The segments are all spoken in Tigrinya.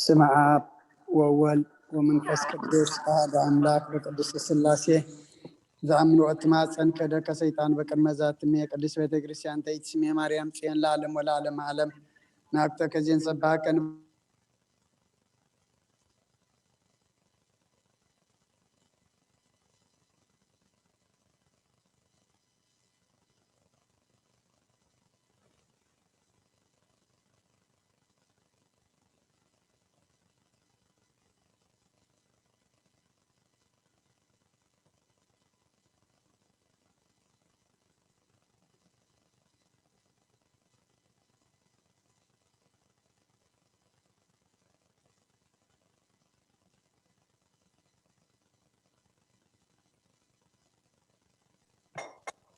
ስመ ኣብ ወወልድ ወመንፈስ ቅዱስ ኣሐዱ ኣምላክ በቅድስት ስላሴ ዝኣምን ወእትማጸን ከደከ ሰይጣን በቅድመ ዛትሜ ቅድስት ቤተ ክርስቲያን ተይትስሜ ማርያም ጽዮን ለዓለም ወለዓለም ዓለም ናቅተ ከዜን ጸባሃከን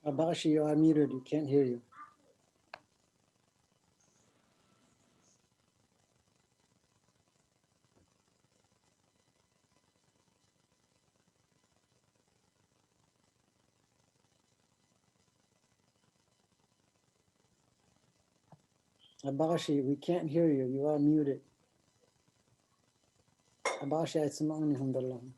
Abashi, you are muted. We can't hear you. Abashi, we can't hear you. You are muted. Abashi, I smell you.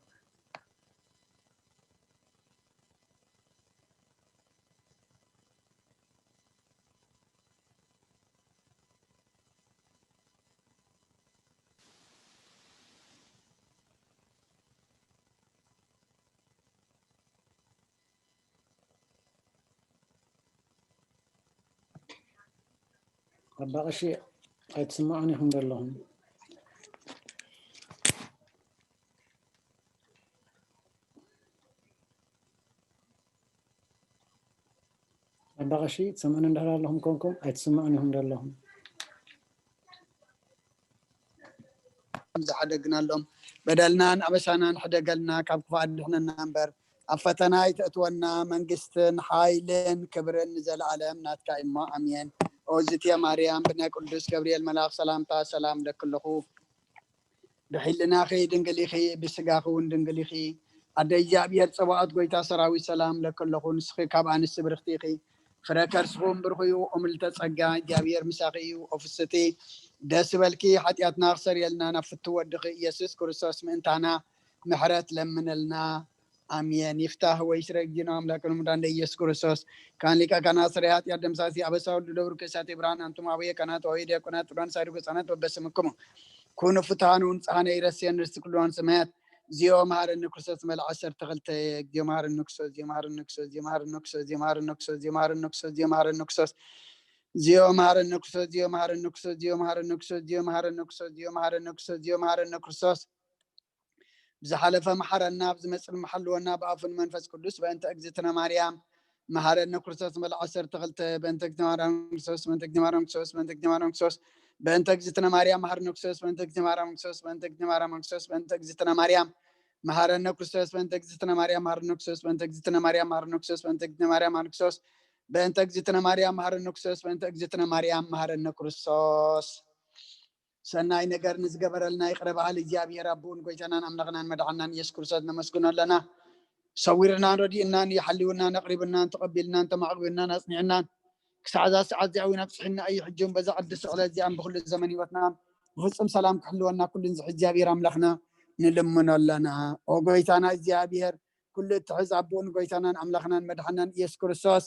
ኣባ ቀሺ ኣይትስምዑን ኢኹም ዘለኹም። ኣባ ቀሺ ትሰምዑን እንድሕር ኣለኹም ኮንኩም ኣይትስምዑን ኢኹም ዘለኹም። ዝሓደግናሎም በደልናን ኣበሳናን ሕደገልና፣ ካብ ክፉእ ኣድሕነና እምበር፣ ኣብ ፈተና ኣይተእትወና። መንግስትን ሓይልን ክብርን ንዘለኣለም ናትካ እዩ እሞ፣ ኣሜን። ኦዝትየ ማርያም፣ ብናይ ቅዱስ ገብርኤል መልኣኽ ሰላምታ ሰላም እለኪ ኣለኹ። ብሕልናኺ ድንግል ኢኺ፣ ብስጋኺ እውን ድንግል ኢኺ። ኣደ እግዚኣብሔር ጸባኦት፣ ጎይታ ሰራዊት፣ ሰላም እለኪ ኣለኹ። ንስኺ ካብ ኣንስቲ ብርኽቲ ኢኺ፣ ፍረ ከርስኹም ብሩኽ እዩ። ኦምልተ ጸጋ፣ እግዚኣብሔር ምሳኺ እዩ። ኦፍስቲ ደስ በልኪ፣ ሓጢኣትና ክሰርየልና ናብ ፍቱ ወድኺ ኢየሱስ ክርስቶስ ምእንታና ምሕረት ለምነልና። ኣሜን። ይፍታህ ወይ ስረ እግዚእነ አምላክነ ሙዳንደ ኢየሱስ ክርስቶስ ካን ሊቀ ካህናት ስረ ኃጢአት ደምሳሲ አበሳ ወልድ ደብሩ ከሳቴ ብርሃን አንቱም አቡየ ካህናት ወይ ዲያቆናት ጥሩያን ሳይዱ ገጻናት በበስምክሙ ኩኑ ፍትሃኑ ንጽሃነ ይረስየን ርስቲ ኩሉዋን ሰማያት። እግዚኦ መሐረነ ክርስቶስ መልዓ ዐሰርተ ክልተ። እግዚኦ መሐረነ ክርስቶስ፣ እግዚኦ መሐረነ ክርስቶስ፣ እግዚኦ መሐረነ ክርስቶስ፣ እግዚኦ መሐረነ ክርስቶስ፣ እግዚኦ መሐረነ ክርስቶስ፣ እግዚኦ መሐረነ ክርስቶስ፣ እግዚኦ መሐረነ ክርስቶስ፣ እግዚኦ መሐረነ ክርስቶስ፣ እግዚኦ መሐረነ ክርስቶስ፣ እግዚኦ መሐረነ ክርስቶስ፣ እግዚኦ መሐረነ ክርስቶስ። ብዝሓለፈ መሓረና፣ ብዝመጽእ መሓልወና፣ ብኣፉን መንፈስ ቅዱስ። በእንተ እግዝእትነ ማርያም መሓረነ ክርስቶስ መልዓ ዐሰርተ ክልተ። በእንተ እግዝእትነ ማርያም ክርስቶስ፣ በእንተ እግዝእትነ ማርያም ክርስቶስ፣ በእንተ እግዝእትነ ማርያም መሓረነ ክርስቶስ፣ በእንተ እግዝእትነ ማርያም ክርስቶስ፣ በእንተ እግዝእትነ ማርያም ክርስቶስ፣ በእንተ እግዝእትነ ማርያም መሓረነ ክርስቶስ፣ በእንተ እግዝእትነ ማርያም መሓረነ ክርስቶስ፣ በእንተ እግዝእትነ ማርያም መሓረነ ክርስቶስ፣ በእንተ እግዝእትነ ማርያም መሓረነ ክርስቶስ፣ በእንተ እግዝእትነ ማርያም መሓረነ ክርስቶስ። ሰናይ ነገር ንዝገበረልና ይቕረ በሃሊ እግዚኣብሔር ኣቦኡን ጎይታናን ኣምላኽናን መድሓናን ኢየሱስ ክርስቶስ ነመስግኖ ኣለና። ሰዊርናን ረዲእናን እዩ ሓልዩናን ኣቕሪብናን ተቐቢልናን ተማዕቂቡናን ኣጽኒዕናን ክሳዕ እዛ ሰዓት እዚኣ እውን ኣብጽሒና እዩ። ሕጂ እውን በዛ ቅድስቲ ዕለት እዚኣን ብኩሉ ዘመን ህይወትናን ብፍጹም ሰላም ክሕልወና ኩሉን ዝሕዝ እግዚኣብሔር ኣምላኽና ንልምኖ ኣለና። ኦ ጎይታና እግዚኣብሔር፣ ኩሉ እትሕዝ ኣቦኡን ጎይታናን ኣምላኽናን መድሓናን ኢየሱስ ክርስቶስ፣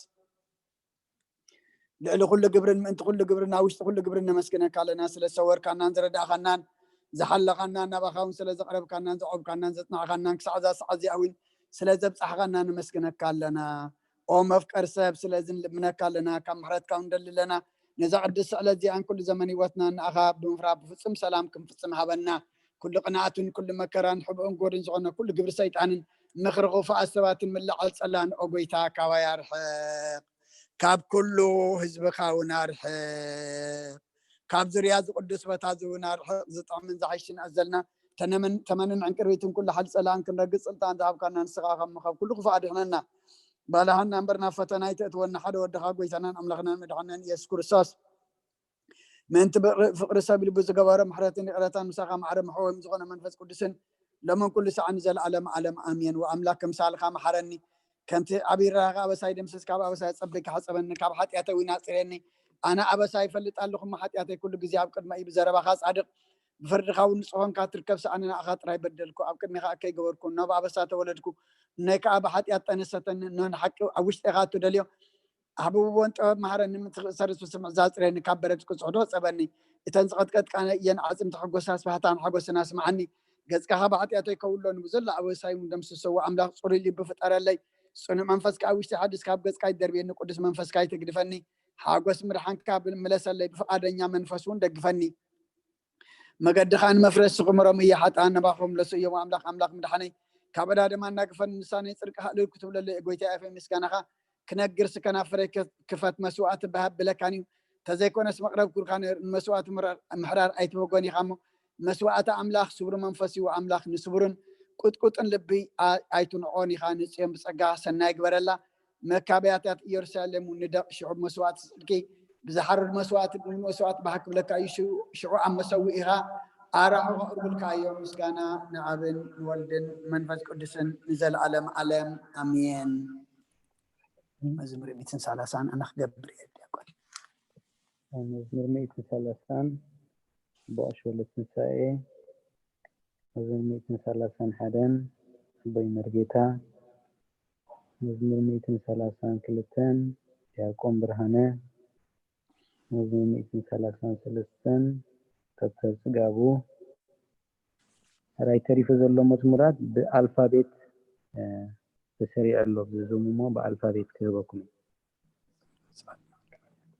ልዕሊ ኩሉ ግብርን ምእንቲ ኩሉ ግብርን ኣብ ውሽጢ ኩሉ ግብርን ነመስግነካ ኣለና። ስለ ዝሰወርካናን ዝረዳእኻናን ዝሓለኻናን ናባኻ እውን ስለ ዘቕረብካናን ዘዕቆብካናን ዘጽናዕካናን ክሳዕ እዛ ሰዓት እዚኣ እውን ስለ ዘብጻሕኻና ነመስግነካ ኣለና። ኦ መፍቀር ሰብ፣ ስለዚ ንልምነካ ኣለና፣ ካብ ምሕረትካ እውን ንደሊ ኣለና። ነዛ ቅድስቲ ዕለት እዚኣን ኩሉ ዘመን ህይወትና ንኣኻ ብምፍራህ ብፍጹም ሰላም ክንፍጽም ሃበና። ኩሉ ቅንኣትን ኩሉ መከራን ሕብኡን ጎድን ዝኾነ ኩሉ ግብሪ ሰይጣንን ምኽሪ ክፉኣት ሰባትን ምልዓል ጸላን ኦ ጎይታ ካባይ ኣርሕቕ። ካብ ኩሉ ህዝብኻ እውን ኣርሕቕ። ካብ ዙርያ እዚ ቅዱስ ቦታ እዚ እውን ኣርሕቕ። ዝጥዕምን ዝሓይሽን ኣዘልና ተነምን-፣ ተመንን ዕንቅርቢትን ኩሉ ሓይሊ ጸላእን ክንረግጽ ስልጣን ዝሃብካና ንስኻ ከም፣ ካብ ኩሉ ክፉእ ኣድሕነና። ባልሃና እምበር ናብ ፈተና ኣይተእትወና። ሓደ ወድኻ ጎይታናን ኣምላኽናን መድሓናን ኢየሱስ ክርስቶስ ምእንቲ ብቅ-፣ ፍቕሪ ሰብ ልቡ ዝገበሮ ምሕረትን ይቕረታን ምሳኻ ማዕረ መሕወም ዝኾነ መንፈስ ቅዱስን ሎምን ኩሉ ሰዓት ንዘለዓለም ዓለም ኣሜን። ወኣምላክ ክምሳልካ መሓረኒ፣ ከምቲ ኣብ ይራኻ ኣበሳይ ደምስስ፣ ካብ ኣበሳይ ጸቢካ ሕጸበኒ፣ ካብ ሓጢኣተይ እውን ኣጽርየኒ። ኣነ ኣበሳይ ይፈልጥ ኣለኹ፣ እሞ ሓጢኣተይ ኩሉ ግዜ ኣብ ቅድመ እዩ። ብዘረባኻ ጻድቕ፣ ብፍርድኻ እውን ንጹህ ኾንካ ትርከብ። ሰኣነ ንኣኻ ጥራይ በደልኩ፣ ኣብ ቅድሜኻ እከይ ገበርኩ፣ እነሆ ብኣበሳ ተወለድኩ፣ እነሆ ከኣ ብሓጢኣት ጠነሰተኒ። እነሆ ንሓቂ ኣብ ውሽጢ ኢኻ እትደልዮ፣ ሃብዎን ጥበብ መሃረኒ፣ ምእንቲ ክእሰር ዝፍስም ምዕዛዝ ጽረየኒ፣ ካብ በረድ ቅጽሕዶ ጸበኒ። እተን ዝቐጥቀጥካኒ እየን ኣዕጽምቲ ሕጎስ ኣስባህታን ሓጎስን ኣስምዓኒ። ገጽካ ካብ ሓጢኣተይ ከውሎ፣ ንብዘሎ ኣበሳይ እውን ደምስሰዎ። ኣምላኽ ጽሩይ ልቢ ፍጠረለይ፣ ጽኑዕ መንፈስ ከኣ ውሽጢ ሓድስ ካብ ገጽካ ይደርብየኒ፣ ቅዱስ መንፈስካ ይትግድፈኒ። ሓጎስ ምድሓንካ ምለሰለይ፣ ብፍቓደኛ መንፈስ እውን ደግፈኒ። መገድኻ ንመፍረስ ስኽምሮም እየ፣ ሓጥኣን ናባኻ ክምለሱ እዮም። ኣምላኽ ኣምላኽ ምድሓነይ፣ ካብ ዕዳ ድማ ኣናግፈኒ። ንሳ ናይ ጽድቅኻ እልል ክትብለለይ፣ ጎይታ ኣፌ ምስጋናኻ ክነግር ስከናፍረይ ክፈት። መስዋእቲ ብሃብ ብለካን እዩ፣ ተዘይኮነስ መቕረብ ኩርካ ነይሩ። ንመስዋእቲ ምሕራር ኣይትበጎን ኢኻ እሞ፣ መስዋእቲ ኣምላኽ ስቡር መንፈስ እዩ። ኣምላኽ ንስቡርን ቁጥቁጥን ልቢ ኣይትንዕቆን ኢኻ። ንጽዮን ብጸጋ ሰናይ ግበረላ። መካበያታት ኢየሩሳሌም እውን ንደቕ። ሽዑ ብመስዋእቲ ጽድቂ፣ ብዝሓርድ መስዋእቲ፣ ብመስዋእቲ ባህ ክብለካ እዩ። ሽዑ ኣብ መሰውኢኻ ኣራሑ ከቕርቡልካ እዮም። ምስጋና ንኣብን ንወልድን ንመንፈስ ቅዱስን ንዘለኣለም ዓለም ኣሜን። መዝሙር ሚእትን ሰላሳን ኣነ ክገብር እየ ዲያቆን። መዝሙር ሚእትን ሰላሳን ብቐሽ ወለ ትንሳኤ። መዝሙር ሚእትን ሰላሳን ሓደን ኣቦይ መርጌታ። መዝሙር ሚእትን ሰላሳን ክልተን ዲያቆን ብርሃነ። መዝሙር ሚእትን ሰላሳን ሰለስተን ዶክተር ጽጋቡ። ራይ ተሪፉ ዘሎ መዝሙራት ብኣልፋቤት ተሰሪዑ ኣሎ። ብዝም እሞ ብኣልፋቤት ክህበኩም።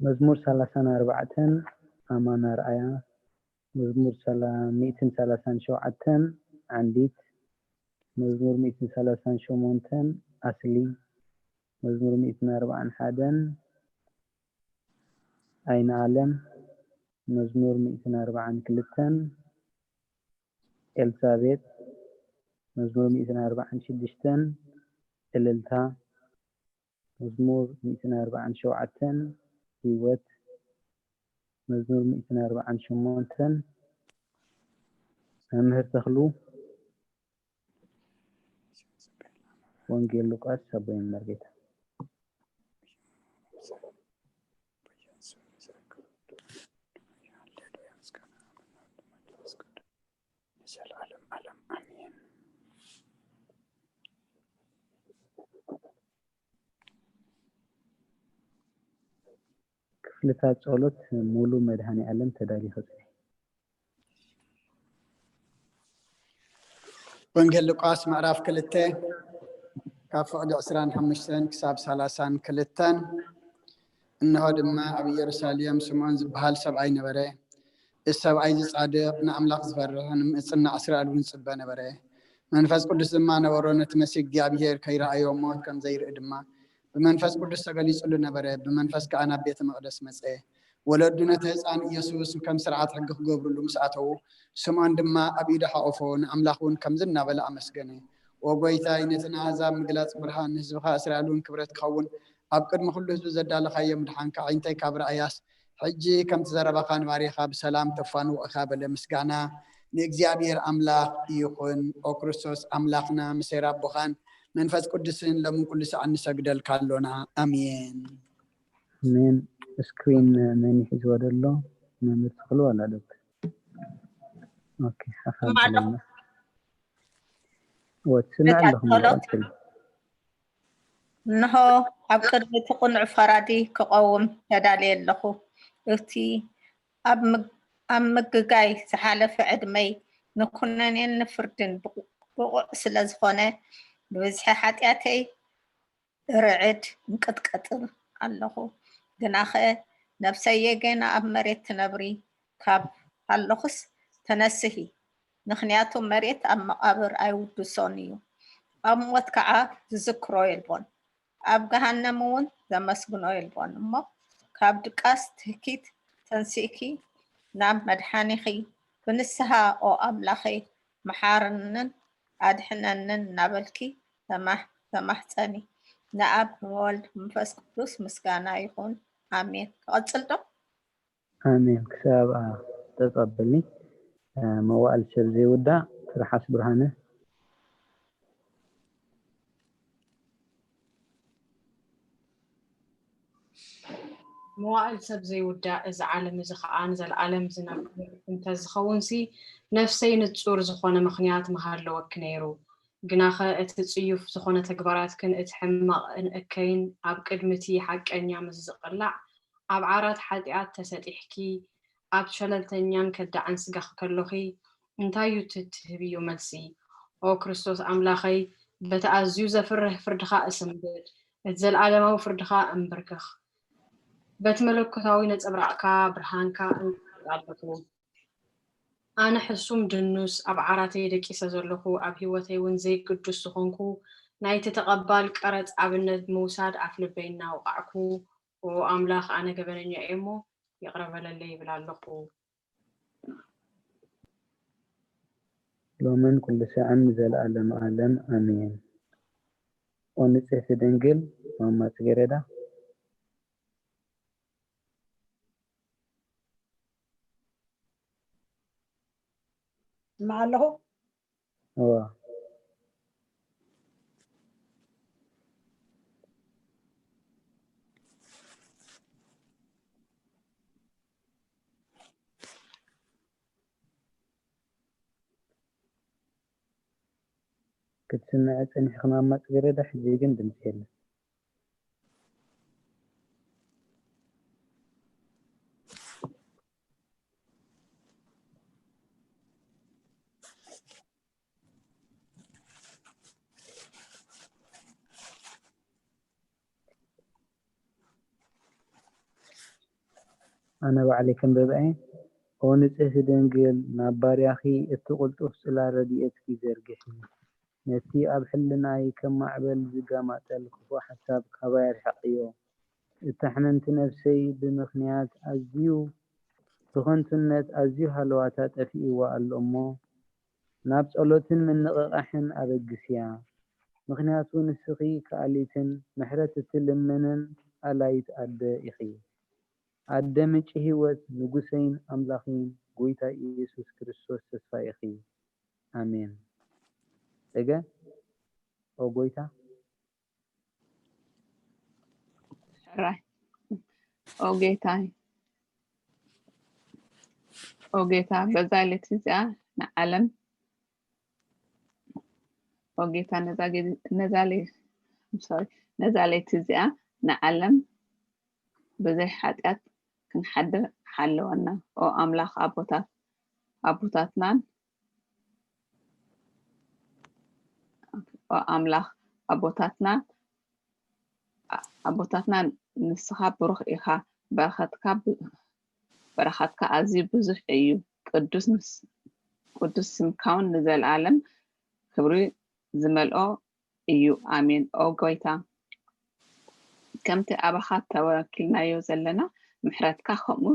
መዝሙር ሰላሳን ኣርባዕተን ኣማን ኣርኣያ። መዝሙር ሚእትን ሰላሳን ሸውዓተን ዓንዲት። መዝሙር ሚእትን ሰላሳን ሸሞንተን ኣስሊ። መዝሙር ሚእትን ኣርባዓን ሓደን ኣይነ ኣለም። መዝሙር ሚእትን ኣርባዓን ክልተን ኤልሳቤጥ። መዝሙር ሚእትን ኣርባዓን ሽዱሽተን እልልታ። መዝሙር ሚእትን ኣርባዓን ሸውዓተን ህይወት። መዝሙር ሚእትን ኣርባዓን ሸሞንተን መምህር ተኽሉ። ወንጌል ሉቃስ ኣቦይ መርጌታ። ንዘለኣለም ዓለም ኣሜን። ክፍልታት ጸሎት ሙሉ መድኃኔ ዓለም ተዳሊኸ ጽንሒ። ወንጌል ሉቃስ ምዕራፍ ክልተ ካብ ፍቕዲ ዕስራን ሓሙሽተን ክሳብ ሰላሳን ክልተን። እንሆ ድማ ኣብ ኢየሩሳሌም ስምዖን ዝበሃል ሰብኣይ ነበረ። እዚ ሰብኣይ እዚ ጻድቕ፣ ንኣምላኽ ዝፈርሕ፣ ንምጽናዕ እስራኤል እውን ዝጽበ ነበረ። መንፈስ ቅዱስ ድማ ነበሮ፣ ነቲ መሲህ እግዚኣብሔር ከይረኣዮ ሞት ከም ዘይርኢ ድማ ብመንፈስ ቅዱስ ተገሊጹሉ ነበረ። ብመንፈስ ከኣ ናብ ቤተ መቕደስ መጸ። ወለዱ ነቲ ህፃን ኢየሱስ ከም ስርዓት ሕጊ ክገብርሉ ምስ ኣተዉ፣ ስምዖን ድማ ኣብ ኢዱ ሓቆፎ፣ ንኣምላኽ እውን ከምዚ እናበለ ኣመስገነ። ኦ ጐይታይ፣ ነቲ ንኣህዛብ ምግላጽ ብርሃን፣ ንህዝብኻ እስራኤል እውን ክብረት ክኸውን ኣብ ቅድሚ ኩሉ ህዝቢ ዘዳለኻዮ ምድሓንካ ኣዒንተይ ካብ ረኣያስ፣ ሕጂ ከምቲ ዘረባኻ ንባርያኻ ብሰላም ተፋንዎ እኻ በለ። ምስጋና ንእግዚኣብሔር ኣምላኽ ይኹን። ኦ ክርስቶስ ኣምላኽና፣ ምስ ሄር ኣቦኻን መንፈስ ቅዱስን ሎምን ኩሉ ሰዓት ንሰግደልካ ኣሎና። ኣሜን። ኣሜን። ስክሪን መን ሒዝዎ ዘሎ? መምህር ተኽሉ ዋላ ዶክተር? ኦኬ፣ ሓፋ እሰምዕ ኣለኹ። ኣለና። ወትስምዕ ኣለኹም ጸሎት። ቀጽል። እንሆ ኣብ ቅድሚ እቲ ቅኑዕ ፈራዲ ክቐውም ተዳልየ ኣለኹ። እቲ ኣብ ምግ-፣ ኣብ ምግጋይ ዝሓለፈ ዕድመይ ንኩነኔን ንፍርድን ብቑ-፣ ብቑዕ ስለ ዝኾነ፣ ብብዝሒ ሓጢኣተይ ርዕድ እንቅጥቀጥን ኣለኹ። ግናኸ ነፍሰየ ገና ኣብ መሬት ትነብሪ ካብ ኣለኹስ ተነስሂ፣ ምኽንያቱ መሬት ኣብ መቓብር ኣይውድሶን እዩ፣ ኣብ ሞት ከዓ ዝዝክሮ የልቦን፣ ኣብ ገሃነም እውን ዘመስግኖ የልቦን። እሞ ካብ ድቃስ ትህኪት ተንሲእኪ ናብ መድሓኒኺ ብንስሃ ኦ ኣምላኸይ መሓርንን ኣድሕነንን እናበልኪ ተማህ-፣ ተማህፀኒ። ንኣብ ንወልድ መንፈስ ቅዱስ ምስጋና ይኹን፣ ኣሜን። ክቐፅል ዶ? ኣሜን። ክሳብ ተቐበልኒ መዋእል ሰብ ዘይውዳእ ትርሓስ ብርሃነ። መዋእል ሰብ ዘይውዳእ፣ እዚ ዓለም እዚ ኸኣ ንዘለኣለም ዝነብር እንተዝኸውንሲ፣ ነፍሰይ ንጹር ዝኾነ ምኽንያት ምሃለወኪ ነይሩ። ግናኸ እቲ ጽዩፍ ዝኾነ ተግባራትክን እቲ ሕማቕን እከይን ኣብ ቅድሚ እቲ ሓቀኛ ምስ ዝቕላዕ፣ ኣብ ዓራት ሓጢኣት ተሰጢሕኪ፣ ኣብ ሸለልተኛን ከዳዕን ስጋኺ ከሎኺ፣ እንታይ እዩ እቲ ትህብዮ መልሲ? ኦ ክርስቶስ ኣምላኸይ፣ በቲ ኣዝዩ ዘፍርህ ፍርድኻ እስንብድ፣ እቲ ዘለኣለማዊ ፍርድኻ እንብርክኽ። በቲ መለኮታዊ ነጸብራቕካ ብርሃንካ እንቅልቀል ኣለኹ። ኣነ ሕሱም ድኑስ ኣብ ዓራተይ ደቂሰ ዘለኹ፣ ኣብ ህይወተይ እውን ዘይግዱስ ዝኾንኩ፣ ናይቲ ተቐባል ቀረጽ ኣብነት ብምውሳድ ኣፍልበይ እናወቓዕኩ፣ ኦ ኣምላኽ፣ ኣነ ገበነኛ እየ እሞ ይቕረ በለለይ ይብል ኣለኹ። ሎምን ኩሉ ሳዕን ንዘለኣለም ኣለም ኣሜን። ኦ ንጽሕቲ ድንግል ማማ ጽጌረዳ። ስማዕ ኣለኹ። እዋ ክትስምዐ ጸኒሕኺ ማማ ጽጌረዳ፣ ሕጂ ግን ድምጺ የለን። ኣነ ባዕለይ ከንብባ እየ። ኦ ንጽህቲ ድንግል፣ ናብ ባርያኺ እቲ ቅልጡፍ ጽላል ረድኤትኪ ዘርግሒ። ነቲ ኣብ ሕልናይ ከም ማዕበል ዝገማጠል ክፉእ ሓሳብ ካባይ ኣርሕቕዮ። እታ ሕምምቲ ነፍሰይ ብምኽንያት ኣዝዩ ብኸንቱነት ኣዝዩ ሃለዋታ ጠፊእዋ ኣሎ እሞ፣ ናብ ጸሎትን ምንቕቓሕን ኣበግስያ። ምኽንያቱ ንስኺ ከኣሊትን ምሕረት እትልምንን ኣላይት ኣደ ኢኺ። ኣደ ምንጪ ህይወት፣ ንጉሰይን ኣምላኸይን፣ ጎይታ ኢየሱስ ክርስቶስ ተስፋ ኢኺ። ኣሜን። ጸገ ኦ ጎይታ ሕራይ ኦ ጌታይ ኦ ጌታ በዛ ሌት እዚኣ ንዓለም ኦ ጌታ ነዛ ጌ- ነዛ ሌ- I'm sorry፣ ነዛ ሌት እዚኣ ንዓለም ብዘይ ሓጢኣት ክንሓድር ሓለወና። ኦ ኣምላኽ ኣቦታት ኣቦታትናን ኦ ኣምላኽ ኣቦታትና ኣቦታትና ንስኻ ብሩኽ ኢኻ፣ በረኸትካ ብ- በረኸትካ ኣዝዩ ብዙሕ እዩ። ቅዱስ ምስ- ቅዱስ ስምካውን ንዘለኣለም ክብሪ ዝመልኦ እዩ። ኣሜን። ኦ ጎይታ፣ ከምቲ ኣባኻ ተወኪልናዮ ዘለና ምሕረትካ ከምኡ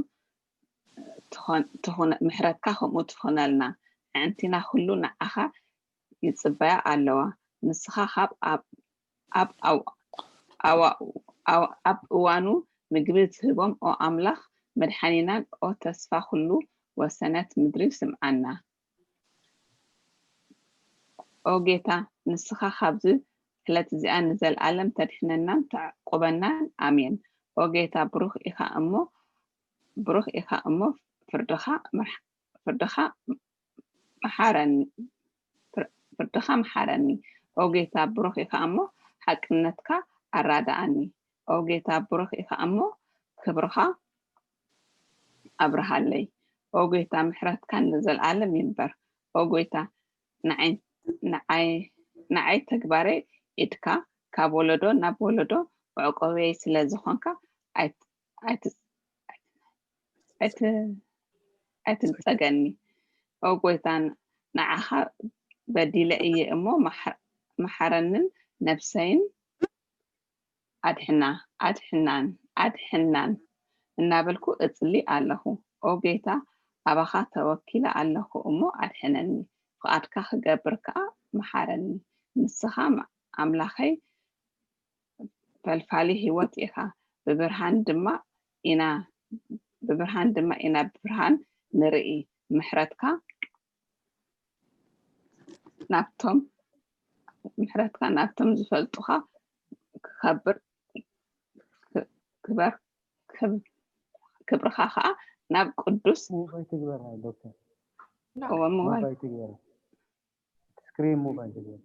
ትኾን- ትኹነ- ምሕረትካ ከምኡ ትኹነልና። ኣዕንቲና ኩሉ ንዓኻ ይጽበያ ኣለዋ። ንስኻ ካብ ኣብ ኣብ ኣው- ኣዋ- ኣው- ኣብ እዋኑ ምግቢ ትህቦም። ኦ ኣምላኽ መድሓኒናን ኦ ተስፋ ኩሉ ወሰነት ምድሪ ስምዓና። ኦ ጌታ ንስኻ ካብዚ ዕለት እዚኣ ንዘልኣለም ተድሕነናን ተዕቁበናን። ኣሜን። ኦ ጌታ ብሩኽ ኢኻ እሞ ብሩኽ ኢኻ እሞ ፍርድኻ ምርሕ- ፍርድኻ መሓረኒ ፍር- ፍርድኻ መሓረኒ። ኦ ጌታ ብሩኽ ኢኻ እሞ ሓቅነትካ ኣራድኣኒ። ኦ ጌታ ብሩኽ ኢኻ እሞ ክብርኻ ኣብርሃለይ። ኦ ጎይታ ምሕረትካ ንዘልኣለም ይንበር። ኦ ጎይታ ንዓይ ንዓይ ንዓይ ተግባረይ ኢድካ ካብ ወለዶ ናብ ወለዶ መዕቆብየይ ስለ ዝኾንካ ኣይት- ኣይት- ኣይት- ኣይትንጸገኒ። ኦ ጎይታ ንዓኻ በዲለ እየ እሞ መሓ- መሓረንን ነብሰይን ኣድሕና ኣድሕናን ኣድሕናን እናበልኩ እጽሊ ኣለኹ። ኦ ጌታ ኣባኻ ተወኪለ ኣለኹ እሞ ኣድሕነኒ፣ ፍቓድካ ክገብር ከኣ መሓረኒ። ንስኻ ኣምላኸይ ፈልፋሊ ህይወት ኢኻ፣ ብብርሃን ድማ ኢና ብብርሃን ድማ ኢና ብርሃን ንርኢ። ምሕረትካ ናብቶም ምሕረትካ ናብቶም ዝፈልጡኻ ክኸብር ክበር ክብ- ክብርኻ ከዓ ናብ ቅዱስ ሙቭ ኣይትግበር ዶክተር፣ እወ፣ ሙቭ ኣይ- ሙቭ ኣይትግበር፣ ስክሪን ሙቭ ኣይትግበር።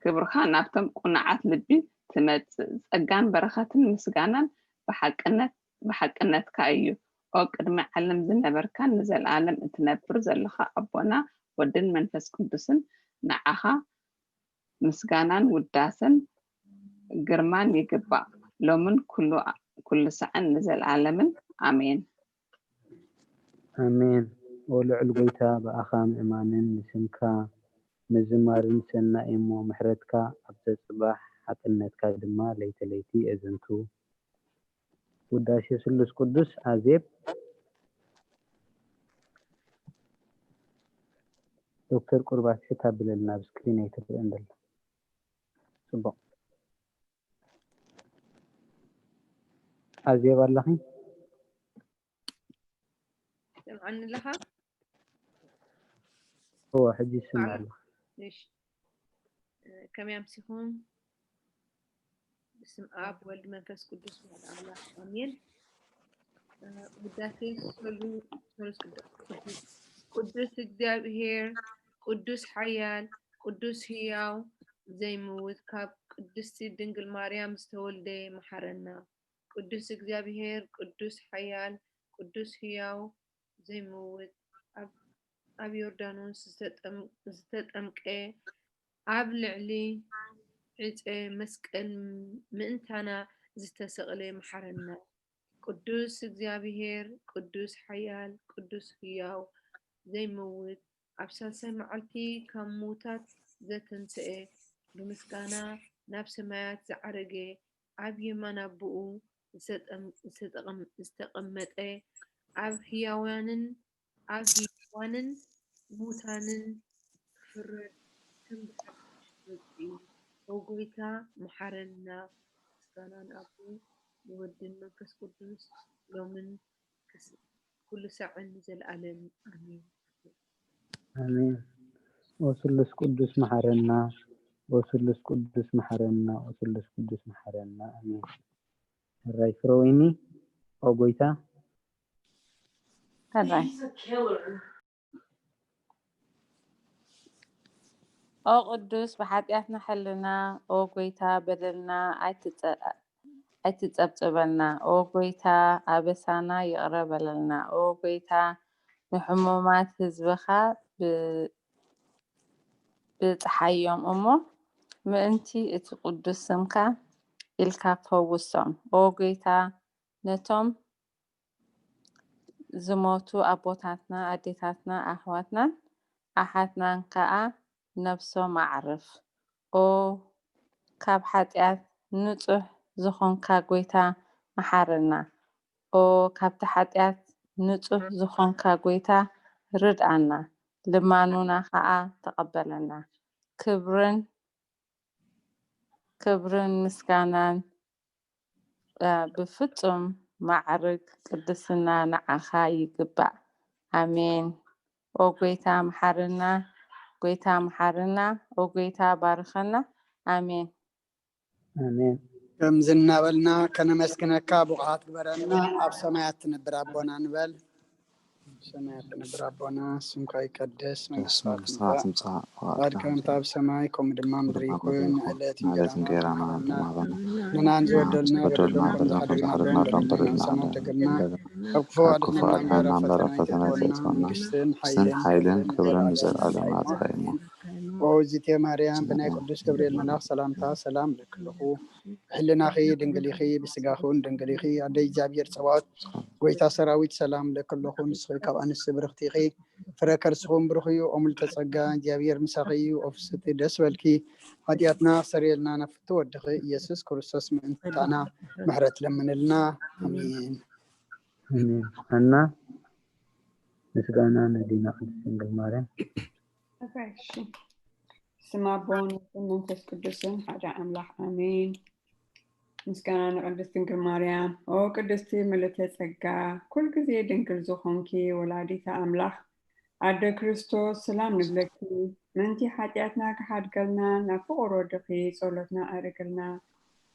ክብርኻ ናብቶም ቁኑዓት ልቢ ትመጽእ። ጸጋን በረኸትን ምስጋናን ብሓቅነት ብሓቅነትካ እዩ። ኦ ቅድሚ ዓለም ዝነበርካን ንዘለኣለም እትነብር ዘለኻ ኣቦና ወድን መንፈስ ቅዱስን ንዓኻ ምስጋናን ውዳሰን ግርማን ይግባእ ሎምን ኩሉ ኩሉ ሳዕን ንዘለኣለምን ኣሜን። ኣሜን። ኦ ልዑል ጎይታ፣ ብኣኻ ምእማንን ንስምካ ምዝማርን ሰናይ እሞ፣ ምሕረትካ ኣብ ዘጽባሕ ሓቅነትካ ድማ ለይቲ ለይቲ የዘንቱ። ውዳሴ ስሉስ ቅዱስ። ኣዜብ፣ ዶክተር ቁርባት ሕታ ብለልና፣ ኣብ ስክሪን ኣይትረአን ደላ። ጽቡቕ። ኣዜብ ኣለኺ? ትሰምዓኒ ኣለኻ? እወ፣ ሕጂ ይስማዕ ኣሎ። እሺ። ከመይ ኣምሲኹም? ብስም ኣብ ወልድ መንፈስ ቅዱስ ዋሕድ ኣምላኽ ኣሜን። ውዳሴ ሰሉ ሰሉስ ቅዱስ ቅዱስ ቅዱስ እግዚኣብሔር ቅዱስ ሓያል ቅዱስ ህያው ዘይምውት ካብ ቅድስቲ ድንግል ማርያም ዝተወልደ መሓረና። ቅዱስ እግዚኣብሔር ቅዱስ ሓያል ቅዱስ ህያው ዘይምውት ኣብ ኣብ ዮርዳኖስ ዝተጠም- ዝተጠምቀ ኣብ ልዕሊ ዕፀ መስቀል ምእንታና ዝተሰቕለ መሓረና። ቅዱስ እግዚኣብሔር ቅዱስ ሓያል ቅዱስ ህያው ዘይምውት ኣብ ሳልሳይ መዓልቲ ካብ ምዉታት ዘተንስአ ብምስጋና ናብ ሰማያት ዝዓረገ ኣብ የማን ኣቦኡ ዝተጠም- ዝተጠቐም- ዝተቐመጠ ኣብ ህያዋንን ኣብ ህያዋንን ሙታንን ክፍረድ ከም ብሓቂ መጺኡ። ኦ ጎይታ መሓረና። ምስጋና ንኣቦ ንወድን መንፈስ ቅዱስ ሎምን ክስ- ኩሉ ሳዕን ንዘለኣለም ኣሜን። ኣሜን። ኦ ስሉስ ቅዱስ መሓረና፣ ኦ ስሉስ ቅዱስ መሓረና፣ ኦ ስሉስ ቅዱስ መሓረና። ኣሜን። ሕራይ ፍረወይኒ። ኦ ጎይታ ሕራይ ኦ ቅዱስ ብሓጢኣትና ሕልና፣ ኦ ጎይታ በደልና ኣይትጸ- ኣይትጸብጽበና። ኦ ጎይታ ኣበሳና ይቕረ በለልና። ኦ ጎይታ ንሕሙማት ህዝብኻ ብ- ብጽሓዮም እሞ ምእንቲ እቲ ቅዱስ ስምካ ኢልካ ፈውሶም። ኦ ጎይታ ነቶም ዝሞቱ ኣቦታትና ኣዴታትና ኣሕዋትናን ኣሓትናን ከኣ ነብሶም ኣዕርፍ። ኦ ካብ ሓጢኣት ንጹህ ዝኾንካ ጎይታ መሓረና። ኦ ካብቲ ሓጢኣት ንጹህ ዝኾንካ ጎይታ ርድኣና፣ ልማኑና ከኣ ተቐበለና። ክብርን ክብርን ምስጋናን ብፍጹም ማዕርግ ቅድስና ንዓኻ ይግባእ። ኣሜን። ኦ ጎይታ መሓርና፣ ጎይታ መሓርና፣ ኦ ጎይታ ባርኸና። ኣሜን። ኣሜን። ከምዚ እናበልና ከነመስግነካ ብቑዓት ግበረና። ኣብ ሰማያት ትነብር ኣቦና ንበል። ኣብ ሰማያት ትነብር ኣቦና፣ ስምካ ይቀደስ፣ መንግስትካ መንግስትካ ትምጻእ፣ ትምጻእ፣ ፍቃድካ ከምቲ ኣብ ሰማይ ከምኡ ድማ ምድሪ ይኩን። ዕለት እንጀራና እንጀራና ሃበና፣ ሃበና፣ ንሕና ዝበደልና ዝበደልና በደልና ከም በደልና ዝሓደግና ከም በደልና ዝሓደግና ንሰማት በደልና ተገና፣ ንሰማት ካብ ክፉ ኣድሕነና እምበር ኣብ ፈተና ኣይተእትወና፣ መንግስትን ስን ሓይልን ሓይልን ክብርን ክብርን ንዘለኣለም ንዘለኣለም ኣዩ። ኣዩ። ኦ እግዝእትየ ማርያም፣ ብናይ ቅዱስ ገብርኤል መልኣኽ ሰላምታ ሰላም እለኪ ኣለኹ። ብሕልናኺ ድንግል ኢኺ፣ ብስጋኺ እውን ድንግል ኢኺ። ኣደይ እግዚኣብሔር ጸባኦት፣ ጎይታ ሰራዊት፣ ሰላም እለኪ ኣለኹ። ንስኺ ካብ ኣንስቲ ብርኽቲ ኢኺ፣ ፍረ ከርስኺ እውን ብሩኽ እዩ። ኦ ምልዕተ ጸጋ፣ እግዚኣብሔር ምሳኺ እዩ። ኦ ፍስሕቲ ደስ በልኪ፣ ሓጢኣትና ኣስተሰርየልና፣ ናብ ፍትው ወድኺ ኢየሱስ ክርስቶስ ምእንታና ምሕረት ለምንልና። ኣሜን። ኣሜን። እና ምስጋና ነዲና ቅድስት ድንግል ማርያም። እሺ። ስም ኣቦን ወልድን መንፈስ ቅዱስን ሓደ ኣምላኽ ኣሜን። ምስጋና ንቅድስት ድንግል ማርያም። ኦ ቅድስቲ ምልዕተ ጸጋ፣ ኩል ግዜ ድንግል ዝኾንኪ ወላዲተ ኣምላኽ ኣደ ክርስቶስ፣ ሰላም ንብለኪ። ምእንቲ ሓጢኣትና ክሓድገልና ናብ ፍቑር ወድኺ ጸሎትና ኣርግልና።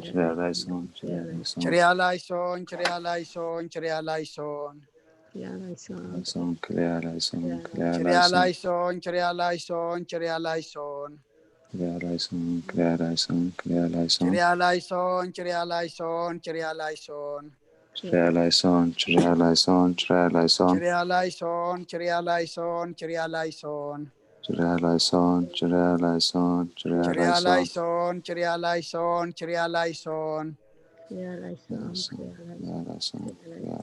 Kyrie eleison, Kyrie eleison, Kyrie eleison, Kyrie eleison, Kyrie eleison. Kyrie eleison, Kyrie eleison, Kyrie Kyrie eleison. eleison, Kyrie eleison, Kyrie eleison. Kyrie eleison, Kyrie eleison, Kyrie eleison. Kyrie eleison, Kyrie eleison, Kyrie eleison. Kyria eleison, Kyria eleison, Kyria eleison. Kyria eleison, Kyria eleison, Kyria eleison. Kyria eleison, Kyria eleison, Kyria Kyria eleison. eleison, Kyria eleison, Kyria eleison. Kyria eleison, Kyria eleison.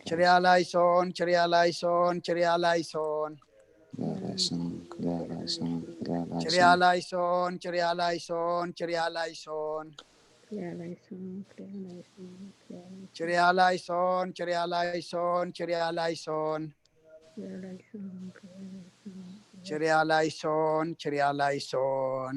Kyria eleison, Kyria eleison. Kyria eleison, Kyria eleison, Kyria eleison. Kyria eleison, Kyria eleison, Kyria Kyria eleison. eleison, Kyria eleison, Kyria eleison. Kyria eleison, Kyria eleison, Kyria eleison. Kyria eleison, Kyria eleison, Kyria eleison. Kyria eleison, Kyria eleison, Kyria eleison, Kyria eleison.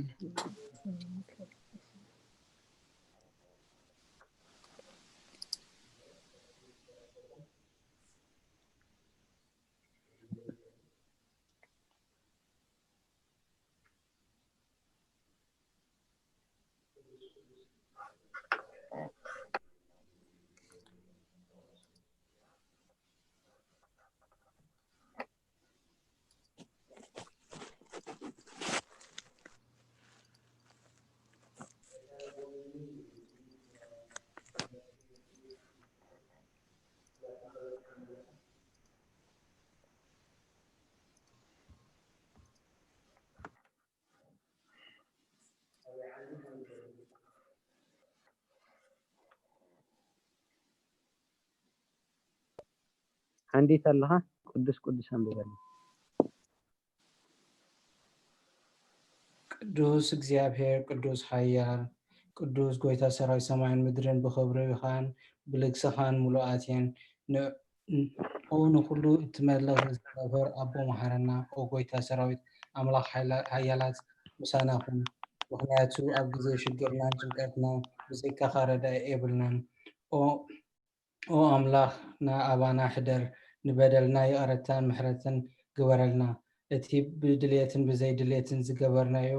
ሓንዲት ኣለኻ? ቅዱስ ቅዱስ ኣንብበልና። ቅዱስ እግዚኣብሔር፣ ቅዱስ ሓያል፣ ቅዱስ ጎይታ ሰራዊት ሰማይን ምድርን ብኽብርኻን ብልግስኻን ምሉኣት እየን። ን- ን- ኦ ንኹሉ እትመልኽ እግዚኣብሔር ኣቦ መሓረና፣ ኦ ጎይታ ሰራዊት ኣምላኽ ሓይላ- ሓያላት ምሳና ኩን። ምኽንያቱ ኣብ ግዜ ሽግርናን ጭንቀትናን ብዘይካኻ ረዳኢ የብልናን። ኦ ኦ ኣምላኽና ኣባና ሕደር፣ ንበደልና ይቕረታን ምሕረትን ግበረልና። እቲ ብድልየትን ብዘይድልየትን ዝገበርናዮ፣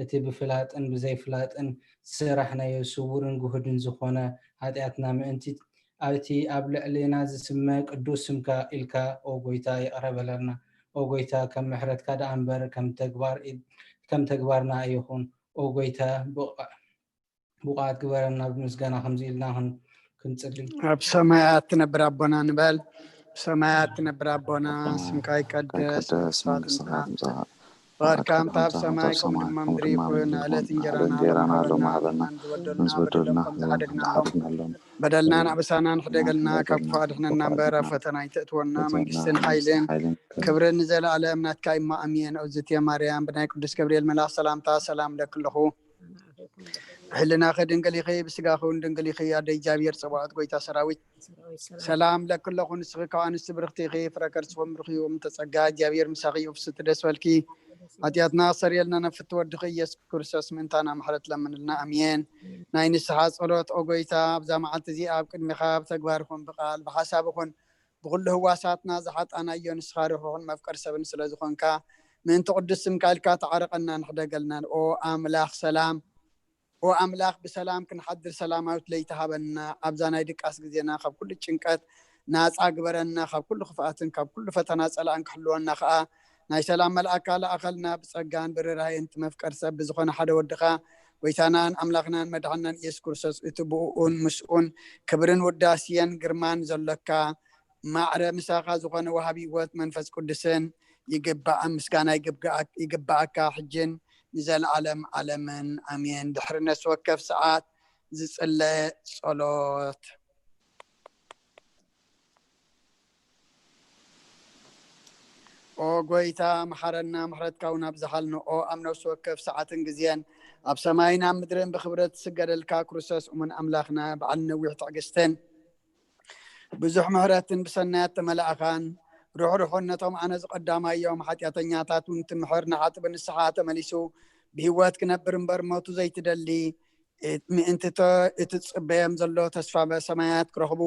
እቲ ብፍላጥን ብዘይፍላጥን ዝሰራሕናዮ ስውርን ግሁድን ዝኾነ ሓጢኣትና ምእንቲ ኣብቲ ኣብ ልዕሌና ዝስመ ቅዱስ ስምካ ኢልካ ኦ ጎይታ ይቕረ በለልና። ኦ ጎይታ ከም ምሕረትካ ደኣ እምበር ከም ተግባር ከም ተግባርና ኣይኹን። ኦ ጎይታ ብቕ- ብቑዓት ግበረና። ብምስጋና ከምዚ ኢልና ክን- ክንጽሊ። ኣብ ሰማያት ትነብር ኣቦና ንበል። ሰማያት ትነብር ኣቦና፣ ስምካ ይቀደስ፣ መንግስትኻ ትምጻእ። ፍቓድካ ከምታ ኣብ ሰማይ ከምኡ ድማ ምድሪ ይኹን። ዕለት እንጀራና ሎሚ ሃበና፣ ንዝበደሉና ከም ዝሓደግናሎም፣ በደልና ንኣበሳና ንሕደገልና፣ ካብ ክፉእ ኣድሕነና እምበር ኣብ ፈተና ኣይተእትወና። መንግስትን ሓይልን ክብርን ንዘለኣለም ናትካ እማ ኣሜን። እግዝእትየ ማርያም ብናይ ቅዱስ ገብርኤል መልኣኽ ሰላምታ ሰላም እለኪ ኣለኹ። ብሕልናኺ ድንግል ኢኺ፣ ብስጋኺ እውን ድንግል ኢኺ። ኣደ እግዚኣብሔር ጸባኦት፣ ጎይታ ሰራዊት፣ ሰላም ለኪ ኣለኹ። ንስኺ ካብ ኣንስቲ ብርኽቲ ኢኺ፣ ፍረ ከርስኺ እውን ብሩኽ እዩ። እምተ ጸጋ፣ እግዚኣብሔር ምሳኺ እዩ። ፍስቲ ደስ በልኪ፣ ሓጢኣትና ክሰርየልና ነፍቲ ወድኺ ኢየሱስ ክርስቶስ ምእንታና ምሕረት ለምንልና። ኣሜን። ናይ ንስሓ ጸሎት። ኦ ጎይታ፣ ኣብዛ መዓልቲ እዚኣ ኣብ ቅድሚኻ ብተግባር ይኹን ብቓል ብሓሳብ ይኹን ብኹሉ ህዋሳትና ዝሓጣናዮ ንስኻ ርሑቕን መፍቀር ሰብን ስለ ዝኾንካ ምእንቲ ቅዱስ ስምካ ኢልካ ተዓረቐና ንሕደገልና። ኦ ኣምላኽ ሰላም፣ ኦ ኣምላኽ ብሰላም ክንሓድር ሰላማዊት ለይቲ ሃበና። ኣብዛ ናይ ድቃስ ግዜና ካብ ኩሉ ጭንቀት ናጻ ግበረና፣ ካብ ኩሉ ክፍኣትን ካብ ኩሉ ፈተና ጸላእን ክሕልወና ከኣ ናይ ሰላም መልኣካ ለኣኸልና። ብጸጋን ብርራየን እቲ መፍቀር ሰብ ብዝኾነ ሓደ ወድኻ ጎይታናን ኣምላኽናን መድሓናን ኢየሱስ ክርስቶስ እቲ ብኡኡን ምስኡን ክብርን ውዳስየን ግርማን ዘሎካ ማዕረ ምሳኻ ዝኾነ ወሃቢ ህይወት መንፈስ ቅዱስን ይግባእ ምስጋና ይግብኣ- ይግባኣካ ሕጅን ንዘለዓለም ዓለምን ኣሜን። ድሕሪ ነፍሲ ወከፍ ሰዓት ዝጽለ ጸሎት። ኦ ጎይታ መሓረና፣ ምሕረትካ እውን ኣብዝሓልና። ኦ ኣብ ነፍሲ ወከፍ ሰዓትን ግዜን ኣብ ሰማይን ኣብ ምድርን ብኽብረት ዝስገደልካ ክርስቶስ እሙን ኣምላኽና በዓል ነዊሕ ትዕግስትን ብዙሕ ምሕረትን ብሰናያት ተመላእኻን ርሕሩሕን ነቶም ኣነ ዝቐዳማዮም ሓጢኣተኛታት እውን ትምሕር ንሓጢ ብንስሓ ተመሊሱ ብህይወት ክነብር እምበር ሞቱ ዘይትደሊ ምእንቲ እቶ- እቲ ዝጽበዮም ዘሎ ተስፋ ሰማያት ክረኽቡ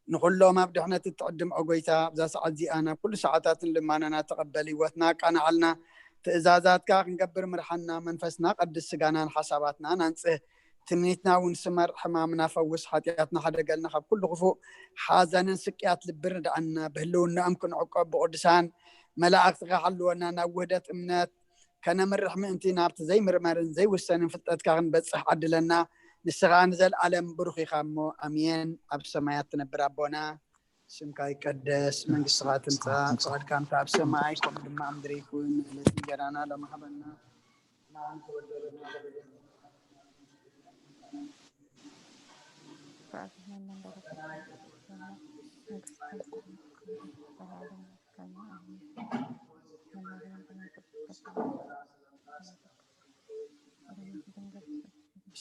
ንኹሎም ኣብ ድሕነት እትዕድም ኦ ጎይታ ኣብዛ ሰዓት እዚኣ ናብ ኩሉ ሰዓታትን ልማናና ተቐበል ህይወትና ኣቃናዓልና ትእዛዛትካ ክንገብር ምርሓና መንፈስና ቀድስ ስጋናን ሓሳባትና ናንጽህ ትምኒትና እውን ስመር ሕማምና ፈውስ ሓጢኣትና ሓደገልና ካብ ኩሉ ክፉእ ሓዘንን ስቅያት ልቢ ርድኣና ብህልውናኦም ክንዕቆብ ብቅዱሳን መላእክትኻ ሓልወና ናብ ውህደት እምነት ከነምርሕ ምእንቲ ናብቲ ዘይምርመርን ዘይውሰንን ፍልጠትካ ክንበጽሕ ዓድለና ንስኻ ንዘለኣለም ብሩኽ ኢኻ እሞ፣ ኣሜን። ኣብ ሰማያት ትነብር ኣቦና፣ ስምካ ይቀደስ፣ መንግስትኻ ትምጻእ፣ ፍቓድካ እንተ ኣብ ሰማይ ከምኡ ድማ ኣብ ምድሪ ይኹን። ዕለት እንጀራና ሎሚ ሃበና።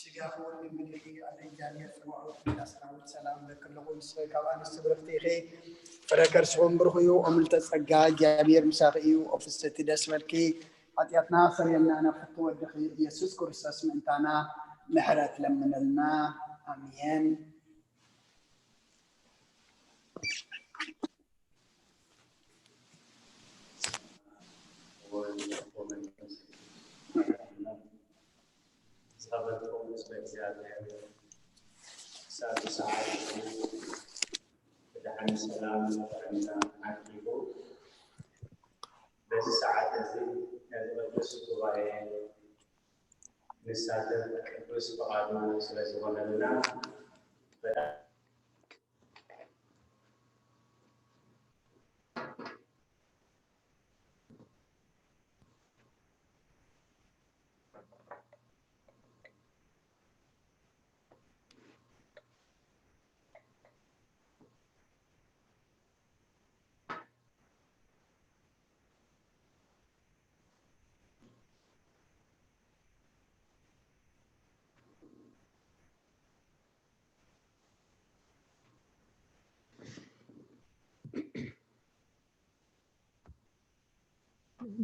ስጋኹ እውን ድንግል ኢኺ፣ ኣደ እግዚኣብሔር ጽባኦት፣ ኣደ ሰራዊት ሰላም እብለኪ ኣለኹ። ንስኺ ካብ ኣንስቲ ብርኽቲ ኢኺ፣ ፍረ ከርስኹም ብሩኽ እዩ። ኦም ልዕልተ ጸጋ እግዚኣብሔር ምሳኺ እዩ። ኦ ፍስሕቲ ደስ በልኪ፣ ሓጢኣትና ሰሪየልና ናብ ፍትው ወድኺ ኢየሱስ ክርስቶስ ምእንታና ምሕረት ለምነልና። ኣሜን። ዝኸበርኩም ህዝበ እግዚኣብሔር፣ ክሳብ ሰዓት እዚ ብድሓን ሰላም ጥዕና ዓቂቡ፣ በዚ ሰዓት እዚ ነዚ ቅዱስ ጉባኤ ንሳተፍ ቅዱስ ፍቓዱ ስለ ዝኾነልና፣ በጣም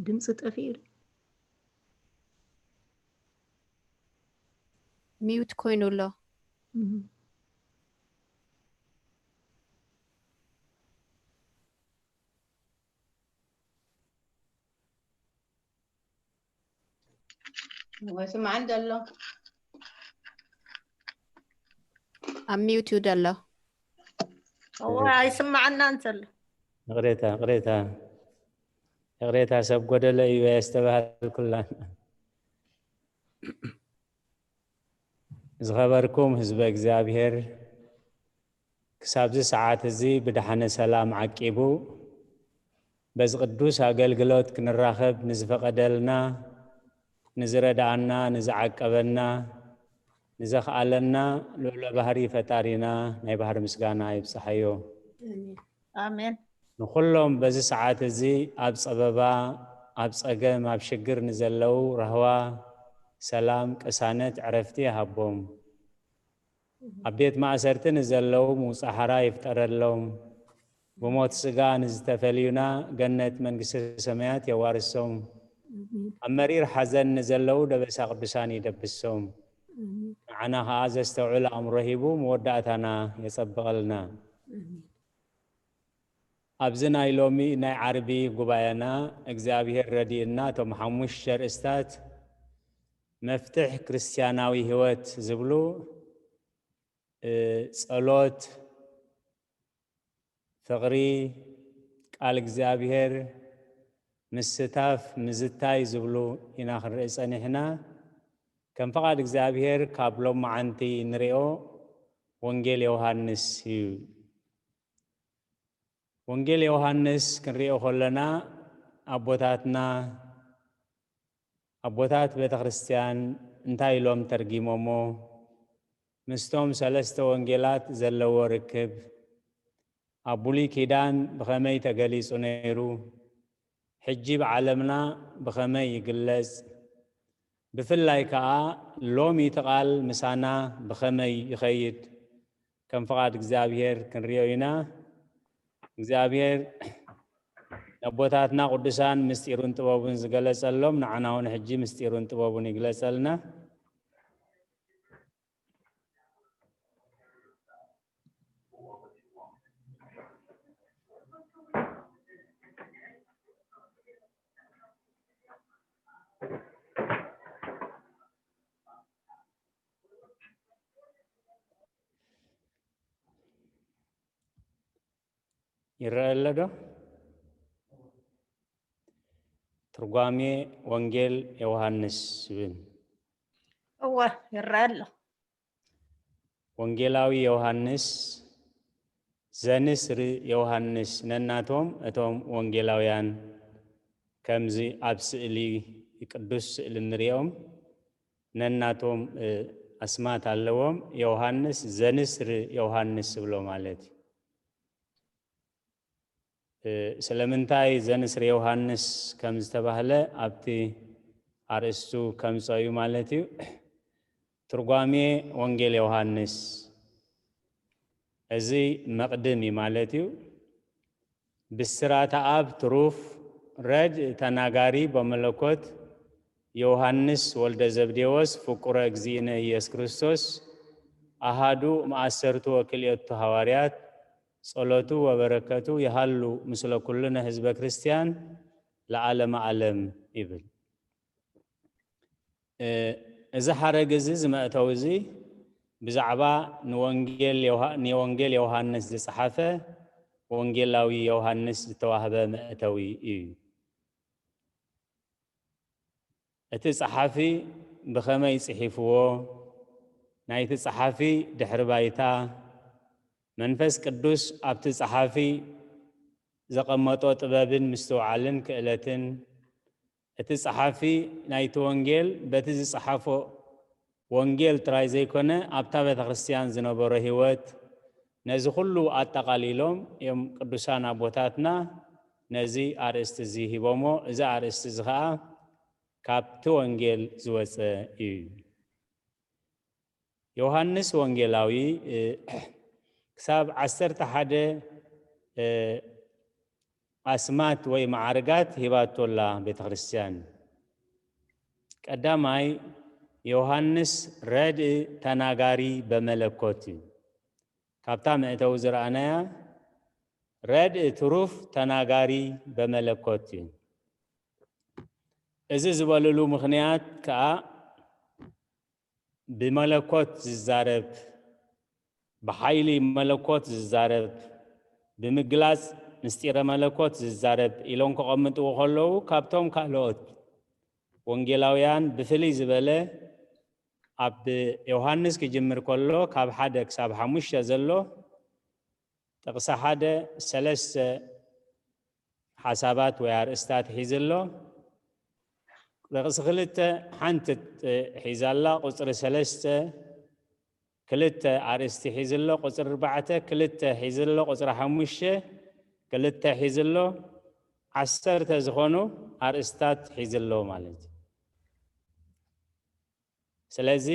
ድምፂ ጠፊኡ ዶ? ሚውት ኮይኑ ኣሎ። እህ። ወይ ስማዕን ዘሎ ኣብ ሚውት እዩ ዘሎ። እወ ኣይስማዓና እንተሎ ይቕሬታ ይቕሬታ ይቕሬታ ሰብ ጎደለ እዩ ኣየስተባሃልኩላን። ዝኸበርኩም ህዝበ እግዚኣብሔር፣ ክሳብዚ ሰዓት እዚ ብደሓነ ሰላም ዓቂቡ በዚ ቅዱስ ኣገልግሎት ክንራኸብ ንዝፈቐደልና፣ ንዝረድኣና፣ ንዝዓቀበና፣ ንዘኽኣለና ልዑለ ባህሪ ፈጣሪና ናይ ባህሪ ምስጋና ይብጽሓዮ። ኣሜን ንኹሎም በዚ ሰዓት እዚ ኣብ ጸበባ፣ ኣብ ጸገም፣ ኣብ ሽግር ንዘለዉ ራህዋ፣ ሰላም፣ ቅሳነት፣ ዕረፍቲ ይሃቦም። ኣብ ቤት ማእሰርቲ ንዘለዉ ምውጻእ ሓራ ይፍጠረሎም። ብሞት ስጋ ንዝተፈልዩና ገነት መንግስተ ሰማያት የዋርሶም። ኣብ መሪር ሓዘን ንዘለዉ ደበሳ ቅዱሳን ይደብሶም። ንዓና ኸኣ ዘስተውዕል ኣእምሮ ሂቡ መወዳእታና የጸብቐልና። ኣብዚ ናይ ሎሚ ናይ ዓርቢ ጉባኤና እግዚኣብሔር ረዲእና እቶም ሓሙሽተ ርእስታት መፍትሕ ክርስትያናዊ ህይወት ዝብሉ እ፣ ጸሎት፣ ፍቕሪ፣ ቃል እግዚኣብሔር፣ ምስታፍ፣ ምዝታይ ዝብሉ ኢና ክንርኢ ጸኒሕና። ከም ፍቓድ እግዚኣብሔር ካብ ሎማዓንቲ ንሪኦ ወንጌል ዮሃንስ እዩ። ወንጌል ዮሃንስ ክንሪኦ ከለና ኣቦታትና ኣቦታት ቤተ ክርስትያን እንታይ ኢሎም ተርጊሞሞ? ምስቶም ሰለስተ ወንጌላት ዘለዎ ርክብ ኣብ ብሉይ ኪዳን ብኸመይ ተገሊጹ ነይሩ? ሕጂ ብዓለምና ብኸመይ ይግለጽ? ብፍላይ ከኣ ሎሚ እቲ ቃል ምሳና ብኸመይ ይኸይድ? ከም ፍቓድ እግዚኣብሔር ክንሪኦ ኢና። እግዚኣብሔር ነቦታትና ቅዱሳን ምስጢሩን ጥበቡን ዝገለጸሎም ንዓና እውን ሕጂ ምስጢሩን ጥበቡን ይግለጸልና። ይረአ ኣሎ ዶ? ትርጓሜ ወንጌል ዮሃንስ ዝብል እወ ይረአ ኣሎ። ወንጌላዊ ዮሃንስ፣ ዘንስር ዮሃንስ፣ ነናቶም እቶም ወንጌላውያን ከምዚ ኣብ ስእሊ፣ ቅዱስ ስእሊ እንሪኦም፣ ነናቶም፣ እ፣ ኣስማት ኣለዎም። ዮሃንስ፣ ዘንስር ዮሃንስ ዝብሎ ማለት እዩ። እ፣ ስለምንታይ ዘንስር ዮሃንስ ከም ዝተባህለ ኣብቲ ኣርእስቱ ከምጽኦ እዩ ማለት እዩ። ትርጓሜ ወንጌል ዮሃንስ፣ እዚ መቕድም እዩ ማለት እዩ። ብስራተ ኣብ ትሩፍ፣ ረድእ ተናጋሪ በመለኮት፣ ዮሃንስ ወልደ ዘብዴዎስ ፍቁረ እግዚእነ ኢየሱስ ክርስቶስ፣ ኣሃዱ መኣሰርቱ ወክልኤቱ ሃዋርያት፣ ጸሎቱ ወበረከቱ ይሃሉ ምስለ ኩልነ ህዝበ ክርስቲያን ለዓለመ ዓለም ይብል። እ፣ እዚ ሓረግ እዚ፣ እዚ መእተዊ እዚ ብዛዕባ ንወንጌል ዮሃ-፣ ንወንጌል ዮሃንስ ዝጸሓፈ ወንጌላዊ ዮሃንስ ዝተዋህበ መእተዊ እዩ። እቲ ጸሓፊ ብኸመይ ጽሒፍዎ፣ ናይቲ ጸሓፊ ድሕሪ ባይታ፣ መንፈስ ቅዱስ ኣብቲ ጸሓፊ ዘቐመጦ ጥበብን ምስትውዓልን ክእለትን፣ እቲ ጸሓፊ ናይቲ ወንጌል በቲ ዝጸሓፎ ወንጌል ጥራይ ዘይኮነ፣ ኣብታ ቤተ ክርስቲያን ዝነበሮ ህይወት፣ ነዚ ኩሉ ኣጠቓሊሎም እዮም ቅዱሳን ኣቦታትና ነዚ ኣርእስቲ እዚ ሂቦሞ። እዚ ኣርእስቲ እዚ ኸኣ ካብቲ ወንጌል ዝወጸ እዩ። ዮሃንስ ወንጌላዊ፣ እ፣ ክሳብ ዓሰርተ ሓደ፣ እ፣ ኣስማት ወይ መዓርጋት ሂባቶላ ቤተ ክርስቲያን። ቀዳማይ፣ ዮሃንስ ረድእ ተናጋሪ በመለኮት እዩ። ካብታ መእተዊ ዝረኣናያ፣ ረድእ ትሩፍ ተናጋሪ በመለኮት እዩ። እዚ ዝበለሉ ምኽንያት ከኣ፣ ብመለኮት ዝዛረብ፣ ብሓይሊ መለኮት ዝዛረብ፣ ብምግላጽ ምስጢረ መለኮት ዝዛረብ ኢሎም ከቐምጥዎ ከለዉ፣ ካብቶም ካልኦት ወንጌላውያን ብፍልይ ዝበለ፣ ኣብ ዮሃንስ ክጅምር ከሎ፣ ካብ ሓደ ክሳብ ሓሙሽተ ዘሎ፣ ጥቕሲ ሓደ ሰለስተ ሓሳባት ወይ ኣርእስታት ሒዙ ኣሎ። ጥቕሲ ክልተ ሓንቲ ሒዛ ኣላ፣ ቁጽሪ ሰለስተ ክልተ ኣርእስቲ ሒዙ ኣሎ፣ ቁጽሪ ኣርባዕተ ክልተ ሒዙ ኣሎ፣ ቁጽሪ ሓሙሽተ ክልተ ሒዙ ኣሎ፣ ዓሰርተ ዝኾኑ ኣርእስታት ሒዙ ኣሎ ማለት እዩ። ስለዚ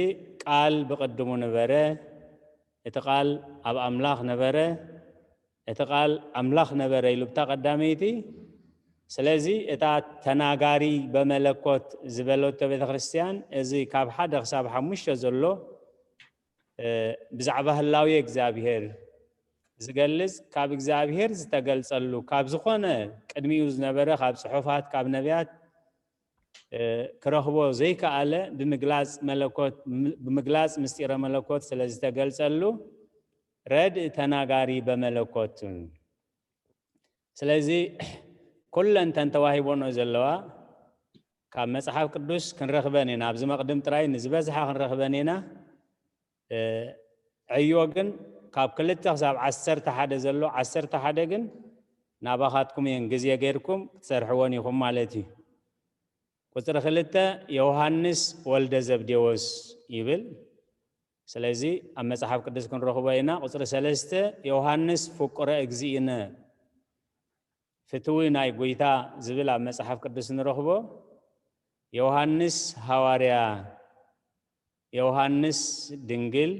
ቃል ብቕድሙ ነበረ፣ እቲ ቃል ኣብ ኣምላኽ ነበረ፣ እቲ ቃል ኣምላኽ ነበረ ኢሉ ብታ ቀዳመይቲ። ስለዚ እታ ተናጋሪ በመለኮት ዝበለቶ ቤተ ክርስቲያን፣ እዚ ካብ ሓደ ክሳብ ሓሙሽተ ዘሎ፣ እ፣ ብዛዕባ ህላዌ እግዚኣብሔር ዝገልጽ፣ ካብ እግዚኣብሔር ዝተገልጸሉ፣ ካብ ዝኾነ ቅድሚኡ ዝነበረ፣ ካብ ጽሑፋት፣ ካብ ነቢያት፣ እ፣ ክረኽቦ ዘይከኣለ፣ ብምግላጽ መለኮት፣ ብምግላጽ ምስጢረ መለኮት ስለ ዝተገልጸሉ፣ ረድእ ተናጋሪ በመለኮት። ስለዚ ኩለን ተን ተዋሂቦኖ ዘለዋ፣ ካብ መጽሓፍ ቅዱስ ክንረኽበን ኢና። ኣብዚ መቕድም ጥራይ ንዝበዝሓ ክንረኽበን ኢና። እ፣ ዕዮ ግን ካብ ክልተ ክሳብ ዓሰርተ ሓደ ዘሎ፣ ዓሰርተ ሓደ ግን ናባኻትኩም እየን፣ ግዜ ጌርኩም ክትሰርሕወን ኢኹም ማለት እዩ። ቁጽሪ ክልተ ዮሃንስ ወልደ ዘብዴዎስ ይብል። ስለዚ ኣብ መጽሓፍ ቅዱስ ክንረኽቦ ኢና። ቁጽሪ ሰለስተ ዮሃንስ ፍቁረ እግዚእነ፣ ፍትዊ ናይ ጐይታ ዝብል ኣብ መጽሓፍ ቅዱስ ንረኽቦ። ዮሃንስ ሃዋርያ፣ ዮሃንስ ድንግል፣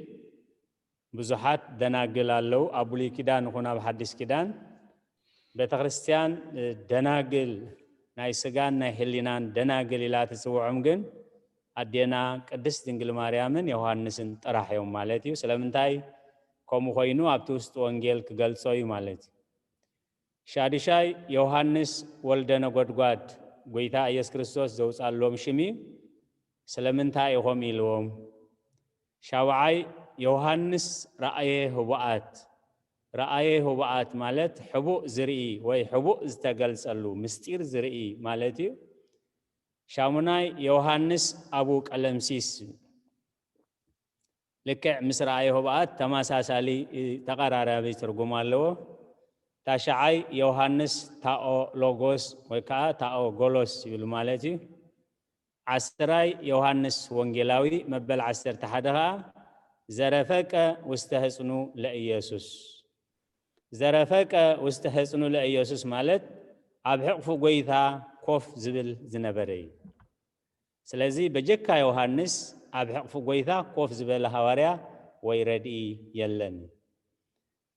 ብዙሓት ደናግል ኣለዉ። ኣብ ብሉይ ኪዳን ይኹን ኣብ ሓድሽ ኪዳን ቤተ ክርስቲያን፣ እ፣ ደናግል ናይ ስጋን ናይ ሕሊናን ደናግል ኢላ ትጽውዖም፣ ግን ኣዴና ቅድስት ድንግል ማርያምን ዮሃንስን ጥራሕ እዮም ማለት እዩ። ስለምንታይ ከምኡ ኮይኑ ኣብቲ ውስጢ ወንጌል ክገልጾ እዩ ማለት እዩ። ሻድሻይ ዮሃንስ ወልደ ነጎድጓድ፣ ጐይታ ኢየሱስ ክርስቶስ ዘውጻሎም ሽም እዩ። ስለምንታይ ኢኹም ኢልዎም? ሻውዓይ ዮሃንስ ረኣየ ህቡኣት፣ ረኣየ ህቡኣት ማለት ሕቡእ ዝርኢ ወይ ሕቡእ ዝተገልጸሉ ምስጢር ዝርኢ ማለት እዩ። ሻሙናይ ዮሃንስ ኣቡ ቀለምሲስ፣ ልክዕ ምስ ረኣዮ ህብኣት ተመሳሳሊ ተቐራራቢ ትርጉም ኣለዎ። ታሽዓይ ዮሃንስ ታኦ ሎጎስ ወይ ከዓ ታኦ ጎሎስ ይብል ማለት እዩ። ዓስራይ ዮሃንስ ወንጌላዊ መበል ዓሰርተ ሓደ ከዓ ዘረፈቀ ውስተ ህፅኑ ለኢየሱስ። ዘረፈቀ ውስተ ህፅኑ ለኢየሱስ ማለት ኣብ ሕቕፉ ጎይታ ኮፍ ዝብል ዝነበረ እዩ። ስለዚ በጀካ ዮሃንስ ኣብ ሕቕፉ ጎይታ ኮፍ ዝበለ ሃዋርያ ወይ ረድኢ የለን።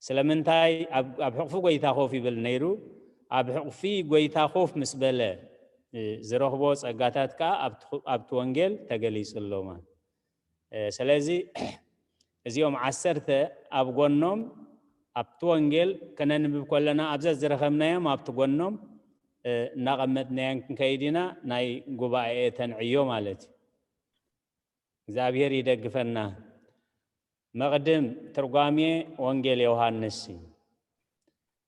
ስለምንታይ ኣብ ኣብ ሕቕፉ ጎይታ ኮፍ ይብል ነይሩ? ኣብ ሕቕፊ ጎይታ ኮፍ ምስ በለ እ፣ ዝረኽቦ ጸጋታት ከኣ ኣብቲ ኣብቲ ወንጌል ተገሊጹ ኣሎ ማለት። እ፣ ስለዚ እዚኦም ዓሰርተ ኣብ ጎኖም ኣብቲ ወንጌል ከነንብብ ከለና ኣብዛ ዝረኸብናዮም ኣብቲ ጎኖም እ፣ እናቐመጥናዮን ክንከይድ ኢና። ናይ ጉባኤ ተንዕዮ ማለት እዩ። እግዚኣብሔር ይደግፈና። መቕድም ትርጓሜ ወንጌል ዮሃንስ እዩ።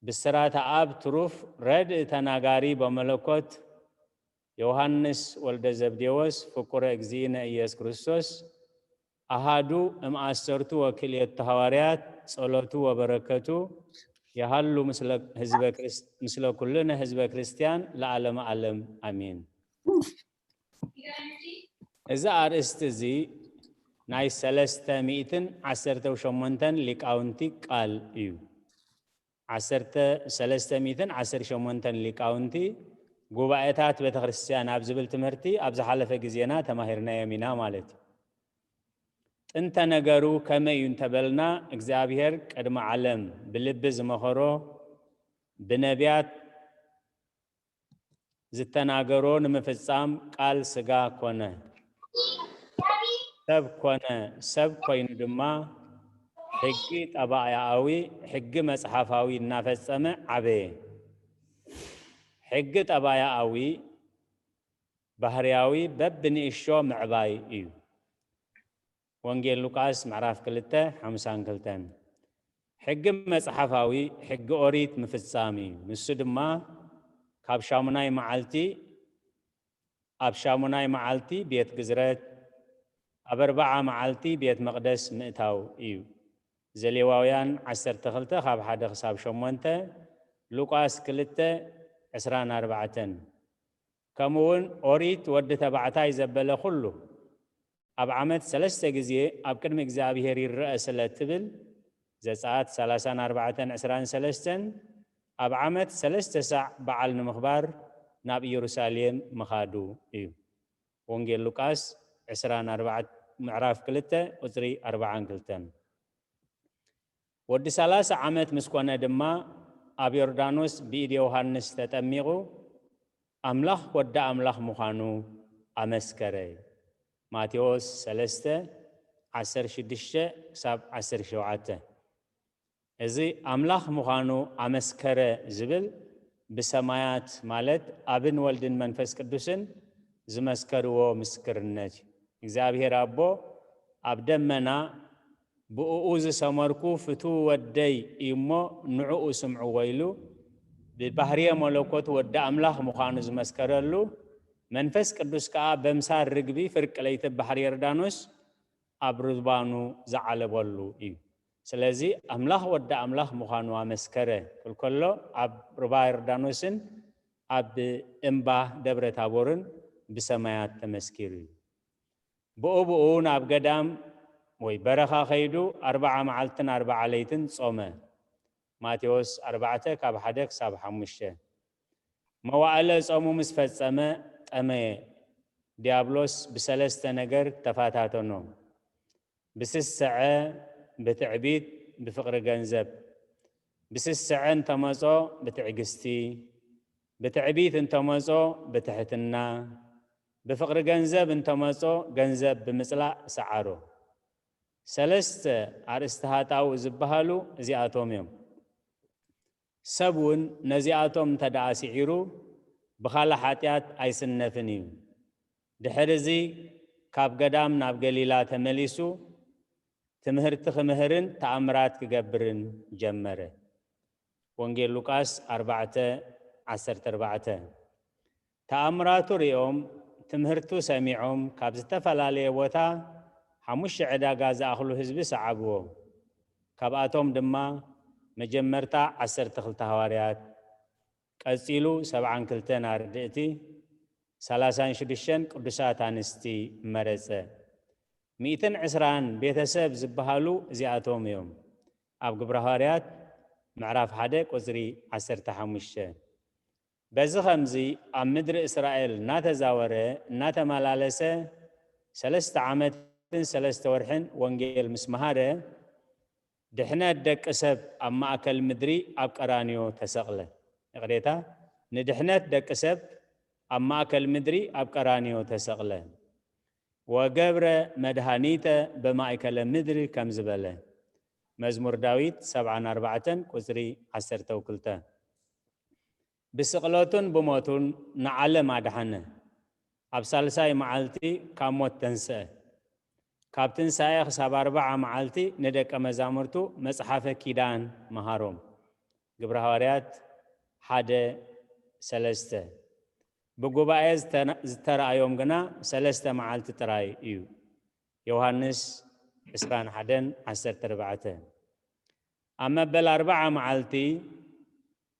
ብስራተ ኣብ ትሩፍ ረድእ ተናጋሪ በመለኮት ዮሃንስ ወልደ ዘብዴዎስ ፍቁረ እግዚእነ ኢየሱስ ክርስቶስ ኣሃዱ እምኣሰርቱ ወክልኤቱ ሃዋርያት ጸሎቱ ወበረከቱ የሃሉ ምስለ ህዝበ ክርስ-፣ ምስለ ኩልነ ህዝበ ክርስቲያን ለዓለመ ዓለም ኣሜን። እዚ ኣርእስቲ እዚ ናይ ሰለስተ ሚእትን ዓሰርተ ሸሞንተን ሊቃውንቲ ቃል እዩ። ዓሰርተ፣ ሰለስተ ሚእትን ዓሰርተ ሸሞንተን ሊቃውንቲ ጉባኤታት ቤተ ክርስቲያን ኣብ ዝብል ትምህርቲ ኣብ ዝሓለፈ ግዜና ተማሂርናዮም ኢና ማለት እዩ። ጥንተ ነገሩ ከመይ እዩ እንተበልና፣ እግዚኣብሔር ቅድሚ ዓለም ብልቢ ዝመኸሮ፣ ብነቢያት ዝተናገሮ ንምፍጻም ቃል ስጋ ኮነ። ሰብ ኮነ። ሰብ ኮይኑ ድማ ሕጊ ጠባያዊ፣ ሕጊ መጽሓፋዊ እናፈጸመ ዓበየ። ሕጊ ጠባያዊ፣ ባህርያዊ በብንእሾ ምዕባይ እዩ። ወንጌል ሉቃስ ምዕራፍ ክልተ ሓምሳን ክልተን። ሕጊ መጽሓፋዊ፣ ሕጊ ኦሪት ምፍጻም እዩ። ንሱ ድማ ካብ ሻሙናይ መዓልቲ፣ ኣብ ሻሙናይ መዓልቲ ቤት ግዝረት፣ ኣብ ኣርብዓ መዓልቲ ቤት መቕደስ ምእታው እዩ። ዘሌዋውያን ዓሰርተ ክልተ ካብ ሓደ ክሳብ ሸሞንተ፣ ሉቃስ ክልተ ዕስራን ኣርባዕተን። ከምኡ እውን ኦሪት ወዲ ተባዕታይ ዘበለ ኩሉ ኣብ ዓመት ሰለስተ ግዜ ኣብ ቅድሚ እግዚኣብሔር ይረአ ስለ ትብል፣ ዘጸኣት ሰላሳን ኣርባዕተን ዕስራን ሰለስተን፣ ኣብ ዓመት ሰለስተ ሳዕ በዓል ንምኽባር ናብ ኢየሩሳሌም ምኻዱ እዩ። ወንጌል ሉቃስ ዕስራን ኣርባዕተን፣ ምዕራፍ ክልተ ቁጽሪ ኣርባዓን ክልተን። ወዲ ሰላሳ ዓመት ምስ ኮነ ድማ ኣብ ዮርዳኖስ ብኢድ ዮሃንስ ተጠሚቑ ኣምላኽ ወዲ ኣምላኽ ምዃኑ ኣመስከረ። ማቴዎስ ሰለስተ፣ ዓሰርተ ሽዱሽተ ክሳብ ዓሰርተ ሸውዓተ። እዚ ኣምላኽ ምዃኑ ኣመስከረ ዝብል ብሰማያት ማለት ኣብን ወልድን መንፈስ ቅዱስን ዝመስከርዎ ምስክርነት እዩ። እግዚኣብሔር ኣቦ ኣብ ደመና ብእኡ ዝሰመርኩ ፍቱው ወደይ እዩ እሞ ንዕኡ ስምዕዎ ኢሉ ብባህርየ መለኮት ወዲ ኣምላኽ ምዃኑ ዝመስከረሉ መንፈስ ቅዱስ ከኣ በምሳል ርግቢ ፍርቂ ለይቲ ባሕሪ ዮርዳኖስ ኣብ ርባኑ ዝዓለበሉ እዩ። ስለዚ ኣምላኽ ወዲ ኣምላኽ ምዃኑ ኣመስከረ ክብል ከሎ ኣብ ርባ ዮርዳኖስን ኣብ እምባ ደብረ ታቦርን ብሰማያት ተመስኪሩ እዩ። ብኡ ብኡ ናብ ገዳም ወይ በረኻ ከይዱ ኣርብዓ መዓልትን ኣርብዓ ለይትን ጾመ። ማቴዎስ ኣርባዕተ ካብ ሓደ ክሳብ ሓሙሽተ። መዋዕለ ጾሙ ምስ ፈጸመ ጠመየ። ዲያብሎስ ብሰለስተ ነገር ተፈታተኖ። ብስስዐ፣ ብትዕቢት፣ ብፍቕሪ ገንዘብ። ብስስዐ እንተመጾ ብትዕግስቲ፣ ብትዕቢት እንተመጾ ብትሕትና፣ ብፍቕሪ ገንዘብ እንተመጾ ገንዘብ ብምጽላእ ሰዓሮ። ሰለስተ ኣርእስቲ ሃጣው ዝበሃሉ እዚኣቶም እዮም። ሰብ እውን ነዚኣቶም እንተ ደኣ ስዒሩ ብኻልእ ሓጢኣት ኣይስነፍን እዩ። ድሕሪ እዚ ካብ ገዳም ናብ ገሊላ ተመሊሱ ትምህርቲ ክምህርን ተኣምራት ክገብርን ጀመረ። ወንጌል ሉቃስ ኣርባዕተ ዓሰርተ ኣርባዕተ። ተኣምራቱ ሪኦም ትምህርቱ ሰሚዖም ካብ ዝተፈላለየ ቦታ ሓሙሽተ ዕዳጋ ዝኣኽሉ ህዝቢ ሰዓብዎ። ካብኣቶም ድማ መጀመርታ ዓሰርተ ክልተ ሃዋርያት፣ ቀጺሉ ሰብዓን ክልተን ኣርድእቲ፣ ሰላሳን ሽዱሽተን ቅዱሳት ኣንስቲ መረጸ። ሚእትን ዕስራን ቤተሰብ ዝበሃሉ እዚኣቶም እዮም። ኣብ ግብረ ሃዋርያት ምዕራፍ ሓደ ቁጽሪ ዓሰርተ ሓሙሽተ። በዚ ኸምዚ ኣብ ምድሪ እስራኤል እናተዛወረ እናተመላለሰ ሰለስተ ዓመትን ሰለስተ ወርሕን ወንጌል ምስ መሃረ፣ ድሕነት ደቂ ሰብ ኣብ ማእከል ምድሪ ኣብ ቀራንዮ ተሰቕለ። ይቕሬታ፣ ንድሕነት ደቂ ሰብ ኣብ ማእከል ምድሪ ኣብ ቀራንዮ ተሰቕለ። ወገብረ መድሃኒተ በማእከለ ምድሪ ከም ዝበለ። መዝሙር ዳዊት ሰብዓን ኣርባዕተን ቁጽሪ ዓሰርተ ክልተ። ብስቕለቱን ብሞቱን ንዓለም ኣድሓነ። ኣብ ሳልሳይ መዓልቲ ካብ ሞት ተንስአ። ካብ ትንሳኤ ክሳብ ኣርብዓ መዓልቲ ንደቀ መዛሙርቱ መጽሓፈ ኪዳን መሃሮም። ግብረ ሃዋርያት ሓደ ሰለስተ። ብጉባኤ ዝተነ-፣ ዝተረኣዮም ግና ሰለስተ መዓልቲ ጥራይ እዩ። ዮሃንስ ዕስራን ሓደን ዓሰርተ ኣርባዕተ። ኣብ መበል ኣርብዓ መዓልቲ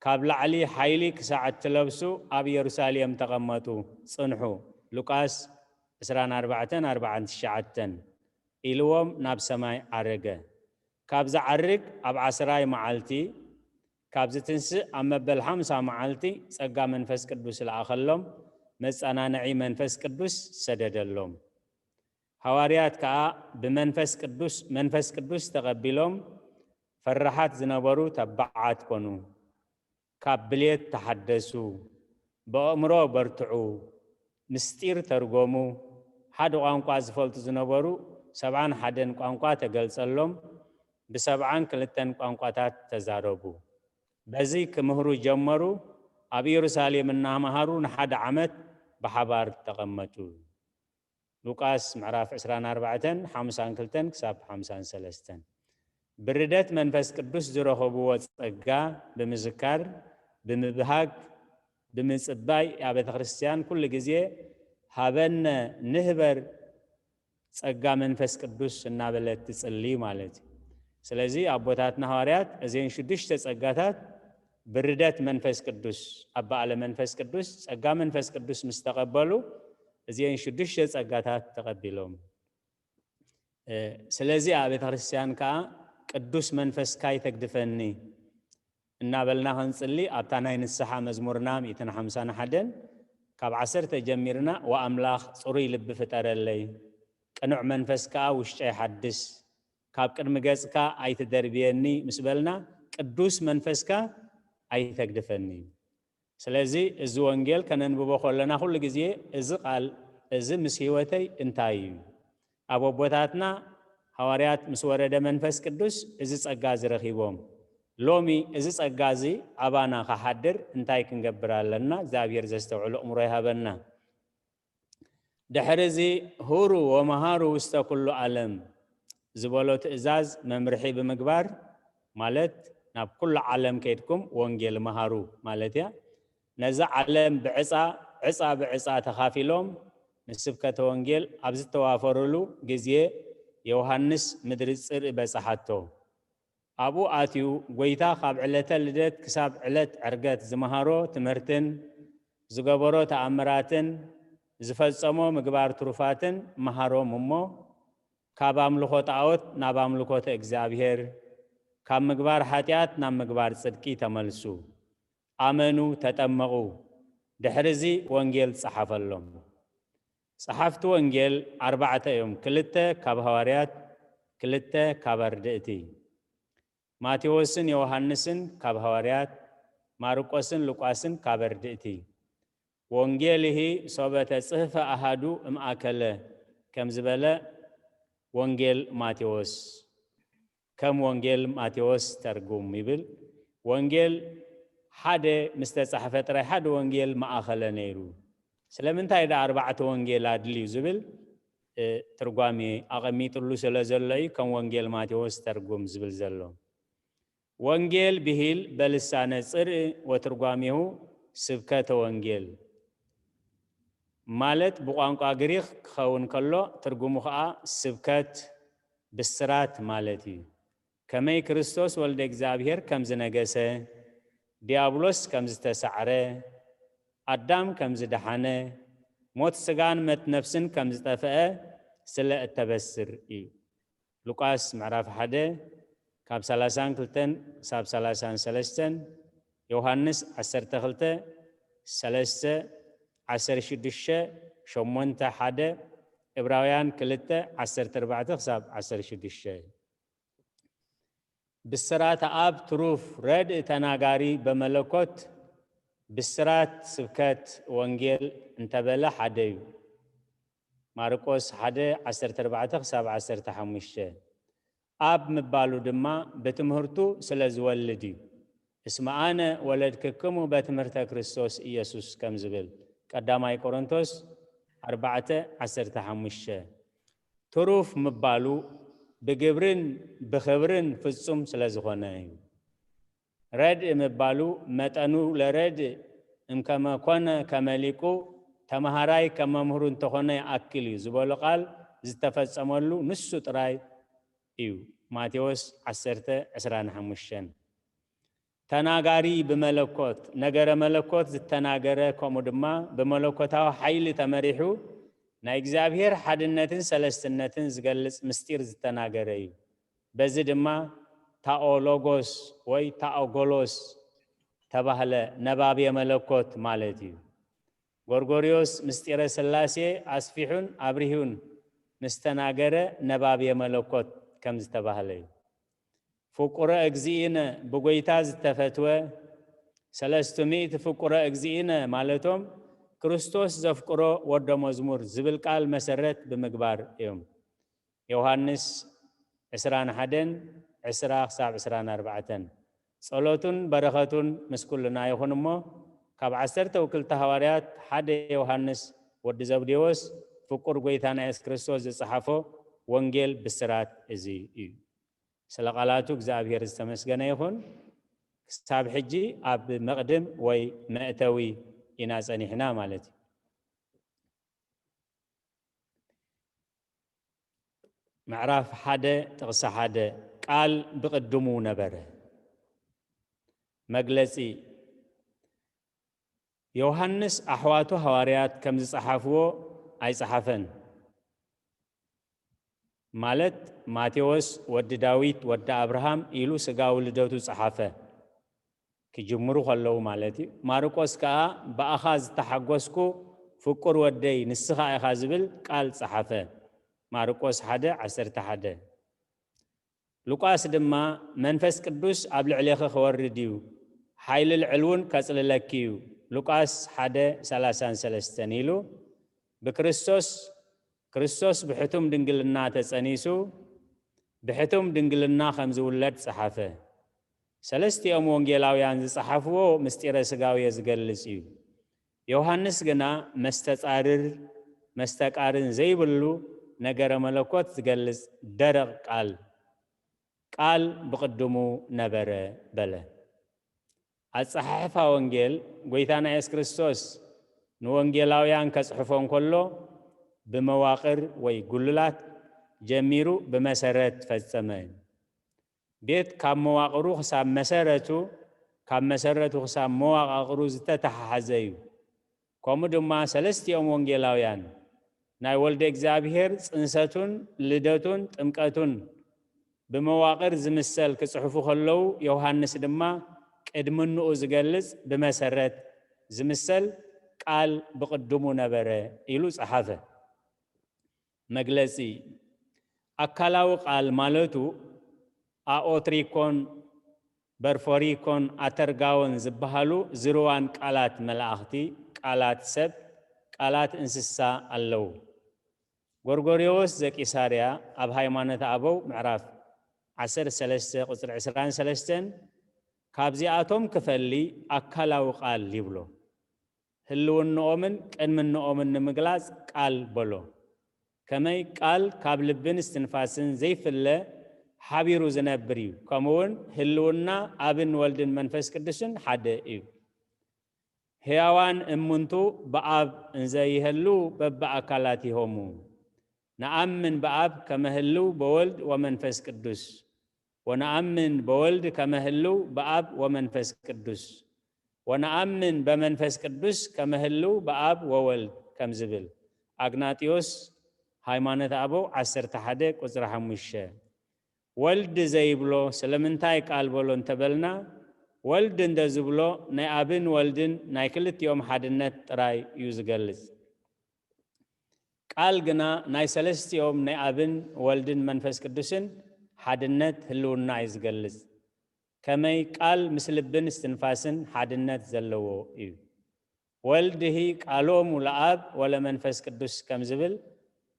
ካብ ላዕሊ ሓይሊ ክሳዕ እትለብሱ ኣብ ኢየሩሳሌም ተቐመጡ፣ ጽንሑ። ሉቃስ ዕስራን ኣርባዕተን ኣርባዓን ትሽዓተን ኢልዎም ናብ ሰማይ ዓረገ። ካብ ዝዓርግ ኣብ ዓስራይ መዓልቲ፣ ካብ ዝትንስእ ኣብ መበል ሓምሳ መዓልቲ ጸጋ መንፈስ ቅዱስ ለኣኸሎም፣ መጸናንዒ መንፈስ ቅዱስ ሰደደሎም። ሃዋርያት ከኣ ብመንፈስ ቅዱስ፣ መንፈስ ቅዱስ ተቐቢሎም ፈራሓት ዝነበሩ ተባዓት ኮኑ። ካብ ብልየት ተሓደሱ፣ ብኣእምሮ በርትዑ፣ ምስጢር ተርጎሙ። ሓደ ቋንቋ ዝፈልጡ ዝነበሩ ሰብዓን ሓደን ቋንቋ ተገልጸሎም፣ ብሰብዓን ክልተን ቋንቋታት ተዛረቡ። በዚ ክምህሩ ጀመሩ። ኣብ ኢየሩሳሌም እናመሃሩ ንሓደ ዓመት ብሓባር ተቐመጡ። ሉቃስ ምዕራፍ ዕስራን ኣርባዕተን፣ ሓምሳን ክልተን ክሳብ ሓምሳን ሰለስተን። ብርደት መንፈስ ቅዱስ ዝረኸብዎ ጸጋ ብምዝካር፣ ብምብሃግ፣ ብምጽባይ፣ ኣብ ቤተ ክርስቲያን ኩሉ ግዜ ሃበነ ንህበር ጸጋ መንፈስ ቅዱስ እናበለት ትጽሊ ማለት እዩ። ስለዚ ኣቦታትና ሃዋርያት እዘን ሽዱሽተ ጸጋታት ብርደት መንፈስ ቅዱስ፣ ኣብ በዓለ መንፈስ ቅዱስ፣ ጸጋ መንፈስ ቅዱስ ምስ ተቐበሉ፣ እዚአን ሽዱሽተ ጸጋታት ተቐቢሎም። እ፣ ስለዚ ኣብ ቤተ ክርስቲያን ከኣ ቅዱስ መንፈስካ ይተግድፈኒ እናበልና ክንጽሊ፣ ኣብታ ናይ ንስሓ መዝሙርና ሚእትን ሓምሳን ሓደን ካብ ዓሰርተ ጀሚርና፣ "ወኣምላኽ ጽሩይ ልቢ ፍጠረለይ፣ ቅኑዕ መንፈስ ከኣ ውሽጠይ ሓድስ፣ ካብ ቅድሚ ገጽካ ኣይትደርብየኒ" ምስ በልና፣ ቅዱስ መንፈስካ ኣይተግድፈኒ። ስለዚ እዚ ወንጌል ከነንብቦ ከለና ኩሉ ግዜ እዚ ቃል እዚ ምስ ህይወተይ እንታይ እዩ? ኣብ ኣቦታትና ሃዋርያት ምስ ወረደ መንፈስ ቅዱስ እዚ ጸጋ እዚ ረኺቦም። ሎሚ እዚ ጸጋ እዚ ኣባና ክሓድር እንታይ ክንገብር ኣለና? እግዚኣብሔር ዘስተውዕሎ ኣእምሮ ይሃበና። ድሕሪ እዚ፣ "ሁሩ ወመሃሩ ውስተ ኩሉ ዓለም" ዝበሎ ትእዛዝ መምርሒ ብምግባር፣ ማለት ናብ ኩሉ ዓለም ከይድኩም ወንጌል መሃሩ ማለት እያ። ነዛ ዓለም ብዕጻ፣ ዕጻ ብዕጻ ተኻፊሎም ንስብከተ ወንጌል ኣብ ዝተዋፈሩሉ ግዜ፣ ዮሃንስ ምድሪ ጽርእ በጽሓቶ። ኣብኡ ኣትዩ፣ ጐይታ ካብ ዕለተ ልደት ክሳብ ዕለት ዕርገት ዝመሃሮ ትምህርትን ዝገበሮ ተኣምራትን ዝፈጸሞ ምግባር ትሩፋትን መሃሮም እሞ፣ ካብ ኣምልኾ ጣኦት ናብ ኣምልኾተ እግዚኣብሔር፣ ካብ ምግባር ሓጢኣት ናብ ምግባር ጽድቂ ተመልሱ፣ ኣመኑ፣ ተጠመቑ፣ ድሕርዚ ወንጌል ጸሓፈሎም። ጸሓፍቲ ወንጌል ኣርባዕተ እዮም፣ ክልተ ካብ ሃዋርያት፣ ክልተ ካብ ኣርድእቲ። ማቴዎስን ዮሃንስን ካብ ሃዋርያት፣ ማርቆስን ሉቃስን ካብ ኣርድእቲ። ወንጌልሂ ሶበ ተጽህፈ ኣሃዱ እምኣከለ ከም ዝበለ ወንጌል ማቴዎስ፣ ከም ወንጌል ማቴዎስ ተርጉም ይብል። ወንጌል ሓደ ምስ ተጻሕፈ ጥራይ ሓደ ወንጌል መኣኸለ ነይሩ። ስለምንታይ ደኣ ኣርባዕተ ወንጌል ኣድልዩ ዝብል፣ እ፣ ትርጓሜ ኣቐሚጥሉ ስለ ዘሎ እዩ ከም ወንጌል ማቴዎስ ተርጉም ዝብል ዘሎ። ወንጌል ብሂል በልሳነ ጽርእ ወትርጓሜሁ ስብከተ ወንጌል። ማለት ብቋንቋ ግሪኽ ክኸውን ከሎ ትርጉሙ ኸኣ ስብከት፣ ብስራት ማለት እዩ። ከመይ ክርስቶስ ወልደ እግዚኣብሔር ከም ዝነገሰ፣ ዲያብሎስ ከም ዝተሳዕረ፣ ኣዳም ከም ዝደሓነ፣ ሞት ስጋን መት ነፍስን ከም ዝጠፍአ ስለ እተበስር እዩ። ሉቃስ ምዕራፍ ሓደ ካብ ሰላሳን ክልተን ክሳብ ሰላሳን ሰለስተን፣ ዮሃንስ ዓሰርተ ክልተ ሰለስተ፣ ዓሰርተ ሽዱሽተ ሸሞንተ ሓደ፣ ዕብራውያን ክልተ ዓሰርተ ኣርባዕተ ክሳብ ዓሰርተ ሽዱሽተ። ብስራት ኣብ ትሩፍ ረድእ ተናጋሪ በመለኮት ብስራት ስብከት ወንጌል እንተበለ ሓደ እዩ። ማርቆስ ሓደ ዓሰርተ ኣርባዕተ ክሳብ ዓሰርተ ሓሙሽተ። ኣብ ምባሉ ድማ ብትምህርቱ ስለ ዝወልድ እዩ። እስመ ኣነ ወለድክክሙ በትምህርተ ክርስቶስ ኢየሱስ ከም ዝብል ቀዳማይ ቆሮንቶስ ኣርባዕተ ዓሰርተ ሓሙሽተ። ትሩፍ ምባሉ ብግብርን ብኽብርን ፍጹም ስለ ዝኾነ እዩ። ረድእ ምባሉ መጠኑ ለረድእ እምከመ ኮነ ከመ ሊቁ፣ ተመሃራይ ከም መምህሩ እንተኾነ ይኣክል እዩ ዝበሎ ቃል ዝተፈጸመሉ ንሱ ጥራይ እዩ። ማቴዎስ ዓሰርተ ዕስራን ሓሙሽተን። ተናጋሪ ብመለኮት፣ ነገረ መለኮት ዝተናገረ፣ ከምኡ ድማ ብመለኮታዊ ሓይሊ ተመሪሑ ናይ እግዚኣብሔር ሓድነትን ሰለስትነትን ዝገልጽ ምስጢር ዝተናገረ እዩ። በዚ ድማ ታኦሎጎስ ወይ ታኦጎሎስ ተባህለ፣ ነባብየ መለኮት ማለት እዩ። ጎርጎርዮስ ምስጢረ ሥላሴ ኣስፊሑን ኣብሪሁን ምስ ተናገረ ነባብየ መለኮት ከም ዝተባህለ እዩ። ፍቁረ እግዚእነ፣ ብጎይታ ዝተፈትወ፣ ሰለስቱ ሚእቲ ፍቁረ እግዚእነ ማለቶም ክርስቶስ ዘፍቅሮ ወዶ መዝሙር ዝብል ቃል መሰረት ብምግባር እዮም። ዮሃንስ ዕስራን ሓደን ዕስራ ክሳብ ዕስራን ኣርባዕተን። ጸሎቱን በረኸቱን ምስ ኩልና ይኹን እሞ፣ ካብ ዓሰርተ ወክልተ ሃዋርያት ሓደ ዮሃንስ ወዲ ዘብዴዎስ ፍቁር ጎይታና የሱስ ክርስቶስ ዝጸሓፎ ወንጌል ብስራት እዚ እዩ። ስለ ቃላቱ እግዚኣብሔር ዝተመስገነ ይኹን። ክሳብ ሕጂ ኣብ መቕድም ወይ መእተዊ ኢና ጸኒሕና ማለት እዩ። ምዕራፍ ሓደ ጥቕሲ ሓደ፣ ቃል ብቕድሙ ነበረ። መግለጺ፣ ዮሃንስ ኣሕዋቱ ሃዋርያት ከም ዝጸሓፍዎ ኣይጸሓፈን። ማለት ማቴዎስ ወዲ ዳዊት ወዲ ኣብርሃም ኢሉ ስጋዊ ልደቱ ጸሓፈ። ክጅምሩ ከለዉ ማለት እዩ። ማርቆስ ከኣ ብኣኻ ዝተሓጎስኩ ፍቁር ወደይ ንስኻ ኢኻ ዝብል ቃል ጸሓፈ። ማርቆስ ሓደ ዓሰርተ ሓደ። ሉቃስ ድማ መንፈስ ቅዱስ ኣብ ልዕሌኺ ክወርድ እዩ፣ ሓይሊ ልዕል እውን ከጽልለኪ እዩ። ሉቃስ ሓደ ሰላሳን ሰለስተን ኢሉ ብክርስቶስ፣ ክርስቶስ ብሕቱም ድንግልና ተጸኒሱ፣ ብሕቱም ድንግልና ከም ዝውለድ ጸሓፈ። ሰለስቲኦም ወንጌላውያን ዝጸሓፍዎ ምስጢረ ስጋውየ ዝገልጽ እዩ። ዮሃንስ ግና መስተጻርር መስተቃርን ዘይብሉ ነገረ መለኮት ዝገልጽ ደረቕ ቃል፣ ቃል ብቕድሙ ነበረ በለ። ኣጸሓሕፋ ወንጌል ጎይታና የሱስ ክርስቶስ ንወንጌላውያን ከጽሕፎ እንከሎ ብመዋቕር ወይ ጉልላት ጀሚሩ ብመሰረት ፈጸመ። ቤት ካብ መዋቕሩ ክሳብ መሰረቱ፣ ካብ መሰረቱ ክሳብ መዋቓቕሩ ዝተተሓሓዘ እዩ። ከምኡ ድማ ሰለስቲኦም ወንጌላውያን ናይ ወልደ እግዚኣብሔር ጽንሰቱን ልደቱን ጥምቀቱን ብመዋቕር ዝምሰል ክጽሕፉ ከለዉ፣ ዮሃንስ ድማ ቅድምንኡ ዝገልጽ ብመሰረት ዝምሰል ቃል ብቕድሙ ነበረ ኢሉ ጸሓፈ። መግለጺ፣ ኣካላዊ ቃል ማለቱ ኣኦትሪኮን በርፎሪኮን ኣተርጋዎን ዝበሃሉ ዝርዋን ቃላት መላእኽቲ፣ ቃላት ሰብ፣ ቃላት እንስሳ ኣለዉ። ጎርጎርዮስ ዘቂሳርያ ኣብ ሃይማኖተ ኣበው ምዕራፍ ዓሰርተ ሰለስተ ቁጽሪ ዕስራን ሰለስተን፣ ካብዚኣቶም ክፈሊ ኣካላዊ ቃል ይብሎ። ህልውንኦምን ቅድምንኦምን ንምግላጽ ቃል በሎ። ከመይ ቃል ካብ ልብን እስትንፋስን ዘይፍለ ሓቢሩ ዝነብር እዩ። ከምኡውን ህልውና ኣብን ወልድን መንፈስ ቅዱስን ሓደ እዩ። ሕያዋን እምንቱ ብኣብ እንዘይህሉ በብኣካላቲሆሙ። ነኣምን ብኣብ ከመ ህልው በወልድ ወመንፈስ ቅዱስ፣ ወነኣምን በወልድ ከመ ህልው በኣብ ወመንፈስ ቅዱስ፣ ወነኣምን በመንፈስ ቅዱስ ከመ ህልው በኣብ ወወልድ ከም ዝብል። ኣግናጢዮስ ሃይማኖት ኣበው ዓሰርተ ሓደ ቁጽሪ ሓሙሽተ። ወልድ ዘይብሎ ስለምንታይ ቃል በሎ እንተበልና፣ ወልድ እንተ ዝብሎ ናይ ኣብን ወልድን ናይ ክልቲኦም ሓድነት ጥራይ እዩ ዝገልጽ። ቃል ግና ናይ ሰለስቲኦም ናይ ኣብን ወልድን መንፈስ ቅዱስን ሓድነት ህልውና እዩ ዝገልጽ። ከመይ ቃል ምስ ልብን እስትንፋስን ሓድነት ዘለዎ እዩ። ወልድሂ ቃሎሙ ለኣብ ወለመንፈስ ቅዱስ ከም ዝብል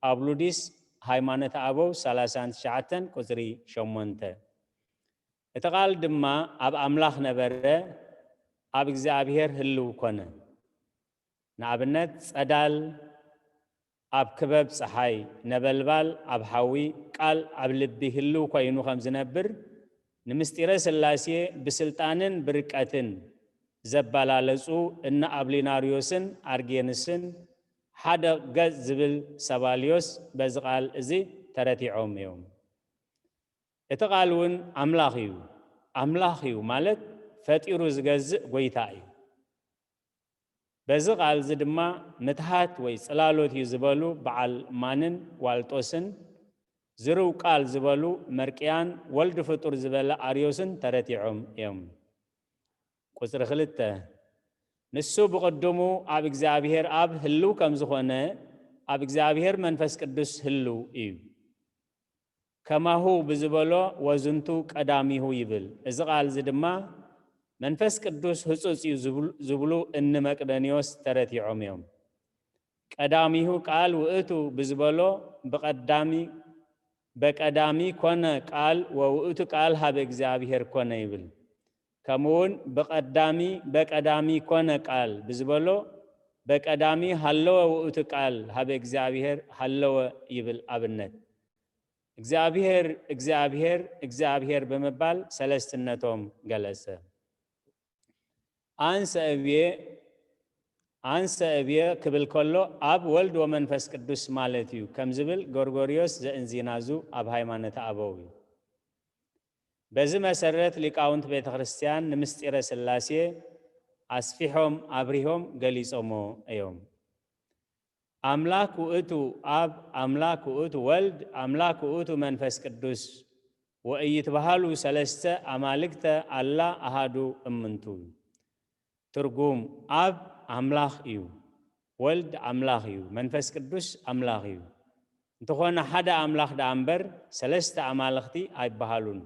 ኣብ ሉዲስ ሃይማኖት ኣበው ሰላሳን ትሽዓተን ቁጽሪ ሸሞንተ። እቲ ቃል ድማ ኣብ ኣምላኽ ነበረ፣ ኣብ እግዚኣብሔር ህልው ኮነ። ንኣብነት ጸዳል ኣብ ክበብ ጸሓይ፣ ነበልባል ኣብ ሓዊ፣ ቃል ኣብ ልቢ ህልው ኮይኑ ከም ዝነብር፣ ንምስጢረ ሥላሴ ብስልጣንን ብርቀትን ዘበላለጹ እነ ኣብሊናርዮስን ኣርጌንስን ሓደ ገጽ ዝብል ሰባልዮስ በዚ ቃል እዚ ተረቲዖም እዮም። እቲ ቃል እውን ኣምላኽ እዩ። ኣምላኽ እዩ ማለት ፈጢሩ ዝገዝእ ጐይታ እዩ። በዚ ቃል እዚ ድማ ምትሃት ወይ ጽላሎት እዩ ዝበሉ በዓል ማንን ዋልጦስን፣ ዝርው ቃል ዝበሉ መርቅያን፣ ወልድ ፍጡር ዝበለ ኣርዮስን ተረቲዖም እዮም። ቁጽሪ ክልተ፣ ንሱ ብቕድሙ ኣብ እግዚኣብሔር ኣብ ህልው ከም ዝኾነ፣ ኣብ እግዚኣብሔር መንፈስ ቅዱስ ህልው እዩ። ከማሁ ብዝበሎ ወዝንቱ ቀዳሚሁ ይብል። እዚ ቃል እዚ ድማ መንፈስ ቅዱስ ህጹጽ እዩ ዝብሉ- ዝብሉ እኒ መቅደንዮስ ተረቲዖም እዮም። ቀዳሚሁ ቃል ውእቱ ብዝበሎ ብቀዳሚ በቀዳሚ ኮነ ቃል ወውእቱ ቃል ሀበ እግዚኣብሔር ኮነ ይብል። ከምኡውን ብቀዳሚ በቀዳሚ ኮነ ቃል ብዝበሎ በቀዳሚ ሃለወ ውእቱ ቃል ሀበ እግዚኣብሔር ሃለወ ይብል። ኣብነት እግዚኣብሔር እግዚኣብሔር እግዚኣብሔር ብምባል ሰለስትነቶም ገለጸ። ኣንሰ እብየ ኣንሰ እብየ ክብል ከሎ ኣብ ወልድ ወመንፈስ ቅዱስ ማለት እዩ ከም ዝብል ጎርጎርዮስ ዘእንዚናዙ ኣብ ሃይማኖተ ኣበው እዩ። በዚ መሰረት ሊቃውንት ቤተ ክርስቲያን ንምስጢረ ሥላሴ ኣስፊሖም ኣብሪሆም ገሊጾሞ እዮም። ኣምላክ ውእቱ ኣብ፣ ኣምላክ ውእቱ ወልድ፣ ኣምላክ ውእቱ መንፈስ ቅዱስ ወእይትበሃሉ ሰለስተ ኣማልክተ ኣላ ኣሃዱ እምንቱ። ትርጉም፣ ኣብ ኣምላኽ እዩ፣ ወልድ ኣምላኽ እዩ፣ መንፈስ ቅዱስ ኣምላኽ እዩ። እንተኾነ ሓደ ኣምላኽ ደኣ እምበር ሰለስተ ኣማልኽቲ ኣይበሃሉን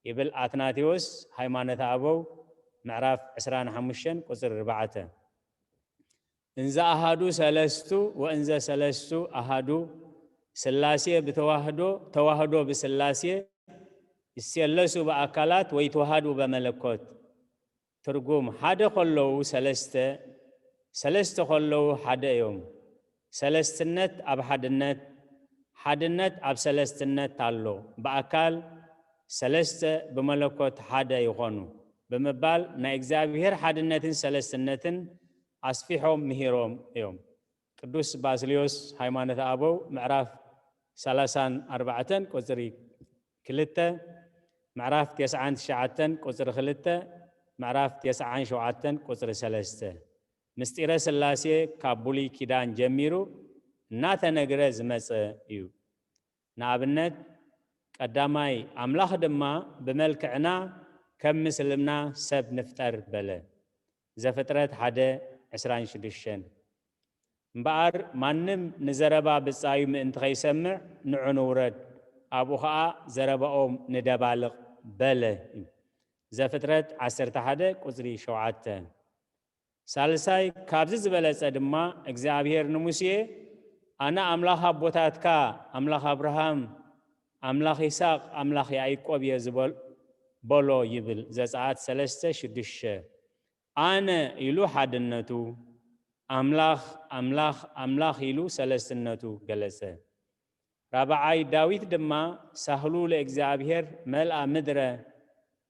ይብል ኣትናቴዎስ ሃይማኖተ ኣበው ምዕራፍ ዕስራን ሓሙሽተን ቁጽሪ ኣርባዕተ። እንዘ ኣሃዱ ሰለስቱ ወእንዘ ሰለስቱ ኣሃዱ ሥላሴ ብተዋህዶ ተዋህዶ ብሥላሴ ይሴለሱ በኣካላት ወይትወሃዱ በመለኮት። ትርጉም፣ ሓደ ከለዉ ሰለስተ፣ ሰለስተ ከለዉ ሓደ እዮም። ሰለስትነት ኣብ ሓድነት፣ ሓድነት ኣብ ሰለስትነት ኣሎ። ብኣካል ሰለስተ ብመለኮት ሓደ ይኾኑ ብምባል ናይ እግዚኣብሔር ሓድነትን ሰለስትነትን ኣስፊሖም ምሂሮም እዮም። ቅዱስ ባስልዮስ ሃይማኖተ ኣበው ምዕራፍ ሰላሳን ኣርባዕተን ቁጽሪ ክልተ፣ ምዕራፍ ተስዓን ትሽዓተን ቁጽሪ ክልተ፣ ምዕራፍ ተስዓን ሸውዓተን ቁጽሪ ሰለስተ። ምስጢረ ሥላሴ ካብ ብሉይ ኪዳን ጀሚሩ እናተነግረ ዝመጸ እዩ። ንኣብነት ቀዳማይ ኣምላኽ ድማ ብመልክዕና ከም ምስልና ሰብ ንፍጠር በለ። ዘፍጥረት ሓደ ዕስራን ሽዱሽተን። እምበኣር ማንም ንዘረባ ብጻዩ ምእንቲ ኸይሰምዕ ንዑ ንውረድ፣ ኣብኡ ኸኣ ዘረባኦም ንደባልቕ በለ። ዘፍጥረት ዓሰርተ ሓደ ቁጽሪ ሸውዓተ። ሳልሳይ ካብዚ ዝበለጸ ድማ እግዚኣብሔር ንሙሴ ኣነ ኣምላኽ ኣቦታትካ ኣምላኽ ኣብርሃም ኣምላኽ ይስሐቅ ኣምላኽ ያዕቆብ እየ ዝበል በሎ ይብል። ዘጸኣት ሰለስተ ሽዱሽተ። ኣነ ኢሉ ሓድነቱ ኣምላኽ ኣምላኽ ኣምላኽ ኢሉ ሰለስትነቱ ገለጸ። ራብዓይ ዳዊት ድማ ሳህሉ ለእግዚኣብሔር መልኣ ምድረ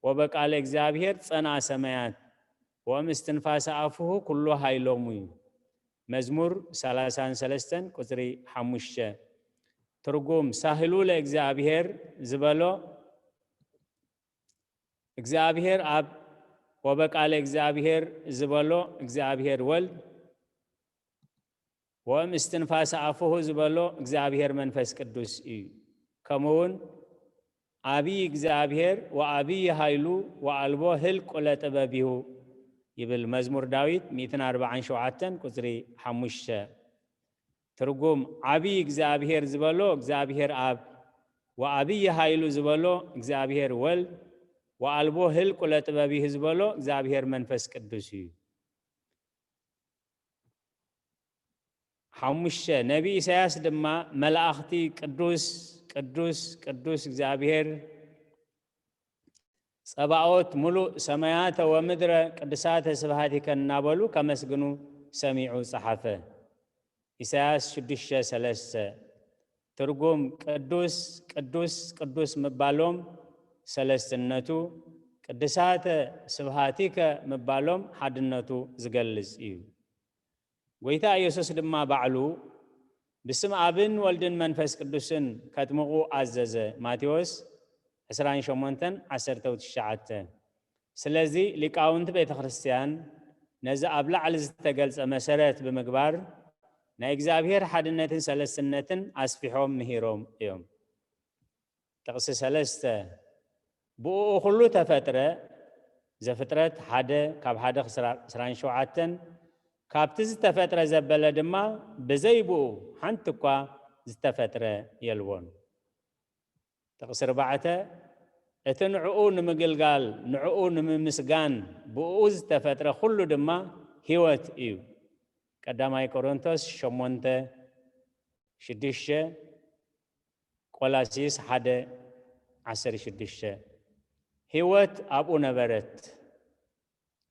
ወበቃለ እግዚኣብሔር ጸንኣ ሰማያት ወእም እስትንፋሰ ኣፉሁ ኩሉ ሃይሎሙ እዩ። መዝሙር ሰላሳን ሰለስተን ቁጽሪ ሓሙሽተ። ትርጉም ሳህሉ ለእግዚኣብሔር ዝበሎ እግዚኣብሔር ኣብ፣ ወበቃለ እግዚኣብሔር ዝበሎ እግዚኣብሔር ወልድ፣ ወእም እስትንፋሰ ኣፉሁ ዝበሎ እግዚኣብሔር መንፈስ ቅዱስ እዩ። ከምኡውን ኣብይ እግዚኣብሔር ወኣብይ ሃይሉ ወኣልቦ ህልቁ ለጥበቢሁ ይብል መዝሙር ዳዊት ሚእትን ኣርባዓን ሸውዓተን ቁጽሪ ሓሙሽተ። ትርጉም ዓብይ እግዚኣብሔር ዝበሎ እግዚኣብሔር ኣብ፣ ወኣብይ ሃይሉ ዝበሎ እግዚኣብሔር ወልድ፣ ወኣልቦ ህልቁ ለጥበቢሁ ዝበሎ እግዚኣብሔር መንፈስ ቅዱስ እዩ። ሓሙሽተ፣ ነቢ ኢሳያስ ድማ መላእኽቲ ቅዱስ ቅዱስ ቅዱስ እግዚኣብሔር ጸባኦት ምሉእ ሰማያተ ወምድረ ቅዱሳተ ስብሃቲከ እናበሉ ከመስግኑ ሰሚዑ ጸሓፈ። ኢሳያስ ሽዱሽተ ሰለስተ። ትርጉም ቅዱስ ቅዱስ ቅዱስ ምባሎም ሰለስትነቱ፣ ቅድሳተ ስብሃቲከ ምባሎም ሓድነቱ ዝገልጽ እዩ። ጎይታ ኢየሱስ ድማ ባዕሉ ብስም ኣብን ወልድን መንፈስ ቅዱስን ከጥምቑ ኣዘዘ። ማቴዎስ ዕስራን ሸሞንተን ዓሰርተው ትሽዓተ። ስለዚ ሊቃውንቲ ቤተ ክርስቲያን ነዚ ኣብ ላዕሊ ዝተገልጸ መሰረት ብምግባር ናይ እግዚኣብሔር ሓድነትን ሰለስትነትን ኣስፊሖም ምሂሮም እዮም። ጥቕሲ ሰለስተ። ብእኡ ኩሉ ተፈጥረ፣ ዘፍጥረት ሓደ ካብ ሓደ ክሳብ ዕስራን ሸውዓተን። ካብቲ ዝተፈጥረ ዘበለ ድማ ብዘይ ብኡ ሓንቲ እኳ ዝተፈጥረ የልቦን። ጥቕሲ ኣርባዕተ። እቲ ንዕኡ ንምግልጋል ንዕኡ ንምምስጋን ብኡ ዝተፈጥረ ኩሉ ድማ ህይወት እዩ። ቀዳማይ ቆሮንቶስ ሸሞንተ ሽዱሽተ፣ ቆላሲስ ሓደ ዓሰርተ ሽዱሽተ። ህይወት ኣብኡ ነበረት።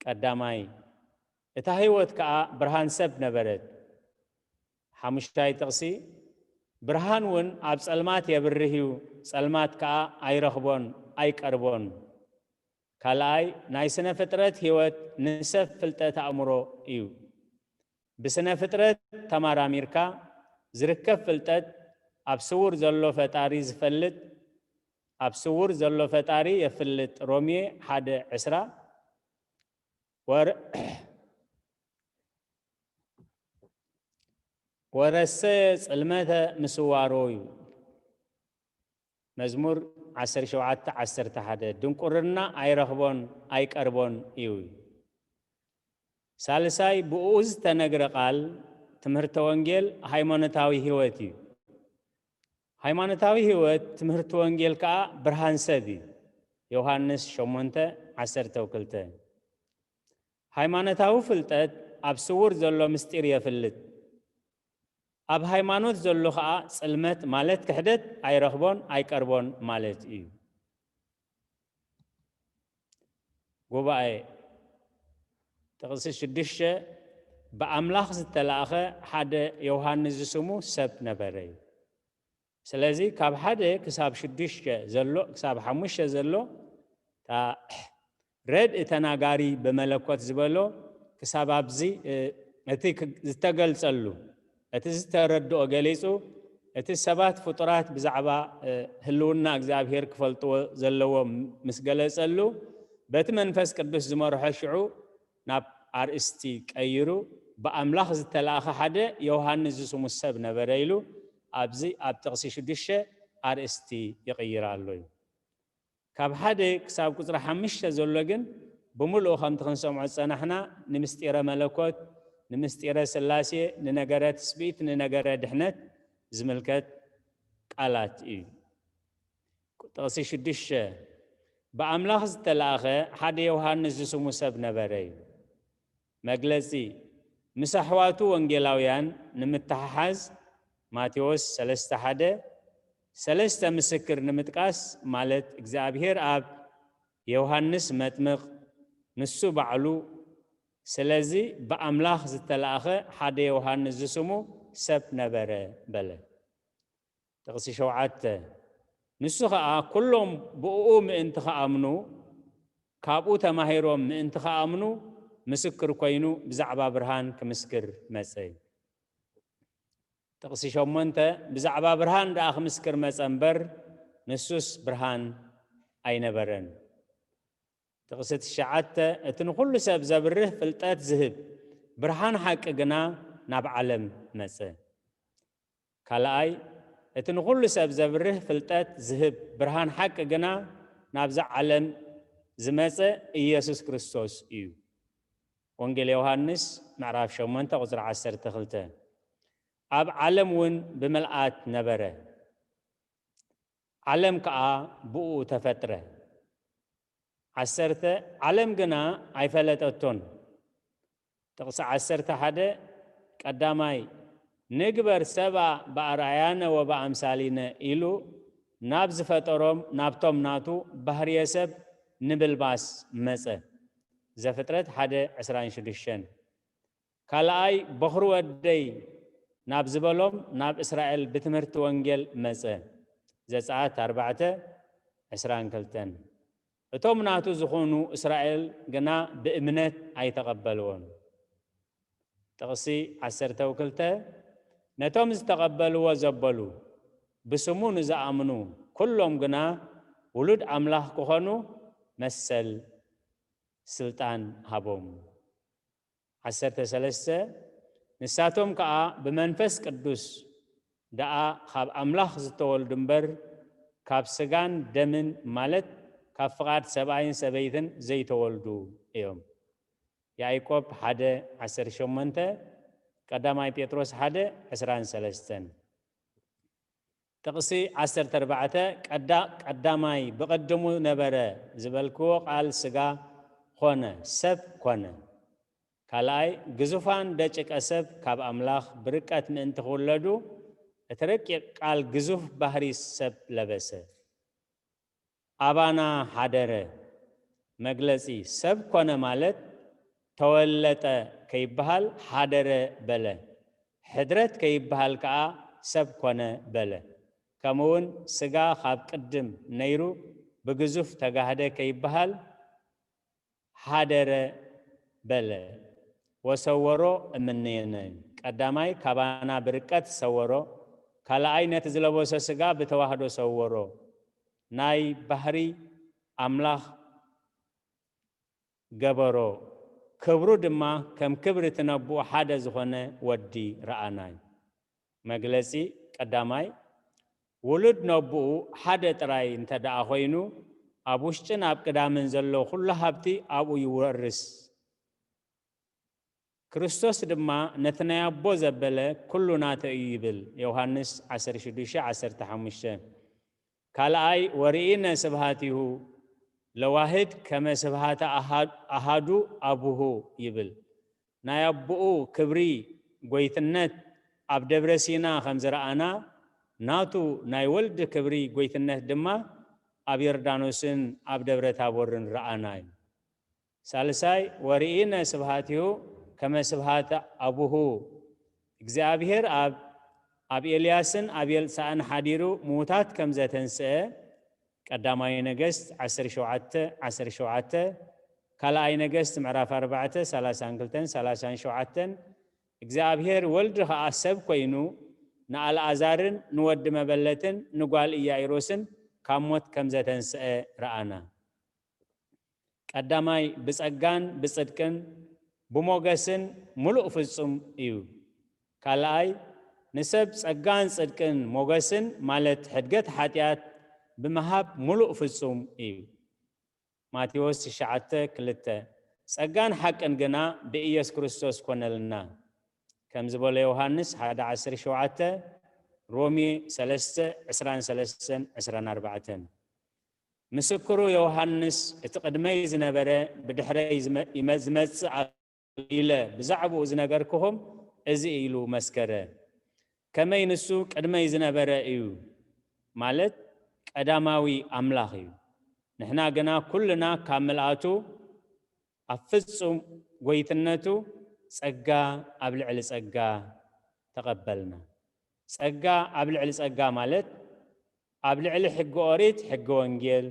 ቀዳማይ፣ እታ ህይወት ከኣ ብርሃን ሰብ ነበረት። ሓሙሽታይ ጥቕሲ፣ ብርሃን እውን ኣብ ጸልማት የብርህ እዩ፣ ጸልማት ከኣ ኣይረኽቦን ኣይቀርቦን። ካልኣይ፣ ናይ ስነ ፍጥረት ህይወት ንሰብ ፍልጠት ኣእምሮ እዩ። ብስነ ፍጥረት ተማራሚርካ ዝርከብ ፍልጠት ኣብ ስውር ዘሎ ፈጣሪ ዝፈልጥ፣ ኣብ ስውር ዘሎ ፈጣሪ የፍልጥ። ሮሜ ሓደ ዕስራ። ወረ-፣ ወረሰየ ጽልመተ ምስዋሮ እዩ። መዝሙር ዓሰርተ ሸውዓተ ዓሰርተ ሓደ። ድንቁርና ኣይረኽቦን ኣይቀርቦን እዩ። ሳልሳይ፣ ብኡ ዝተነግረ ቃል ትምህርተ ወንጌል ሃይማኖታዊ ህይወት እዩ። ሃይማኖታዊ ህይወት ትምህርቲ ወንጌል ከኣ ብርሃን ሰብ እዩ። ዮሃንስ ሸሞንተ ዓሰርተ ክልተ። ሃይማኖታዊ ፍልጠት ኣብ ስውር ዘሎ ምስጢር የፍልጥ። ኣብ ሃይማኖት ዘሎ ኸኣ ጽልመት ማለት ክሕደት ኣይረኽቦን ኣይቀርቦን ማለት እዩ። ጉባኤ፣ ጥቕሲ ሽዱሽተ፣ ብኣምላኽ ዝተላእኸ ሓደ ዮሃንስ ዝስሙ ሰብ ነበረ እዩ። ስለዚ ካብ ሓደ ክሳብ ሽዱሽተ ዘሎ፣ ክሳብ ሓሙሽተ ዘሎ፣ እታ ረድእ ተናጋሪ ብመለኮት ዝበሎ ክሳብ ኣብዚ፣ እ፣ እቲ ክ-፣ ዝተገልጸሉ፣ እቲ ዝተረድኦ ገሊጹ፣ እቲ ሰባት ፍጡራት ብዛዕባ፣ እ፣ ህልውና እግዚኣብሔር ክፈልጥዎ ዘለዎም ምስ ገለጸሉ፣ በቲ መንፈስ ቅዱስ ዝመርሖ ሽዑ ናብ ኣርእስቲ ቀይሩ፣ ብኣምላኽ ዝተላእኸ ሓደ ዮሃንስ ዝስሙ ሰብ ነበረ ኢሉ ኣብዚ ኣብ ጥቕሲ ሽዱሽተ ኣርእስቲ ይቕይር ኣሎ እዩ። ካብ ሓደ ክሳብ ቁጽሪ ሓሙሽተ ዘሎ ግን ብምሉኡ ከምቲ ክንሰምዖ ዝጸናሕና ንምስጢረ መለኮት፣ ንምስጢረ ስላሴ፣ ንነገረ ትስብእት፣ ንነገረ ድሕነት ዝምልከት ቃላት እዩ። ጥቕሲ ሽዱሽተ፣ ብኣምላኽ ዝተላእኸ ሓደ ዮሃንስ ዝስሙ ሰብ ነበረ እዩ። መግለጺ፣ ምስ ኣሕዋቱ ወንጌላውያን ንምትሕሓዝ ማቴዎስ ሰለስተ ሓደ፣ ሰለስተ ምስክር ንምጥቃስ፣ ማለት እግዚኣብሔር ኣብ፣ ዮሃንስ መጥምቕ፣ ንሱ ባዕሉ፣ ስለዚ ብኣምላኽ ዝተላእኸ ሓደ ዮሃንስ ዝስሙ ሰብ ነበረ በለ። ጥቕሲ ሸውዓተ፣ ንሱ ኸኣ ኩሎም ብእኡ ምእንቲ ኸኣምኑ፣ ካብኡ ተማሂሮም ምእንቲ ኸኣምኑ፣ ምስክር ኮይኑ ብዛዕባ ብርሃን ክምስክር መጸ። ጥቕሲ ሸሞንተ፣ ብዛዕባ ብርሃን ደኣ ክምስክር መጸ እምበር፣ ንሱስ ብርሃን ኣይነበረን። ጥቕሲ ትሽዓተ፣ እቲ ንኹሉ ሰብ ዘብርህ ፍልጠት ዝህብ ብርሃን ሓቂ ግና ናብ ዓለም መጸ። ካልኣይ፣ እቲ ንኹሉ ሰብ ዘብርህ ፍልጠት ዝህብ ብርሃን ሓቂ ግና ናብዛ ዓለም ዝመጸ ኢየሱስ ክርስቶስ እዩ። ወንጌል ዮሃንስ ምዕራፍ ሸሞንተ ቁጽሪ ዓሰርተ ክልተ። ኣብ ዓለም እውን ብምልኣት ነበረ፣ ዓለም ከኣ ብእኡ ተፈጥረ። ዓሰርተ፣ ዓለም ግና ኣይፈለጠቶን። ጥቕሲ ዓሰርተ ሓደ፣ ቀዳማይ፣ ንግበር ሰብኣ ብኣርኣያነ ወብኣምሳሊነ ኢሉ ናብ ዝፈጠሮም ናብቶም ናቱ ባህርየ ሰብ ንምልባስ መጸ። ዘፍጥረት ሓደ ዕስራን ሽዱሽተን። ካልኣይ፣ በኹሪ ወደይ ናብ ዝበሎም ናብ እስራኤል ብትምህርቲ ወንጌል መጸ። ዘጸኣት ኣርባዕተ ዕስራን ክልተን። እቶም ናቱ ዝኾኑ እስራኤል ግና ብእምነት ኣይተቐበልዎን። ጥቕሲ ዓሰርተ ክልተ፣ ነቶም ዝተቐበልዎ ዘበሉ፣ ብስሙ ንዝኣምኑ ኩሎም ግና ውሉድ ኣምላኽ ክኾኑ መሰል፣ ስልጣን ሃቦም። ዓሰርተ ሰለስተ፣ ንሳቶም ከኣ ብመንፈስ ቅዱስ ደኣ ካብ ኣምላኽ ዝተወልዱ እምበር፣ ካብ ስጋን ደምን፣ ማለት ካብ ፍቓድ ሰብኣይን ሰበይትን ዘይተወልዱ እዮም። ያዕቆብ ሓደ ዓሰርተ ሸሞንተ፣ ቀዳማይ ጴጥሮስ ሓደ ዕስራን ሰለስተን። ጥቕሲ ዓሰርተ ኣርባዕተ፣ ቀዳ-፣ ቀዳማይ ብቐድሙ ነበረ ዝበልክዎ ቃል ስጋ ኾነ፣ ሰብ ኮነ። ካልኣይ፣ ግዙፋን ደቂቀ ሰብ ካብ ኣምላኽ ብርቀት ምእንቲ ክውለዱ፣ እቲ ረቂቕ ቃል ግዙፍ ባህሪ ሰብ ለበሰ። ኣባና ሓደረ። መግለጺ፣ ሰብ ኮነ ማለት ተወለጠ ከይበሃል ሓደረ በለ። ሕድረት ከይበሃል ከኣ ሰብ ኮነ በለ። ከምኡውን ስጋ ካብ ቅድም ነይሩ ብግዙፍ ተጋህደ ከይበሃል ሓደረ በለ። ወሰወሮ እምኔነ። ቀዳማይ ካባና ብርቀት ሰወሮ፣ ካልኣይ ነቲ ዝለበሶ ስጋ ብተዋህዶ ሰወሮ። ናይ ባህሪ ኣምላኽ ገበሮ፣ ክብሩ ድማ ከም ክብሪ እቲ ነብኡ ሓደ ዝኾነ ወዲ ረኣናይ። መግለጺ ቀዳማይ፣ ውሉድ ነብኡ ሓደ ጥራይ እንተ ደኣ ኾይኑ፣ ኣብ ውሽጥን ኣብ ቅዳምን ዘሎ ኩሉ ሃብቲ ኣብኡ ይወርስ። ክርስቶስ ድማ ነቲ ናይ ኣቦ ዘበለ ኩሉ ናተይ እዩ ይብል። ዮሃንስ ዓሰርተ ሽዱሽተ ዓሰርተ ሓሙሽተ። ካልኣይ፣ ወርኢነ ስብሃቲሁ ለዋህድ ከመ ስብሃተ ኣሃ-፣ ኣሃዱ ኣቡሁ ይብል። ናይ ኣቦኡ ክብሪ ጎይትነት ኣብ ደብረ ሲና ከም ዝረኣና፣ ናቱ ናይ ወልድ ክብሪ ጎይትነት ድማ ኣብ ዮርዳኖስን ኣብ ደብረ ታቦርን ረኣና እዩ። ሳልሳይ፣ ወርኢነ ስብሃቲሁ ከመ ስብሃተ ኣቡሁ። እግዚኣብሔር ኣብ፣ ኣብ ኤልያስን ኣብ ኤልሳእን ሓዲሩ ምዉታት ከም ዘተንስአ፣ ቀዳማይ ነገስት ዓሰርተ ሸውዓተ ዓሰርተ ሸውዓተ፣ ካልኣይ ነገስት ምዕራፍ ኣርባዕተ ሰላሳን ክልተን ሰላሳን ሸውዓተን። እግዚኣብሔር ወልድ ኸኣ ሰብ ኮይኑ ንኣልኣዛርን ንወዲ መበለትን ንጓል ኢያኢሮስን ካብ ሞት ከም ዘተንስአ ረኣና። ቀዳማይ ብጸጋን ብጽድቅን ብሞገስን ምሉእ ፍጹም እዩ። ካልኣይ ንሰብ ጸጋን ጽድቅን ሞገስን ማለት ሕድገት ሓጢኣት ብምሃብ ምሉእ ፍጹም እዩ። ማቴዎስ ትሽዓተ ክልተ። ጸጋን ሓቅን ግና ብኢየሱስ ክርስቶስ ኮነልና። ከም ዝበሎ ዮሃንስ ሓደ ዓሰርተ ሸውዓተ፣ ሮሜ ሰለስተ ዕስራን ሰለስተን ዕስራን ኣርባዕተን። ምስክሩ ዮሃንስ እቲ ቅድመይ ዝነበረ ብድሕረይ ዝመ-፣ ይመ-፣ ዝመጽእ ኣሎ ኢለ ብዛዕባኡ ዝነገርክኹም እዚ ኢሉ መስከረ። ከመይ ንሱ ቅድመይ ዝነበረ እዩ፣ ማለት ቀዳማዊ ኣምላኽ እዩ። ንሕና ግና ኩልና ካብ ምልኣቱ ኣብ ፍጹም ጎይትነቱ ጸጋ ኣብ ልዕሊ ጸጋ ተቐበልና። ጸጋ ኣብ ልዕሊ ጸጋ ማለት ኣብ ልዕሊ ሕጊ ኦሪት ሕጊ ወንጌል፣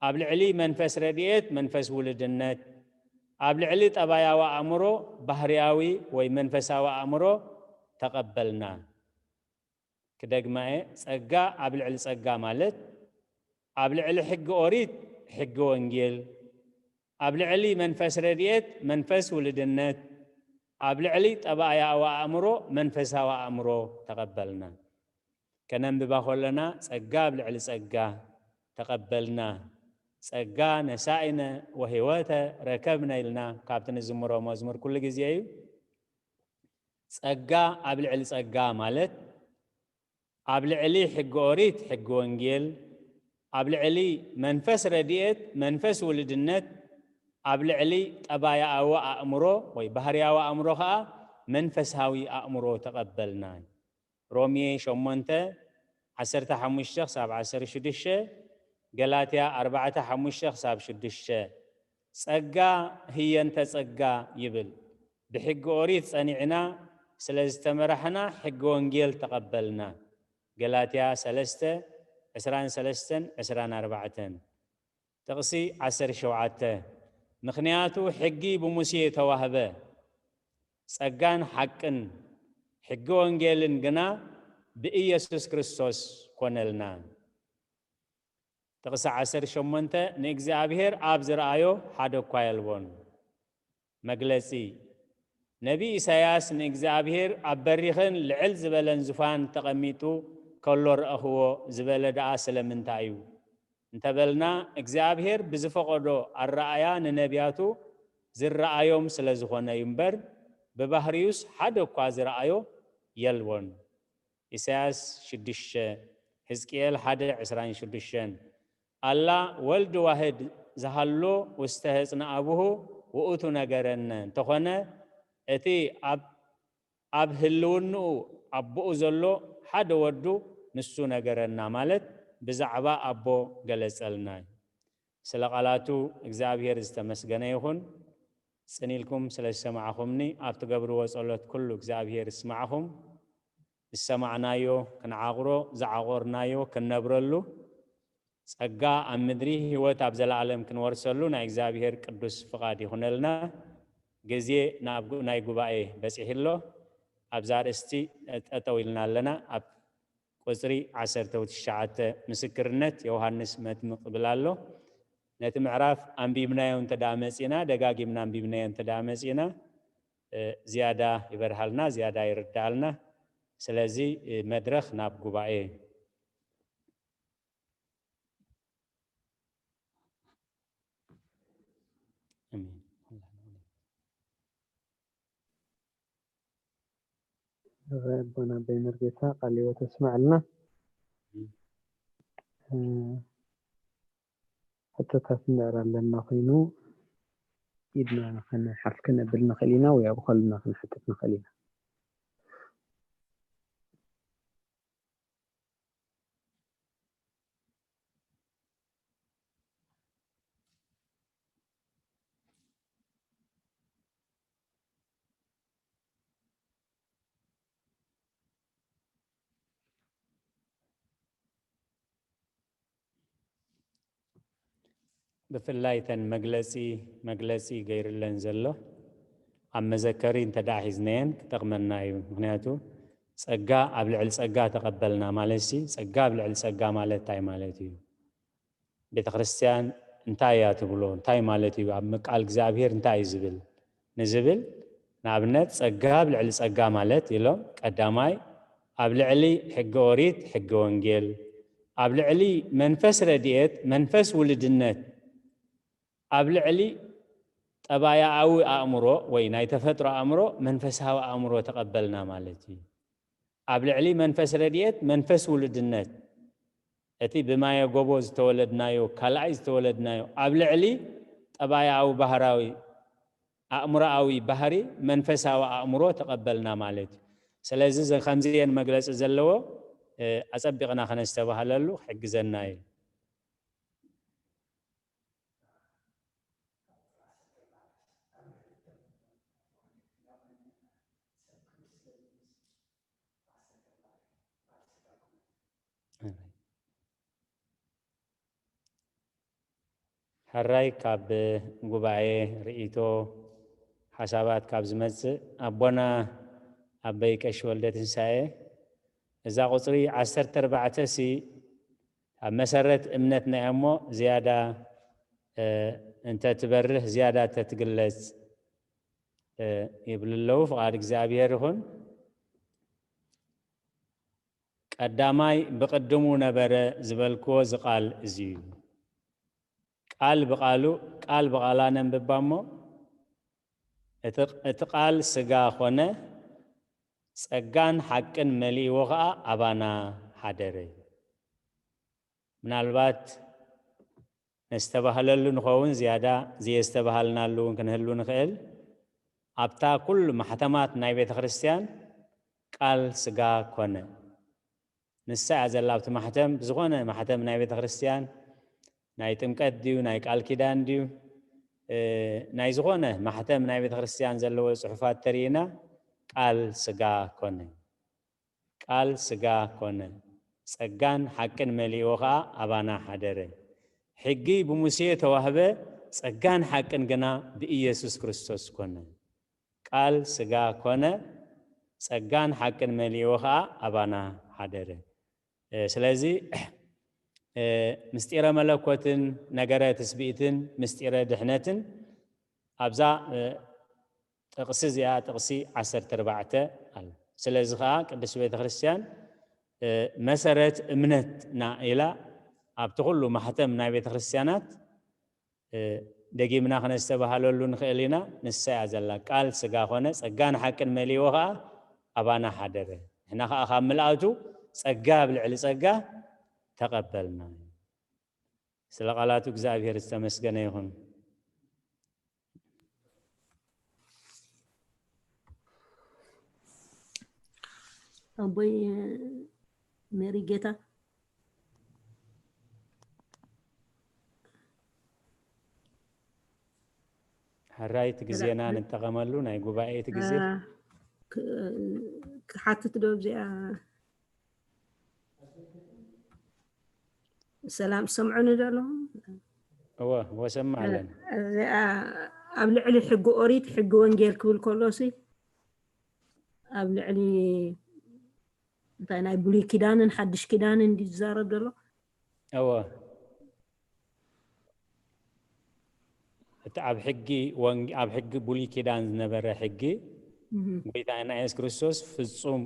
ኣብ ልዕሊ መንፈስ ረድኤት መንፈስ ውሉድነት፣ ኣብ ልዕሊ ጠባያዊ ኣእምሮ ባህርያዊ ወይ መንፈሳዊ ኣእምሮ ተቐበልና። ክደግማ እየ፣ ጸጋ ኣብ ልዕሊ ጸጋ ማለት ኣብ ልዕሊ ሕጊ ኦሪት ሕጊ ወንጌል፣ ኣብ ልዕሊ መንፈስ ረድኤት መንፈስ ውልድነት፣ ኣብ ልዕሊ ጠባያዊ ኣእምሮ መንፈሳዊ ኣእምሮ ተቐበልና። ከነንብባ ከለና ጸጋ ኣብ ልዕሊ ጸጋ ተቐበልና፣ ጸጋ ነሳኢነ ወህይወተ ረከብነ ኢልና ካብቲ ንዝምሮ መዝሙር ኩሉ ግዜ እዩ። ጸጋ ኣብ ልዕሊ ጸጋ ማለት ኣብ ልዕሊ ሕጊ ኦሪት ሕጊ ወንጌል፣ ኣብ ልዕሊ መንፈስ ረድኤት መንፈስ ውልድነት፣ ኣብ ልዕሊ ጠባያዊ ኣእምሮ ወይ ባህርያዊ ኣእምሮ ኸኣ መንፈሳዊ ኣእምሮ ተቐበልና። ሮሜ ሸሞንተ ዓሰርተ ሓሙሽተ ክሳብ ዓሰርተ ሽዱሽተ፣ ገላትያ ኣርባዕተ ሓሙሽተ ክሳብ ሽዱሽተ። ጸጋ ህየንተ ጸጋ ይብል። ብሕጊ ኦሪት ጸኒዕና ስለ ዝተመራሕና ሕጊ ወንጌል ተቐበልና። ገላትያ ሰለስተ ዕስራን ሰለስተን ዕስራን ኣርባዕተን። ጥቕሲ ዓሰርተ ሸውዓተ፣ ምኽንያቱ ሕጊ ብሙሴ ተዋህበ፣ ጸጋን ሓቅን፣ ሕጊ ወንጌልን ግና ብኢየሱስ ክርስቶስ ኮነልና። ጥቕሲ ዓሰርተ ሸሞንተ፣ ንእግዚኣብሔር ኣብ ዝረኣዮ ሓደ እኳ የልቦን። መግለጺ፣ ነቢ ኢሳያስ ንእግዚኣብሔር ኣብ በሪኽን ልዕል ዝበለን ዙፋን ተቐሚጡ ከሎ ረእኽዎ ዝበለ ደኣ ስለምንታይ እዩ እንተበልና፣ እግዚኣብሔር ብዝፈቐዶ ኣረኣያ ንነቢያቱ ዝረኣዮም ስለ ዝኾነ እዩ እምበር፣ ብባህርዩስ ሓደ እኳ ዝረኣዮ የልቦን። ኢሳያስ ሽዱሽተ፣ ሕዝቅኤል ሓደ ዕስራን ሽዱሽተን። ኣላ ወልድ ዋህድ ዝሃሎ ውስተ ህጽነ ኣቡሁ ውእቱ ነገረነ፣ እንተኾነ እቲ ኣብ ኣብ ህልውንኡ ኣቦኡ ዘሎ ሓደ ወዱ ንሱ ነገረና፣ ማለት ብዛዕባ ኣቦ ገለጸልና። ስለ ቃላቱ እግዚኣብሔር ዝተመስገነ ይኹን። ጽን ኢልኩም ስለ ዝሰማዕኹምኒ፣ ኣብ ትገብርዎ ጸሎት ኩሉ እግዚኣብሔር ይስማዕኹም። ዝሰማዕናዮ ክንዓቕሮ፣ ዝዓቖርናዮ ክንነብረሉ፣ ጸጋ ኣብ ምድሪ፣ ህይወት ኣብ ዘለኣለም ክንወርሰሉ ናይ እግዚኣብሔር ቅዱስ ፍቓድ ይኹነልና። ግዜ ናብ ጉ-፣ ናይ ጉባኤ በጺሑ ኣሎ። ኣብዛ ኣርእስቲ ጠጠው ኢልና ኣለና። ኣብ ቁጽሪ ዓሰርተ ትሽዓተ፣ ምስክርነት ዮሃንስ መጥምቕ ይብል ኣሎ። ነቲ ምዕራፍ ኣንቢብናዮ እንተ ደኣ መጺእና፣ ደጋጊምና ኣንቢብናዮ እንተ ደኣ መጺእና፣ እ፣ ዝያዳ ይበርሃልና፣ ዝያዳ ይርድኣልና። ስለዚ፣ እ፣ መድረኽ ናብ ጉባኤ። ኣሜን። ኣቦና ኣቦይ መርጌታ ቃለ ሕይወት የስምዐልና። እ፣ ሕቶታት እንድሕር ኣለና ኮይኑ ኢድና ከነሓፍ ከነብል ንኽእል ኢና ወይ ኣብ ኸልና ክንሓትት ንኽእል ኢና። ብፍላይ እተን መግለጺ፣ መግለጺ ገይርለን ዘሎ ኣብ መዘከሪ እንተ ደኣ ሒዝናየን ክጠቕመና እዩ። ምኽንያቱ ጸጋ ኣብ ልዕሊ ጸጋ ተቐበልና ማለትሲ፣ ጸጋ ኣብ ልዕሊ ጸጋ ማለት እንታይ ማለት እዩ? ቤተ ክርስቲያን እንታይ እያ ትብሎ? እንታይ ማለት እዩ? ኣብ ቃል እግዚኣብሔር እንታይ እዩ ዝብል? ንዝብል፣ ንኣብነት፣ ጸጋ ኣብ ልዕሊ ጸጋ ማለት ኢሎም፣ ቀዳማይ፣ ኣብ ልዕሊ ሕገ ኦሪት፣ ሕገ ወንጌል፣ ኣብ ልዕሊ መንፈስ ረድኤት፣ መንፈስ ውልድነት፣ ኣብ ልዕሊ ጠባያዊ ኣእምሮ ወይ ናይ ተፈጥሮ ኣእምሮ፣ መንፈሳዊ ኣእምሮ ተቐበልና ማለት እዩ። ኣብ ልዕሊ መንፈስ ረድኤት፣ መንፈስ ውልድነት፣ እቲ ብማየ ጎቦ ዝተወለድናዮ፣ ካልኣይ ዝተወለድናዮ፣ ኣብ ልዕሊ ጠባያዊ ባህራዊ፣ ኣእምሮኣዊ ባህሪ፣ መንፈሳዊ ኣእምሮ ተቐበልና ማለት እዩ። ስለዚ፣ ዘ-፣ ከምዚ እየን መግለጺ ዘለዎ፣ እ፣ ኣጸቢቕና ከነስተባህለሉ ክሕግዘና እዩ። ሕራይ ካብ ጉባኤ ርእይቶ ሓሳባት ካብ ዝመጽእ ኣቦና ኣበይ ቀሺ ወልደ ትንሳኤ እዛ ቁጽሪ ዓሰርተ ኣርባዕተ ሲ ኣብ መሰረት እምነትና እያ እሞ ዝያዳ እንተትበርህ ዝያዳ ተትግለጽ ይብሉ ኣለዉ። ፍቓድ እግዚኣብሔር ይኹን። ቀዳማይ ብቕድሙ ነበረ ዝበልክዎ እዚ ቃል እዚ እዩ። ቃል ብቓሉ ቃል ብቓላ ነንብባ እሞ እቲ ቃል ስጋ ኾነ ጸጋን ሓቅን መሊእዎ ኸኣ ኣባና ሓደረ። ምናልባት ነስተባህለሉ ንኸውን ዝያዳ ዘየስተባሃልናሉ እውን ክንህሉ ንኽእል። ኣብታ ኩሉ ማሕተማት ናይ ቤተ ክርስቲያን ቃል ስጋ ኮነ። ንሳ እያ ዘላ ኣብቲ ማሕተም ብዝኾነ ማሕተም ናይ ቤተ ክርስቲያን ናይ ጥምቀት ድዩ ናይ ቃል ኪዳን ድዩ ናይ ዝኾነ ማሕተም ናይ ቤተ ክርስቲያን ዘለዎ ጽሑፋት ተርእና ቃል ስጋ ኮነ። ቃል ስጋ ኮነ፣ ጸጋን ሓቅን መሊእዎ ኸኣ ኣባና ሓደረ። ሕጊ ብሙሴ ተዋህበ፣ ጸጋን ሓቅን ግና ብኢየሱስ ክርስቶስ ኮነ። ቃል ስጋ ኮነ፣ ጸጋን ሓቅን መሊእዎ ኸኣ ኣባና ሓደረ። ስለዚ ምስጢረ መለኮትን ነገረ ትስብእትን ምስጢረ ድሕነትን ኣብዛ ጥቕሲ እዚኣ ጥቕሲ ዓሰርተ ኣርባዕተ ኣሎ። ስለዚ ኸዓ ቅድስት ቤተ ክርስቲያን መሰረት እምነትና ኢላ ኣብቲ ኩሉ ማሕተም ናይ ቤተ ክርስቲያናት ደጊምና ክነስተባሃለሉ ንኽእል ኢና። ንሳ እያ ዘላ ቃል ስጋ ኾነ ጸጋን ሓቅን መሊእዎ ኸዓ ኣባና ሓደረ። ንሕና ኸዓ ካብ ምልኣቱ ጸጋ ኣብ ልዕሊ ጸጋ ተቐበልና። ስለ ቃላቱ እግዚኣብሔር ዝተመስገነ ይኹን። ኣቦይ ሜሪ ጌታ ሕራይ እቲ ግዜና ንጠቐመሉ ናይ ጉባኤ እቲ ግዜ ክሓትት ዶ ኣብዚኣ ሰላም ሰምዑኒ ዶ ኣለኹም? እወ እወ ሰማዕ ኣለና። እዚኣ ኣብ ልዕሊ ሕጊ ኦሪት ሕጊ ወንጌል ክብል ከሎሲ ኣብ ልዕሊ እንታይ ናይ ብሉይ ኪዳንን ሓድሽ ኪዳንን እንዲ ዝዛረብ ዘሎ? እወ እቲ ኣብ ሕጊ ወንጌ ኣብ ሕጊ ብሉይ ኪዳን ዝነበረ ሕጊ ጎይታና የሱስ ክርስቶስ ፍጹም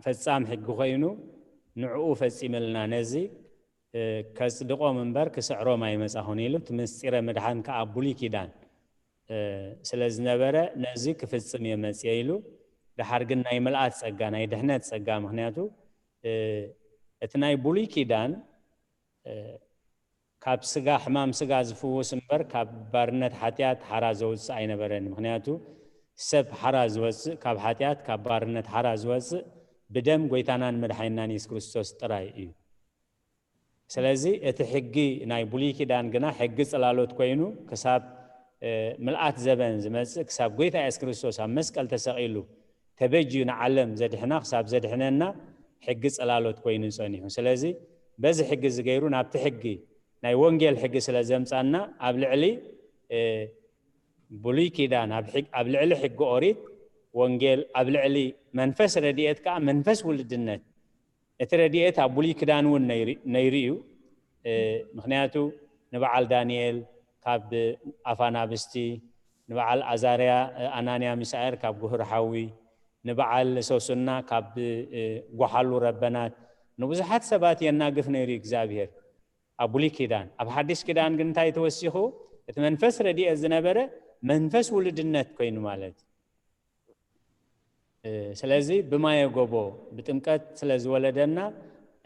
ፈጻም ሕጊ ኮይኑ ንዕኡ ፈጺምልና ነዚ ከጽድቖም እምበር ክስዕሮም ኣይመጻኹን ኢሉ እቲ ምስጢረ ምድሓን ከኣ ብሉይ ኪዳን ስለ ዝነበረ ነዚ ክፍጽም እየ መጽየ ኢሉ ድሓር ግን ናይ ምልኣት ጸጋ ናይ ድሕነት ጸጋ ምክንያቱ እቲ ናይ ብሉይ ኪዳን ካብ ስጋ ሕማም ስጋ ዝፍውስ እምበር ካብ ባርነት ሓጢኣት ሓራ ዘውፅእ ኣይነበረን። ምክንያቱ ሰብ ሓራ ዝወፅእ ካብ ሓጢኣት ካብ ባርነት ሓራ ዝወፅእ ብደም ጎይታናን መድሓኒናን የሱስ ክርስቶስ ጥራይ እዩ። ስለዚ እቲ ሕጊ ናይ ብሉይ ኪዳን ግና ሕጊ ፅላሎት ኮይኑ ክሳብ ምልኣት ዘበን ዝመፅእ ክሳብ ጎይታ የሱስ ክርስቶስ ኣብ መስቀል ተሰቒሉ ተበጅዩ ንዓለም ዘድሕና ክሳብ ዘድሕነና ሕጊ ጽላሎት ኮይኑ ጸኒሑ። ስለዚ በዚ ሕጊ እዚ ገይሩ ናብቲ ሕጊ ናይ ወንጌል ሕጊ ስለ ዘምጻና ኣብ ልዕሊ ብሉይ ኪዳን ኣብ ልዕሊ ሕጊ ኦሪት ወንጌል ኣብ ልዕሊ መንፈስ ረድኤት ከኣ መንፈስ ውልድነት እቲ ረድኤት ኣብ ብሉይ ኪዳን እውን ነይሩ እዩ። ምክንያቱ ንበዓል ዳንኤል ካብ ኣፋናብስቲ ንበዓል ኣዛርያ ኣናንያ ሚሳኤል ካብ ጉህር ሓዊ ንበዓል ሶሱና ካብ ጓሓሉ ረበናት ንብዙሓት ሰባት የናግፍ ነይሩ እግዚኣብሄር ኣብ ብሉይ ኪዳን። ኣብ ሓድሽ ኪዳን ግን እንታይ ተወሲኹ? እቲ መንፈስ ረድኤት ዝነበረ መንፈስ ውሉድነት ኮይኑ ማለት እዩ። ስለዚ ብማየ ጎቦ ብጥምቀት ስለ ዝወለደና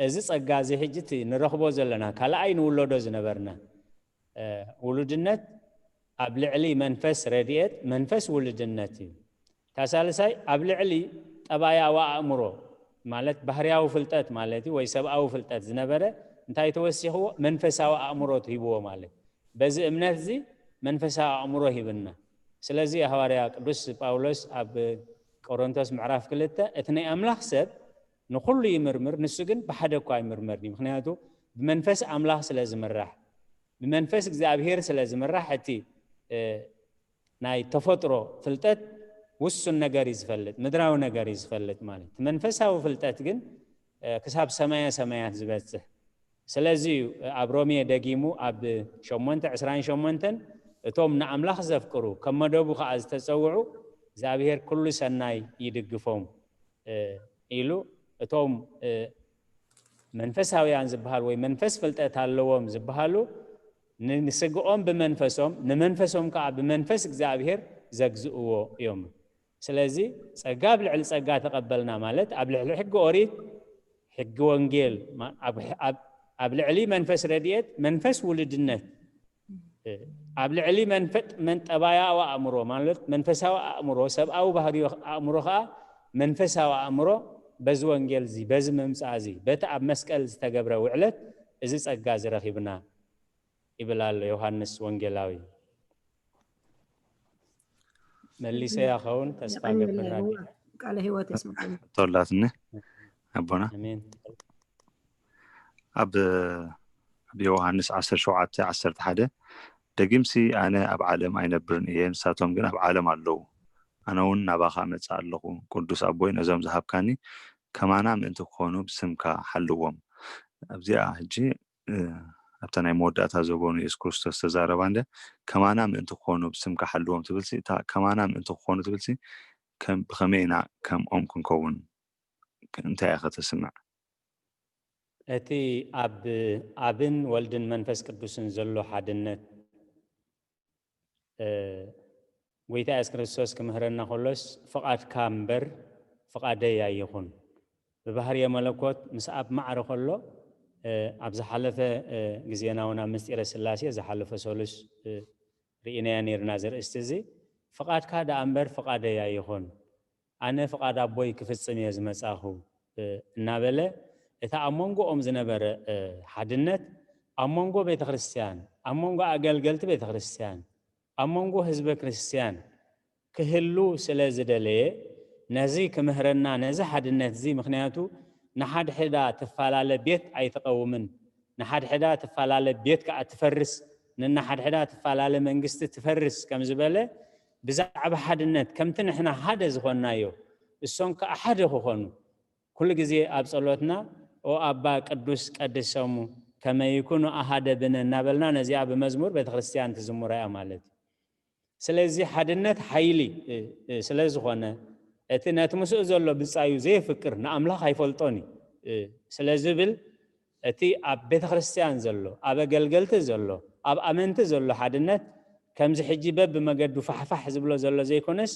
እዚ ጸጋ እዚ ሕጂ እቲ ንረኽቦ ዘለና ካልኣይ ንውለዶ ዝነበርና ውሉድነት ኣብ ልዕሊ መንፈስ ረድኤት መንፈስ ውልድነት እዩ። እታ ሳልሳይ ኣብ ልዕሊ ጠባያዊ ኣእምሮ ማለት ባህርያዊ ፍልጠት ማለት እዩ ወይ ሰብኣዊ ፍልጠት ዝነበረ እንታይ ተወሲኽዎ መንፈሳዊ ኣእምሮ ትሂብዎ ማለት በዚ እምነት እዚ መንፈሳዊ ኣእምሮ ሂብና። ስለዚ ሃዋርያ ቅዱስ ጳውሎስ ኣብ ቆሮንቶስ ምዕራፍ ክልተ እቲ ናይ ኣምላኽ ሰብ ንኹሉ ይምርምር፣ ንሱ ግን ብሓደ እኳ ኣይምርመርን እዩ። ምኽንያቱ ብመንፈስ ኣምላኽ ስለ ዝምራሕ፣ ብመንፈስ እግዚኣብሔር ስለ ዝምራሕ፣ እቲ ናይ ተፈጥሮ ፍልጠት ውሱን ነገር እዩ ዝፈልጥ፣ ምድራዊ ነገር እዩ ዝፈልጥ ማለት። እቲ መንፈሳዊ ፍልጠት ግን ክሳብ ሰማየ ሰማያት ዝበጽሕ። ስለዚ እዩ ኣብ ሮሜ ደጊሙ ኣብ ሸሞንተ ዕስራን ሸሞንተን፣ እቶም ንኣምላኽ ዘፍቅሩ፣ ከም መደቡ ከኣ ዝተጸውዑ እግዚኣብሔር ኩሉ ሰናይ ይድግፎም ኢሉ፣ እቶም መንፈሳውያን ዝበሃሉ ወይ መንፈስ ፍልጠት ኣለዎም ዝበሃሉ ንስግኦም ብመንፈሶም፣ ንመንፈሶም ከኣ ብመንፈስ እግዚኣብሔር ዘግዝእዎ እዮም። ስለዚ ጸጋ ኣብ ልዕሊ ጸጋ ተቐበልና ማለት ኣብ ልዕሊ ሕጊ ኦሪት፣ ሕጊ ወንጌል፣ ኣብ ልዕሊ መንፈስ ረድኤት፣ መንፈስ ውልድነት፣ ኣብ ልዕሊ መንፈጥ መንጠባያዊ ኣእምሮ ማለት መንፈሳዊ ኣእምሮ፣ ሰብኣዊ ባህሪ ኣእምሮ ከኣ መንፈሳዊ ኣእምሮ በዚ ወንጌል እዚ፣ በዚ ምምጻእ እዚ፣ በቲ ኣብ መስቀል ዝተገብረ ውዕለት እዚ ጸጋ እዚ ረኺብና ይብል ኣሎ ዮሃንስ ወንጌላዊ። መሊሰያ ኸውን ተስፋ ገብር። ቃለ ህይወት የስምዓና። ተወላትኒ ኣቦና። ኣሜን። ኣብ ኣብ ዮሃንስ ዓሰርተ ሸውዓተ ዓሰርተ ሓደ፣ ደጊምሲ ኣነ ኣብ ዓለም ኣይነብርን እየ፣ ንሳቶም ግን ኣብ ዓለም ኣለዉ፣ ኣነ እውን ናባኻ እመጽእ ኣለኹ። ቅዱስ ኣቦይ፣ ነዞም ዝሃብካኒ ከማና ምእንቲ ክኾኑ ብስምካ ሓልዎም። ኣብዚኣ ሕጂ ኣብታ ናይ መወዳእታ ዘበኑ የሱስ ክርስቶስ ተዛረባ እንደ ከማና ምእንቲ ክኾኑ ብስምካ ሓልዎም ትብልሲ፣ እታ ከማና ምእንቲ ክኾኑ ትብልሲ፣ ከም ብኸመይ ኢና ከምኦም ክንከውን? እንታይ ኢኻ ተስምዕ? እቲ ኣብ ኣብን ወልድን መንፈስ ቅዱስን ዘሎ ሓድነት ጎይታ የሱስ ክርስቶስ ክምህረና ከሎስ፣ ፍቓድካ እምበር ፍቓደይ ኣይኹን። ብባህርየ መለኮት ምስ ኣብ ማዕረ ከሎ፣ ኣብ ዝሓለፈ ግዜና እውን ኣብ ምስጢረ ስላሴ ዝሓለፈ ሰሉስ ርኢናያ ነይርና። ዘርእስቲ እዚ ፍቓድካ ደኣ እምበር ፍቓደይ ኣይኹን፣ ኣነ ፍቓድ ኣቦይ ክፍጽም እየ ዝመጻኹ እናበለ፣ እቲ ኣብ መንጎኦም ዝነበረ ሓድነት፣ ኣብ መንጎ ቤተ ክርስቲያን፣ ኣብ መንጎ ኣገልገልቲ ቤተ ክርስቲያን፣ ኣብ መንጎ ህዝበ ክርስቲያን ክህሉ ስለ ዝደለየ፣ ነዚ ክምህረና፣ ነዚ ሓድነት እዚ፣ ምኽንያቱ ንሓድሕዳ ትፈላለ ቤት ኣይትቐውምን፣ ንሓድሕዳ ትፈላለ ቤት ከኣ ትፈርስ፣ ንናሓድሕዳ ትፈላለ መንግስቲ ትፈርስ ከም ዝበለ፣ ብዛዕባ ሓድነት ከምቲ ንሕና ሓደ ዝኾንናዮ፣ እሶም ከኣ ሓደ ክኾኑ፣ ኩሉ ግዜ ኣብ ጸሎትና "ኦ ኣባ ቅዱስ ቀድሰሙ ከመ ይኩኑ ኣሃደ ብነ" እናበልና ነዚኣ ብመዝሙር ቤተክርስትያን ትዝምሮ እያ ማለት እዩ። ስለዚ ሓድነት ሓይሊ ስለ ዝኾነ፣ እቲ ነቲ ምስኡ ዘሎ ብጻዩ ዘየፍቅር ንኣምላኽ ኣይፈልጦን እዩ ስለ ዝብል፣ እቲ ኣብ ቤተክርስትያን ዘሎ፣ ኣብ ኣገልገልቲ ዘሎ፣ ኣብ ኣመንቲ ዘሎ ሓድነት ከምዚ ሕጂ በብመገዱ ፋሕፋሕ ዝብሎ ዘሎ ዘይኮነስ፣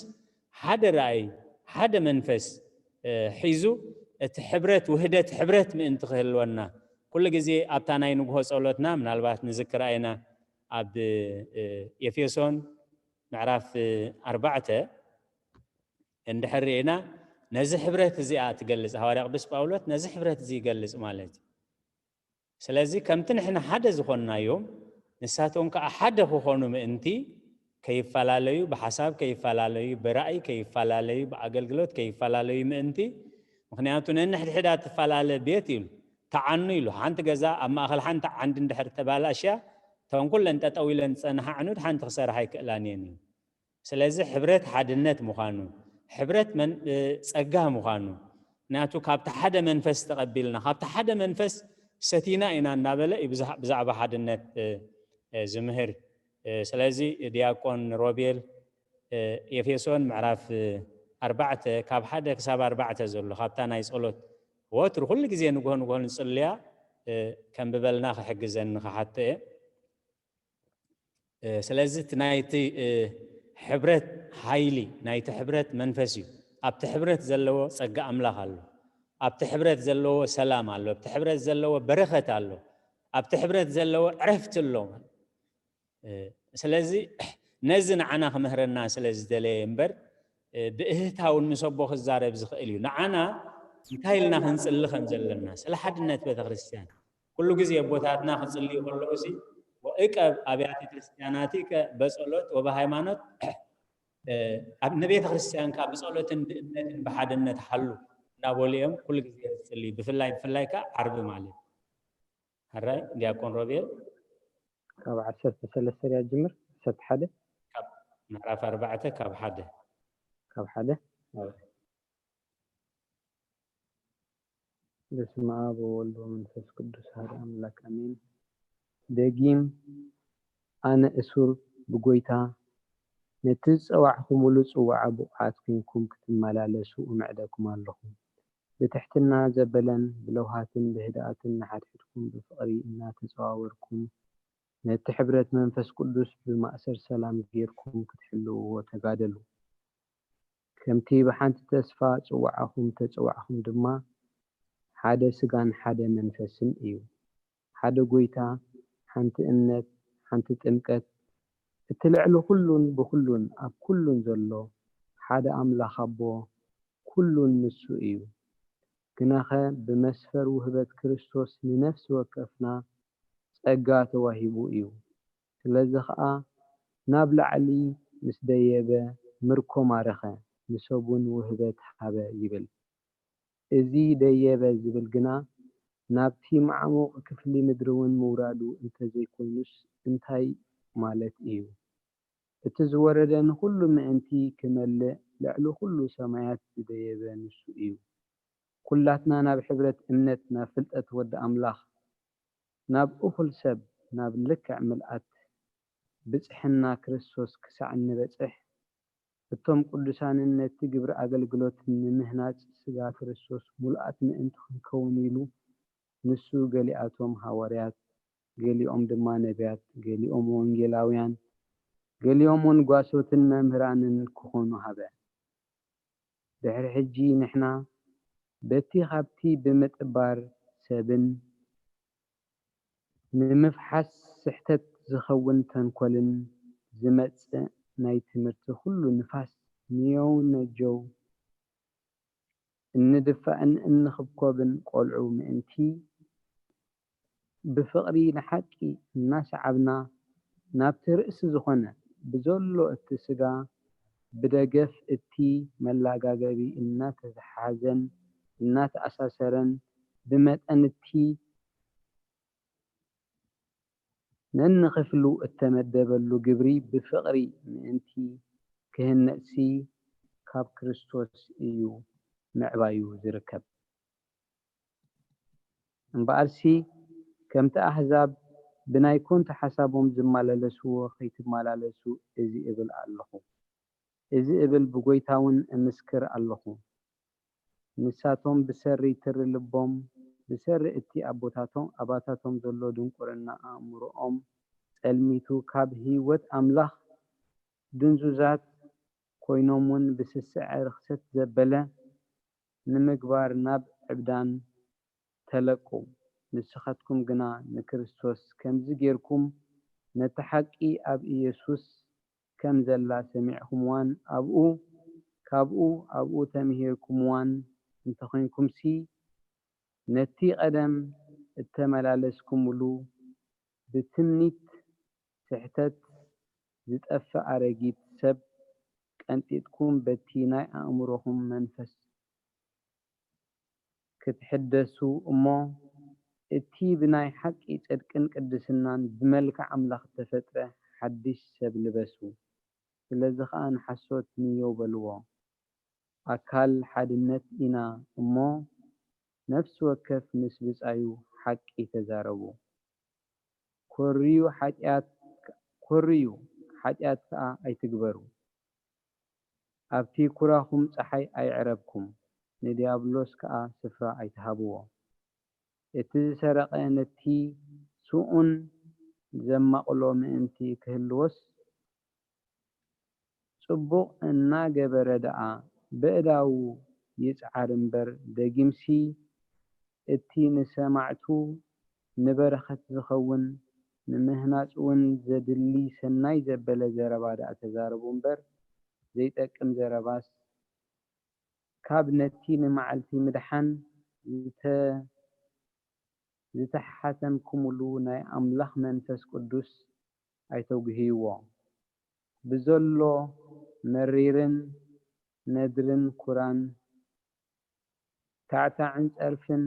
ሓደ ራእይ፣ ሓደ መንፈስ ሒዙ፣ እቲ ሕብረት፣ ውህደት፣ ሕብረት ምእንቲ ክህልወና፣ ኩሉ ግዜ ኣብታ ናይ ንግሆ ጸሎትና ምናልባት ንዝክራ ኢና፣ ኣብ ኤፌሶን ምዕራፍ ኣርባዕተ እንድሕር ርኢና፣ ነዚ ሕብረት እዚኣ ትገልጽ። ሃዋርያ ቅዱስ ጳውሎስ ነዚ ሕብረት እዚ ይገልጽ ማለት እዩ። ስለዚ ከምቲ ንሕና ሓደ ዝኾንናዮም፣ ንሳቶም ከኣ ሓደ ክኾኑ ምእንቲ፣ ከይፈላለዩ፣ ብሓሳብ ከይፈላለዩ፣ ብራእይ ከይፈላለዩ፣ ብኣገልግሎት ከይፈላለዩ ምእንቲ፣ ምኽንያቱ ነንሕድሕዳ ትፈላለ ቤት ኢሉ፣ ተዓኑ ኢሉ፣ ሓንቲ ገዛ ኣብ ማእኸል ሓንቲ ዓንዲ እንድሕር ተባላሽያ፣ እተን ኩለን ጠጠው ኢለን ዝጸንሓ ኣዕኑድ ሓንቲ ክሰርሓ ኣይክእላን እየን እዩ። ስለዚ ሕብረት ሓድነት ምዃኑ፣ ሕብረት መን-፣ እ፣ ጸጋ ምዃኑ፣ ናቱ ካብቲ ሓደ መንፈስ ተቐቢልና፣ ካብቲ ሓደ መንፈስ ሰቲና ኢና እናበለ እዩ ብዛ-፣ ብዛዕባ ሓድነት፣ እ፣ እ፣ ዝምህር። እ፣ ስለዚ ዲያቆን ሮቤል፣ እ፣ ኤፌሶን ምዕራፍ፣ እ፣ ኣርባዕተ ካብ ሓደ ክሳብ ኣርባዕተ ዘሎ ካብታ ናይ ጸሎት ወትሩ ኩሉ ግዜ ንግሆ ንግሆ ንጽልያ፣ እ፣ ከንብበልና ክሕግዘኒ ክሓቶ እየ። እ፣ ስለዚ እቲ ናይቲ፣ እ፣ ሕብረት ሓይሊ፣ ናይቲ ሕብረት መንፈስ እዩ። ኣብቲ ሕብረት ዘለዎ ጸጋ ኣምላኽ ኣሎ። ኣብቲ ሕብረት ዘለዎ ሰላም ኣሎ። ኣብቲ ሕብረት ዘለዎ በረኸት ኣሎ። ኣብቲ ሕብረት ዘለዎ ዕረፍቲ ኣሎ። እ፣ ስለዚ ነዚ ንዓና ክምህረና ስለ ዝደለየ እምበር፣ እ፣ ብእህታውን ምስ ኣቦ ክዛረብ ዝኽእል እዩ። ንዓና እንታይ ኢልና ክንጽሊ ከም ዘለና፣ ስለ ሓድነት ቤተክርስትያን። ኩሉ ግዜ ኣቦታትና ክጽልዩ ከለዉ ሲ፣ "ወእቀብ ኣብያተ ክርስቲያናቲከ በጸሎት ወበሃይማኖት", እ፣ ኣብ ንቤተ ክርስቲያንካ ብጸሎትን ብእምነትን ብሓድነት ሓሉ እናበሉ እዮም ኩሉ ግዜ ዝጽልዩ። ብፍላይ፣ ብፍላይ ከኣ ዓርቢ ማለት እዩ። ሕራይ ዲያቆን ሮቤል። ካብ ዓሰርተ ሰለስተ ድያ ጅምር? ዓሰርተ ሓደ? ምዕራፍ ኣርባዕተ ካብ ሓደ። ካብ ሓደ? በስመ ኣብ ወወልድ ወመንፈስ ቅዱስ ሓደ ኣምላክ ኣሜን። ደጊም ኣነ እሱር ብጎይታ ነቲ ዝጸዋዕኩምሉ ጽዋዓ ብቑዓት ኮንኩም ክትመላለሱ እምዕደኩም ኣለኹ። ብትሕትና ዘበለን ብለውሃትን ብህድኣትን ንሓድሕድኩም ብፍቕሪ እናተጸዋወርኩም ነቲ ሕብረት መንፈስ ቅዱስ ብማእሰር ሰላም ጌርኩም ክትሕልውዎ ተጋደሉ። ከምቲ ብሓንቲ ተስፋ ጽዋዕኹም ተጸዋዕኹም ድማ ሓደ ስጋን ሓደ መንፈስን እዩ። ሓደ ጎይታ፣ ሓንቲ እምነት፣ ሓንቲ ጥምቀት፣ እቲ ልዕሊ ኩሉን ብኩሉን ኣብ ኩሉን ዘሎ ሓደ ኣምላኽ ኣቦ ኩሉን ንሱ እዩ። ግናኸ ብመስፈር ውህበት ክርስቶስ ንነፍሲ ወከፍና ጸጋ ተዋሂቡ እዩ። ስለዚ ኸኣ ናብ ላዕሊ ምስ ደየበ ምርኮ ማረኸ፣ ንሰቡን ውህበት ሃበ ይብል። እዚ ደየበ ዝብል ግና ናብቲ ማዕሙቕ ክፍሊ ምድሪ እውን ምውራዱ እንተዘይኮይኑስ እንታይ ማለት እዩ? እቲ ዝወረደ ንኹሉ ምእንቲ ክመልእ ልዕሊ ኩሉ ሰማያት ዝደየበ ንሱ እዩ። ኩላትና ናብ ሕብረት እምነት ናብ ፍልጠት ወዲ ኣምላኽ ናብ እኹል ሰብ ናብ ልክዕ ምልኣት ብጽሕና ክርስቶስ ክሳዕ እንበጽሕ እቶም ቅዱሳንን ነቲ ግብሪ ኣገልግሎት ንምህናጽ ስጋ ክርስቶስ ሙሉኣት ምእንቲ ክንከውን ኢሉ ንሱ ገሊኣቶም ሃዋርያት፣ ገሊኦም ድማ ነቢያት፣ ገሊኦም ወንጌላውያን፣ ገሊኦም እውን ጓሶትን መምህራንን ክኾኑ ሃበ። ድሕሪ ሕጂ ንሕና በቲ ካብቲ ብምጥባር ሰብን ንምፍሓስ ስሕተት ዝኸውን ተንኮልን ዝመጽእ ናይ ትምህርቲ ኩሉ ንፋስ ንየው ነጀው እንድፋእን እንኽብኮብን ቆልዑ ምእንቲ ብፍቕሪ ንሓቂ እናሰዓብና ናብቲ ርእሲ ዝኾነ ብዘሎ እቲ ስጋ ብደገፍ እቲ መላጋገቢ እናተተሓሓዘን እናተኣሳሰረን ብመጠን እቲ ነንኽፍሉ እተመደበሉ ግብሪ ብፍቕሪ ምእንቲ ክህነጽሲ ካብ ክርስቶስ እዩ ምዕባዩ ዝርከብ። እምበኣርሲ ከምቲ ኣህዛብ ብናይ ኮንቱ ሓሳቦም ዝመላለስዎ ከይትመላለሱ እዚ እብል ኣለኹ። እዚ እብል ብጎይታ እውን እምስክር ኣለኹ። ንሳቶም ብሰሪ ትሪ ልቦም፣ ብሰሪ እቲ ኣቦታቶም፣ ኣባታቶም ዘሎ ድንቁርና ኣእምሮኦም ጸልሚቱ፣ ካብ ህይወት ኣምላኽ ድንዙዛት ኮይኖም እውን ብስስዐ ርኽሰት ዘበለ ንምግባር ናብ ዕብዳን ተለቁ። ንስኻትኩም ግና ንክርስቶስ ከምዚ ጌርኩም ነቲ ሓቂ ኣብ ኢየሱስ ከም ዘላ ሰሚዕኩምዋን ኣብኡ ካብኡ ኣብኡ ተምሂርኩምዋን እንተኾይንኩምሲ፣ ነቲ ቀደም እተመላለስኩምሉ ብትምኒት ስሕተት ዝጠፍእ ኣረጊት ሰብ ቀንጢጥኩም በቲ ናይ ኣእምሮኹም መንፈስ ክትሕደሱ እሞ እቲ ብናይ ሓቂ ጽድቅን ቅድስናን ብመልክዕ ኣምላኽ እተፈጥረ ሓድሽ ሰብ ልበሱ። ስለዚ ኸኣ ንሓሶት ንየው በልዎ። ኣካል ሓድነት ኢና እሞ ነፍሲ ወከፍ ምስ ብጻዩ ሓቂ ተዛረቡ። ኮርዩ ሓጢኣት ኮርዩ ሓጢኣት ከኣ ኣይትግበሩ። ኣብቲ ኩራኹም ጸሓይ ኣይዕረብኩም፣ ንድያብሎስ ከኣ ስፍራ ኣይትሃብዎ። እቲ ዝሰረቐ ነቲ ስኡን ዘማቕሎ ምእንቲ ክህልዎስ፣ ጽቡቕ እናገበረ ደኣ በእዳዉ ይጽዓር እምበር፣ ደጊምሲ እቲ ንሰማዕቱ ንበረኸት ዝኸውን ንምህናጽ እውን ዘድሊ ሰናይ ዘበለ ዘረባ ደኣ ተዛረቡ እምበር፣ ዘይጠቅም ዘረባስ ካብ ነቲ ንመዓልቲ ምድሓን ዝተ-፣ ዝተሓተምኩምሉ ናይ ኣምላኽ መንፈስ ቅዱስ ኣይተጉህይዎ። ብዘሎ መሪርን ነድርን ኩራን ታዕታዕን ጸርፍን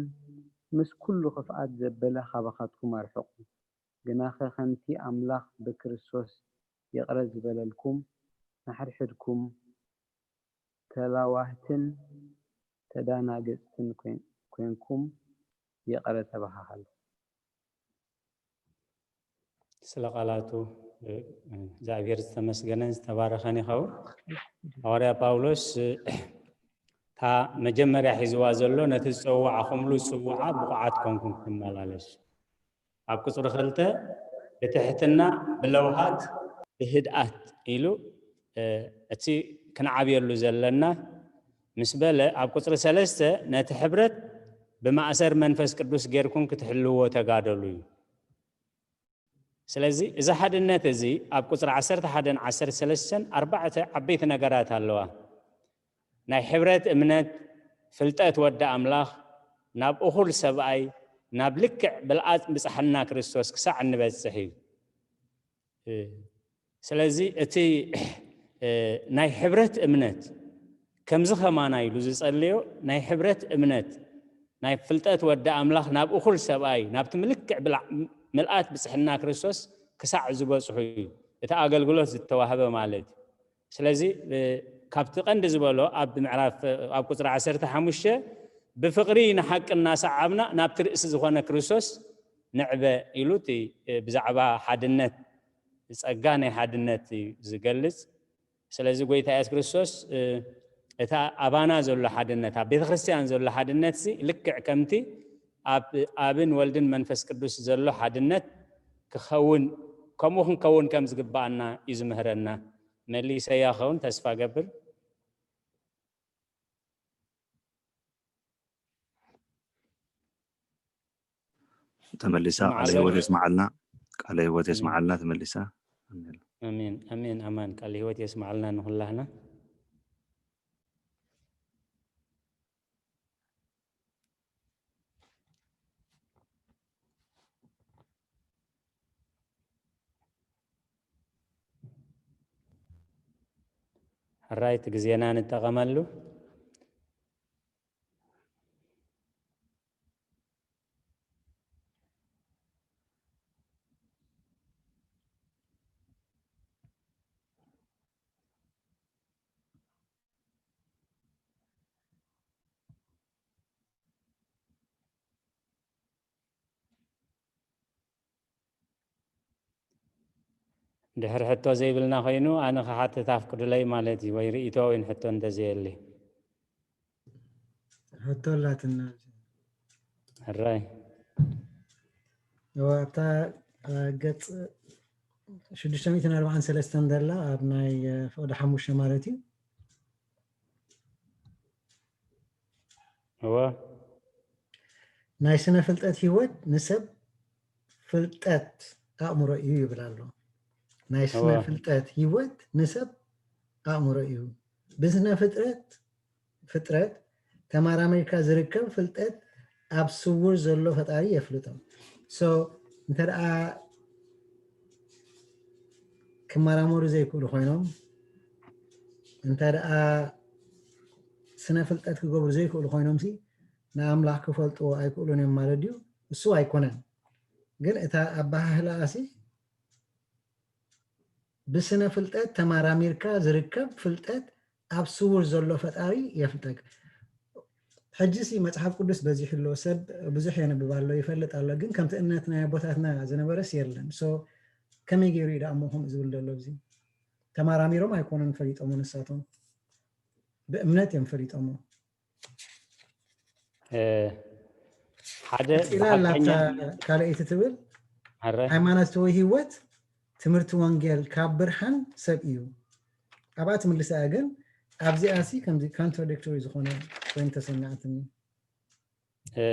ምስ ኩሉ ክፍኣት ዘበለ ካባኻትኩም ኣርሕቑ። ግናኸ ከምቲ ኣምላኽ ብክርስቶስ ይቕረ ዝበለልኩም፣ ንሓድሕድኩም ተላዋህትን ተዳናገጽትን ኮይን-፣ ኮይንኩም ይቕረ ተባሃሃሉ። ስለ ቃላቱ እግዚኣብሔር ዝተመስገነን ዝተባረኸን ይኸውን። ሃዋርያ ጳውሎስ እታ መጀመርያ ሒዝዋ ዘሎ ነቲ ዝጸዋዕኹምሉ ጽውዓ ብቑዓት ኮንኩም ክትመላለሱ፣ ኣብ ቁጽሪ ክልተ ብትሕትና ብለውሃት ብህድኣት ኢሉ እቲ ክንዓብየሉ ዘለና ምስ በለ፣ ኣብ ቁጽሪ ሰለስተ ነቲ ሕብረት ብማእሰር መንፈስ ቅዱስ ጌርኩም ክትሕልዎ ተጋደሉ እዩ። ስለዚ እዚ ሓድነት እዚ ኣብ ቁጽሪ ዓሰርተ ሓደን ዓሰርተ ሰለስተን ኣርባዕተ ዓበይቲ ነገራት ኣለዋ። ናይ ሕብረት እምነት፣ ፍልጠት ወዲ ኣምላኽ ናብ እኹል ሰብኣይ፣ ናብ ልክዕ ብልኣት ብጻሕና ክርስቶስ ክሳዕ እንበጽሕ እዩ። ስለዚ እቲ ናይ ሕብረት እምነት ከምዚ ከማና ኢሉ ዝጸለዮ ናይ ሕብረት እምነት ናይ ፍልጠት ወዲ ኣምላኽ ናብ እኹል ሰብኣይ ናብቲ ምልክዕ ብላ-፣ ምልኣት ብጽሕና ክርስቶስ ክሳዕ ዝበጽሑ እዩ እቲ ኣገልግሎት ዝተዋህበ ማለት እዩ። ስለዚ ካብቲ ቀንዲ ዝበሎ ኣብ ምዕራፍ ኣብ ቁጽሪ ዓሰርተ ሓሙሽተ ብፍቕሪ ንሓቂ እናሰዓብና ናብቲ ርእሲ ዝኾነ ክርስቶስ ንዕበ ኢሉ እቲ ብዛዕባ ሓድነት ጸጋ ናይ ሓድነት እዩ ዝገልጽ። ስለዚ ጎይታ የሱስ ክርስቶስ እታ ኣባና ዘሎ ሓድነት ኣብ ቤተ ክርስቲያን ዘሎ ሓድነት ሲ ልክዕ ከምቲ ኣብ ኣብን ወልድን መንፈስ ቅዱስ ዘሎ ሓድነት ክኸውን ከምኡ ክንከውን ከም ዝግባኣና እዩ ዝምህረና። መሊሰያ ኸውን ተስፋ ገብር። ተመሊሳ ቃለ ህይወት የስማዓልና። ቃለ ህይወት የስማዓልና ተመሊሳ። ኣሜን ኣሜን ኣማን። ቃለ ህይወት የስማዓልና ንኹላህና። ሕራይ እቲ ግዜና ንጠቐመሉ። ድሕሪ ሕቶ ዘይብልና ኮይኑ ኣነ ክሓትት ኣፍቅዱለይ ማለት እዩ፣ ወይ ርእይቶ ወይ ሕቶ እንተዘየሊ። ሕቶ ኣላትና። ሕራይ። እዋ ኣብታ ገጽ ሽዱሽተ ሚእትን ኣርባዓን ሰለስተን ዘላ ኣብ ናይ ፍቕዲ ሓሙሽተ ማለት እዩ። እወ። ናይ ስነ ፍልጠት ህይወት ንሰብ ፍልጠት ኣእምሮ እዩ ይብል ኣሎ። ናይ ስነ እወ። ፍልጠት ህይወት ንሰብ ኣእምሮ እዩ። ብስነ ፍጥረት ፍጥረት ተመራሚርካ ዝርከብ ፍልጠት ኣብ ስውር ዘሎ ፈጣሪ የፍልጦ። So እንተ ደኣ ክመራመሩ ዘይክእሉ ኮይኖም፣ እንተ ደኣ ስነ ፍልጠት ክገብሩ ዘይክእሉ ኮይኖም ሲ ንኣምላኽ ክፈልጥዎ ኣይክእሉን እዮም ማለት ድዩ? እሱ ኣይኮነን። ግን እታ ኣበሃህላኣሲ ብስነ ፍልጠት ተመራሚርካ ዝርከብ ፍልጠት ኣብ ስውር ዘሎ ፈጣሪ የፍልጠክ። ሕጂ ሲ መጽሓፍ ቅዱስ በዚሑ ኣሎ፣ ሰብ ብዙሕ የንብብ ኣሎ፣ ይፈልጥ ኣሎ፣ ግን ከምቲ እምነት ናይ ኣቦታትና ዝነበረስ የለን። So ከመይ ገይሩ እዩ ደኣ እሞ ከምኡ ዝብል ዘሎ? እዚ ተመራሚሮም ኣይኮኑን ፈሊጦሞ፣ ንሳቶም ብእምነት እዮም ፈሊጦሞ። እ፣ ሓደ ቀጺላ ኣላ ብሓቀኛ እታ ካልኣይቲ ትብል ኣረ ሃይማኖታዊ ህይወት ትምህርቲ ወንጌል ካብ ብርሃን ሰብ እዩ። ኣብኣ ትምልሳ እያ፣ ግን ኣብዚኣ ሲ ከምዚ ኮንትራዲክቶሪ ዝኾነ ኮይኑ ተሰሚዓትኒ። እ፣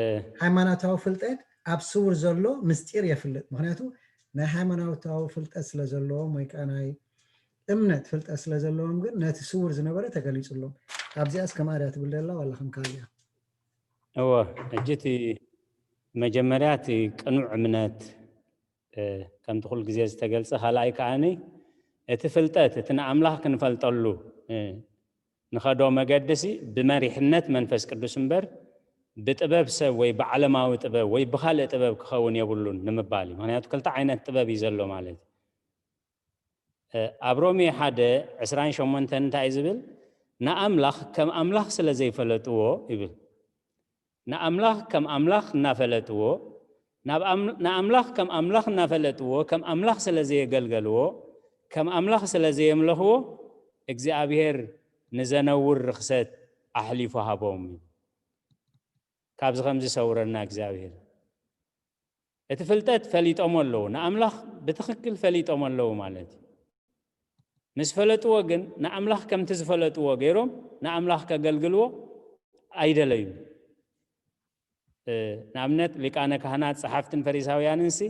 ሃይማኖታዊ ፍልጠት ኣብ ስውር ዘሎ ምስጢር የፍልጥ። ምኽንያቱ ናይ ሃይማኖታዊ ፍልጠት ስለ ዘለዎም ወይ ከዓ ናይ እምነት ፍልጠት ስለ ዘለዎም ግን ነቲ ስውር ዝነበረ ተገሊጹሎም። ኣብዚኣስ ከምኣ ድያ ትብል ዘላ ዋላ ከም ካልእ እያ? እወ፣ ሕጂ እቲ መጀመርያ እቲ ቅኑዕ እምነት እ፣ ከምቲ ኩሉ ግዜ ዝተገልጸ፣ ካልኣይ ከኣኒ እቲ ፍልጠት እቲ ንኣምላኽ ክንፈልጠሉ እ፣ ንኸዶ መገዲ ሲ ብመሪሕነት መንፈስ ቅዱስ እምበር ብጥበብ ሰብ ወይ ብዓለማዊ ጥበብ ወይ ብኻልእ ጥበብ ክኸውን የብሉን ንምባል እዩ። ምክንያቱ ክልተ ዓይነት ጥበብ እዩ ዘሎ ማለት እዩ። ኣብ ሮሜ ሓደ ዕስራን ሸሞንተን እንታይ እዩ ዝብል? ንኣምላኽ ከም ኣምላኽ ስለ ዘይፈለጥዎ ይብል። ንኣምላኽ ከም ኣምላኽ እናፈለጥዎ ንኣምላኽ ከም ኣምላኽ እናፈለጥዎ ከም ኣምላኽ ስለ ዘየገልገልዎ ከም ኣምላኽ ስለ ዘየምለኽዎ እግዚኣብሔር ንዘነውር ርኽሰት ኣሕሊፉ ሃቦም። ካብዚ ከምዚ ሰውረና እግዚኣብሔር። እቲ ፍልጠት ፈሊጦም ኣለዉ፣ ንኣምላኽ ብትኽክል ፈሊጦም ኣለዉ ማለት እዩ። ምስ ፈለጥዎ ግን ንኣምላኽ ከምቲ ዝፈለጥዎ ገይሮም ንኣምላኽ ከገልግልዎ ኣይደለዩን። ንኣብነት ሊቃነ ካህናት ጸሓፍትን ፈሪሳውያንን ሲ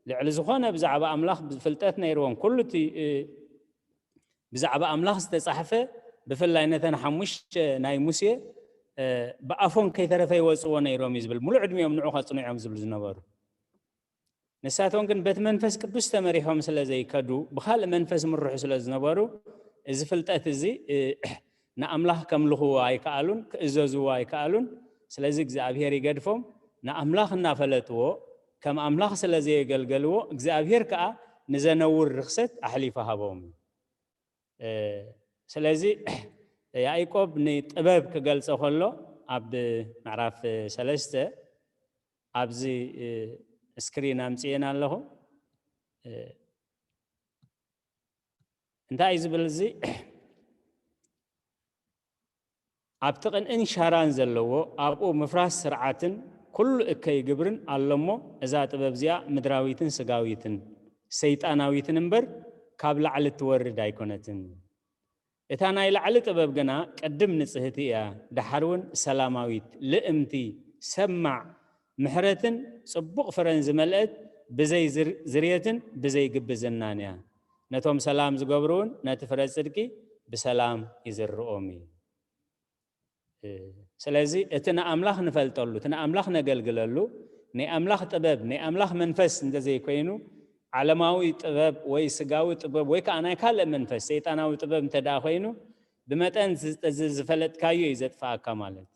ልዕሊ ዝኾነ ብዛዕባ ኣምላኽ ፍልጠት ነይርዎም። ኩሉ እቲ ብዛዕባ ኣምላኽ ዝተጻሕፈ ብፍላይ ነተን ሓሙሽተ ናይ ሙሴ ብኣፎም ከይተረፈ ይወጽዎ ነይሮም እዩ ዝብል። ሙሉእ ዕድሚኦም ንዑ ከጽንዑ እዮም ዝብሉ ዝነበሩ። ንሳቶም ግን በቲ መንፈስ ቅዱስ ተመሪሖም ስለ ዘይከዱ ብኻልእ መንፈስ ምርሑ ስለ ዝነበሩ እዚ ፍልጠት እዚ ንኣምላኽ ከምልኽዎ ኣይከኣሉን፣ ክእዘዝዎ ኣይከኣሉን። ስለዚ እግዚኣብሔር ይገድፎም። ንኣምላኽ እናፈለጥዎ ከም ኣምላኽ ስለ ዘየገልገልዎ እግዚኣብሔር ከኣ ንዘነውር ርኽሰት ኣሕሊፉ ሃቦም። ስለዚ ያዕቆብ ንጥበብ ክገልጾ ከሎ ኣብ ምዕራፍ ሰለስተ ኣብዚ ስክሪን ኣምጽኤን ኣለኹ። እንታይ እዩ ዝብል እዚ? ኣብቲ ቅንእን ሻራን ዘለዎ ኣብኡ ምፍራስ ስርዓትን ኩሉ እከይ ግብርን ኣሎ እሞ እዛ ጥበብ እዚኣ ምድራዊትን ስጋዊትን ሰይጣናዊትን እምበር ካብ ላዕሊ እትወርድ ኣይኮነትን። እታ ናይ ላዕሊ ጥበብ ግና ቅድም ንጽህቲ እያ፣ ደሓር እውን ሰላማዊት፣ ልእምቲ፣ ሰማዕ፣ ምሕረትን ጽቡቕ ፍረን ዝመልአት፣ ብዘይ ዝር- ዝርየትን ብዘይ ግብዝናን እያ። ነቶም ሰላም ዝገብሩ እውን ነቲ ፍረ ጽድቂ ብሰላም ይዝርኦም እዩ። ስለዚ እቲ ንኣምላኽ ንፈልጠሉ፣ እቲ ንኣምላኽ ነገልግለሉ፣ ናይ ኣምላኽ ጥበብ፣ ናይ ኣምላኽ መንፈስ እንተዘይኮይኑ፣ ዓለማዊ ጥበብ ወይ ስጋዊ ጥበብ ወይ ከዓ ናይ ካልእ መንፈስ፣ ሰይጣናዊ ጥበብ እንተ ደኣ ኮይኑ፣ ብመጠን ዝ- ዝ- ዝፈለጥካዮ እዩ ዘጥፍኣካ ማለት።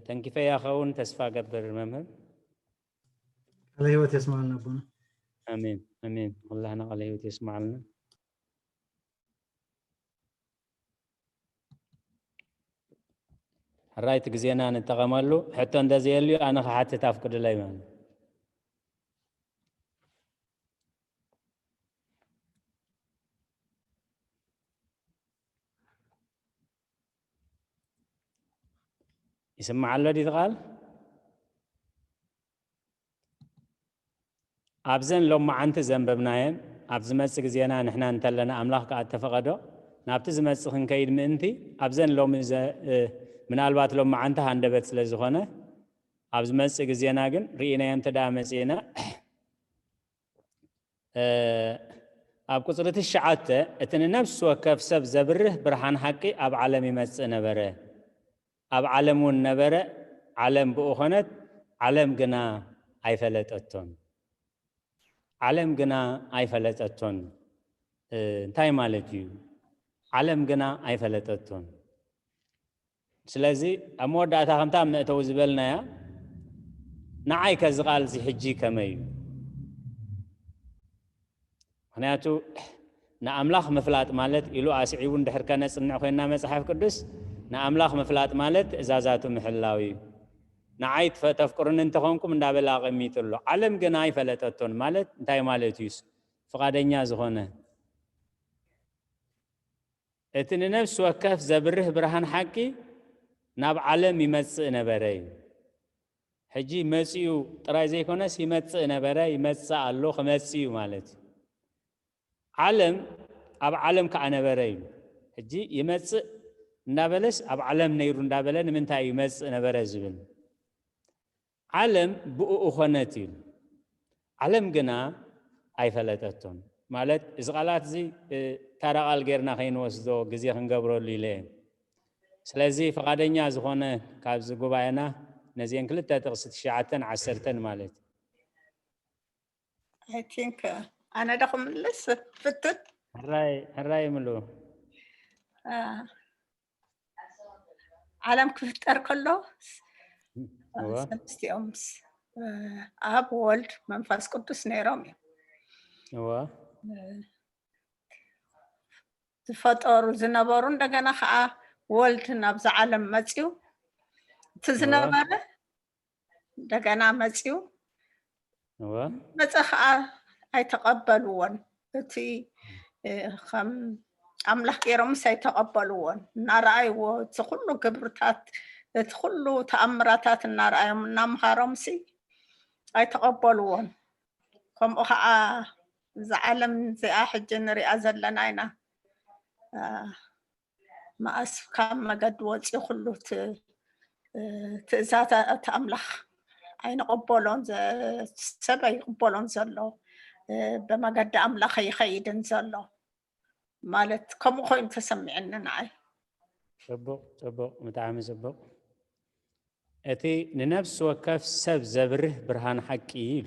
ተንኪፈያ ኸውን ተስፋ ገብር መምህር። ቃለ ህይወት የስማዕልና ኣቦና። ኣሜን ኣሜን። ኩላህና ቃለ ህይወት የስማዕልና። ሕራይቲ ግዜና ንጠቐመሉ። ሕቶ እንተዘየልዩ ኣነ ክሓትት ኣፍቅዱለይ ማለት። ይስማዕ ኣሎ ድዩ ቃል? ኣብዘን ሎማዓንቲ ዘንበብናየን ኣብ ዝመጽእ ግዜና ንሕና እንተለና ኣምላኽ ከኣ እተፈቐዶ ናብቲ ዝመጽእ ክንከይድ ምእንቲ ኣብዘን ሎሚ ምናልባት ሎማዓንቲ ሃንደበት ስለ ዝኾነ ኣብ ዝመጽእ ግዜና ግን ርኢናዮ እንተ ደኣ መጺእና ኣብ ቁጽሪ ትሽዓተ እቲ ንነፍሲ ወከፍ ሰብ ዘብርህ ብርሃን ሓቂ ኣብ ዓለም ይመጽእ ነበረ። ኣብ ዓለም እውን ነበረ፣ ዓለም ብኡ ኾነት፣ ዓለም ግና ኣይፈለጠቶን። ዓለም ግና ኣይፈለጠቶን እንታይ ማለት እዩ? ዓለም ግና ኣይፈለጠቶን። ስለዚ ኣብ መወዳእታ ከምታ መእተዊ ዝበልናያ ንዓይ ከዚ ቃል እዚ ሕጂ ከመይ እዩ? ምክንያቱ ንኣምላኽ ምፍላጥ ማለት ኢሉ ኣስዒቡ እንድሕር ከነጽንዕ ኮይንና መጽሓፍ ቅዱስ ንኣምላኽ ምፍላጥ ማለት ትእዛዛቱ ምሕላው እዩ። ንዓይ ተፍቅሩኒ እንተኾንኩም እንዳበለ ኣቐሚጡ ኣሎ። ዓለም ግና ኣይፈለጠቶን ማለት እንታይ ማለት እዩስ? ፍቓደኛ ዝኾነ እቲ ንነፍሲ ወከፍ ዘብርህ ብርሃን ሓቂ ናብ ዓለም ይመጽእ ነበረ እዩ። ሕጂ መጺኡ ጥራይ ዘይኮነስ ይመጽእ ነበረ፣ ይመጽእ ኣሎ፣ ክመጽእ እዩ ማለት እዩ። ዓለም ኣብ ዓለም ከኣ ነበረ እዩ። ሕጂ ይመጽእ እንዳበለስ ኣብ ዓለም ነይሩ እንዳበለ ንምንታይ እዩ ይመጽእ ነበረ ዝብል? ዓለም ብእኡ ኾነት እዩ። ዓለም ግና ኣይፈለጠቶን። ማለት እዚ ቃላት እዚ ታራ ቃል ጌርና ከይንወስዶ ግዜ ክንገብረሉ ኢለ እየ። ስለዚ ፍቓደኛ ዝኾነ ካብዚ ጉባኤና ነዚአን ክልተ ጥቕሲ ትሽዓተን ዓሰርተን ማለት እዩ። I think ኣነ ዶ ክምልስ ፍትን ሕራይ ሕራይ ምሉ ዓለም ክፍጠር ከሎ እወ። ሰለስቲኦም ስ- ኣብ ወልድ መንፈስ ቅዱስ ነይሮም እዮም። እወ። ዝፈጠሩ ዝነበሩ፣ እንደገና ከዓ ወልድ ናብዛ ዓለም መፅዩ፣ እቲ ዝነበረ እንደገና መፅዩ እወ። መፀ ከዓ ኣይተቐበልዎን። እቲ እ፣ ከም ኣምላኽ ገይሮምስ ኣይተቐበልዎን። እናረኣይዎ እቲ ኩሉ ግብርታት፣ እቲ ኩሉ ተኣምራታት እናረኣዮም እናምሃሮምሲ ኣይተቐበልዎን። ከምኡ ከዓ እዛ ዓለም እዚኣ ሕጂ ንሪኣ ዘለና ኢና። እ፣ መኣስ ካብ መገዲ ወፂኡ ኩሉ እቲ እ፣ ትእዛዛት ኣምላኽ ኣይንቕበሎን፣ ዘ- ሰብ ኣይቕበሎን ዘሎ፣ እ፣ ብመገዲ ኣምላኽ ኣይኸይድን ዘሎ ማለት ከምኡ ኮይኑ ተሰሚዕኒ ንዓይ። ጽቡቕ፣ ጽቡቕ፣ ብጣዕሚ ጽቡቕ። እቲ ንነፍሲ ወከፍ ሰብ ዘብርህ ብርሃን ሓቂ እዩ ኢሉ።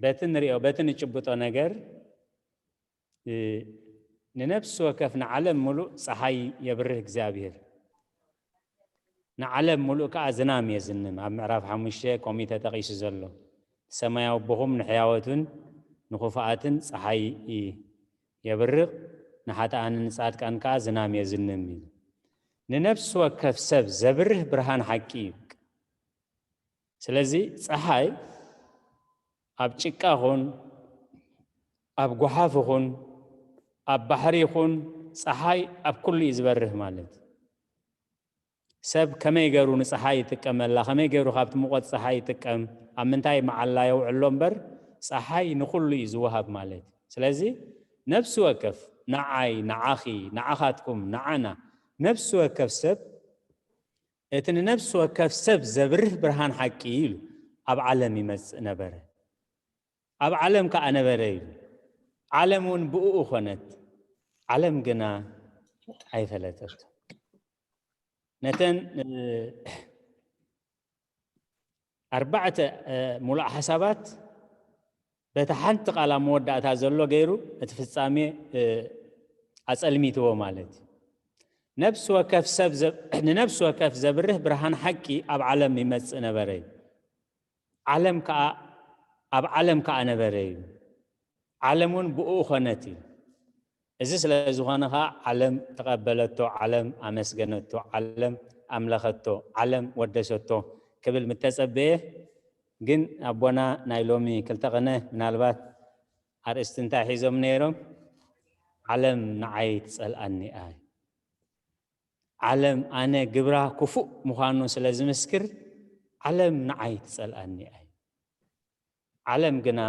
በቲ ንሪኦ፣ በቲ ንጭብጦ ነገር እ፣ ንነፍሲ ወከፍ ንዓለም ሙሉእ ፀሓይ የብርህ እግዚኣብሔር፣ ንዓለም ሙሉእ ከዓ ዝናም የዝንም። ኣብ ምዕራፍ ሓሙሽተ ከምኡ ተጠቒሱ ዘሎ፣ ሰማይ ኣቦኹም ንሕያወቱን ንኽፉኣትን ፀሓይ ይ- የብርቕ፣ ንሓጥኣንን ንፃድቃን ከዓ ዝናም የዝንም እዩ። ንነፍሲ ወከፍ ሰብ ዘብርህ ብርሃን ሓቂ እዩ። ስለዚ ፀሓይ ኣብ ጭቃ ኹን፣ ኣብ ጎሓፍ ኹን፣ ኣብ ባሕሪ ኹን፣ ፀሓይ ኣብ ኩሉ እዩ ዝበርህ ማለት እዩ። ሰብ ከመይ ገይሩ ንፀሓይ ይጥቀመላ፣ ከመይ ገይሩ ካብቲ ሙቐት ፀሓይ ይጥቀም፣ ኣብ ምንታይ መዓላ የውዕሎ እምበር፣ ፀሓይ ንኹሉ እዩ ዝወሃብ ማለት እዩ። ስለዚ ነፍሲ ወከፍ፣ ንዓይ፣ ንዓኺ፣ ንዓኻትኩም፣ ንዓና፣ ነፍሲ ወከፍ ሰብ፣ እቲ ንነፍሲ ወከፍ ሰብ ዘብርህ ብርሃን ሓቂ ኢሉ ኣብ ዓለም ይመጽእ ነበረ። ኣብ ዓለም ከኣ ነበረ ኢሉ። ዓለም እውን ብእኡ ኾነት። ዓለም ግና ኣይፈለጠቶ። ነተን፣ እ፣ ኣርባዕተ፣ እ፣ ሙሉእ ሓሳባት በታ ሓንቲ ቃል ኣብ መወዳእታ ዘሎ ገይሩ እቲ ፍጻሜ፣ እ፣ ኣጸልሚትዎ ማለት እዩ። ነፍሲ ወከፍ ሰብ ዘብ-፣ ንነፍሲ ወከፍ ዘብርህ ብርሃን ሓቂ ኣብ ዓለም ይመጽእ ነበረ እዩ። ዓለም ከኣ፣ ኣብ ዓለም ከኣ ነበረ እዩ። ዓለም እውን ብእኡ ኾነት እዩ። እዚ ስለ ዝኾነ ኸዓ ዓለም ተቐበለቶ፣ ዓለም ኣመስገነቶ፣ ዓለም ኣምለኸቶ፣ ዓለም ወደሰቶ ክብል ምተጸበየ። ግን ኣቦና ናይ ሎሚ ክልተ ቅነ ምናልባት ኣርእስቲ እንታይ ሒዞም ነይሮም? ዓለም ንዓይ ትጸልኣኒ እያ። ዓለም ኣነ ግብራ ክፉእ ምዃኑ ስለ ዝምስክር ዓለም ንዓይ ትጸልኣኒ እያ። ዓለም ግና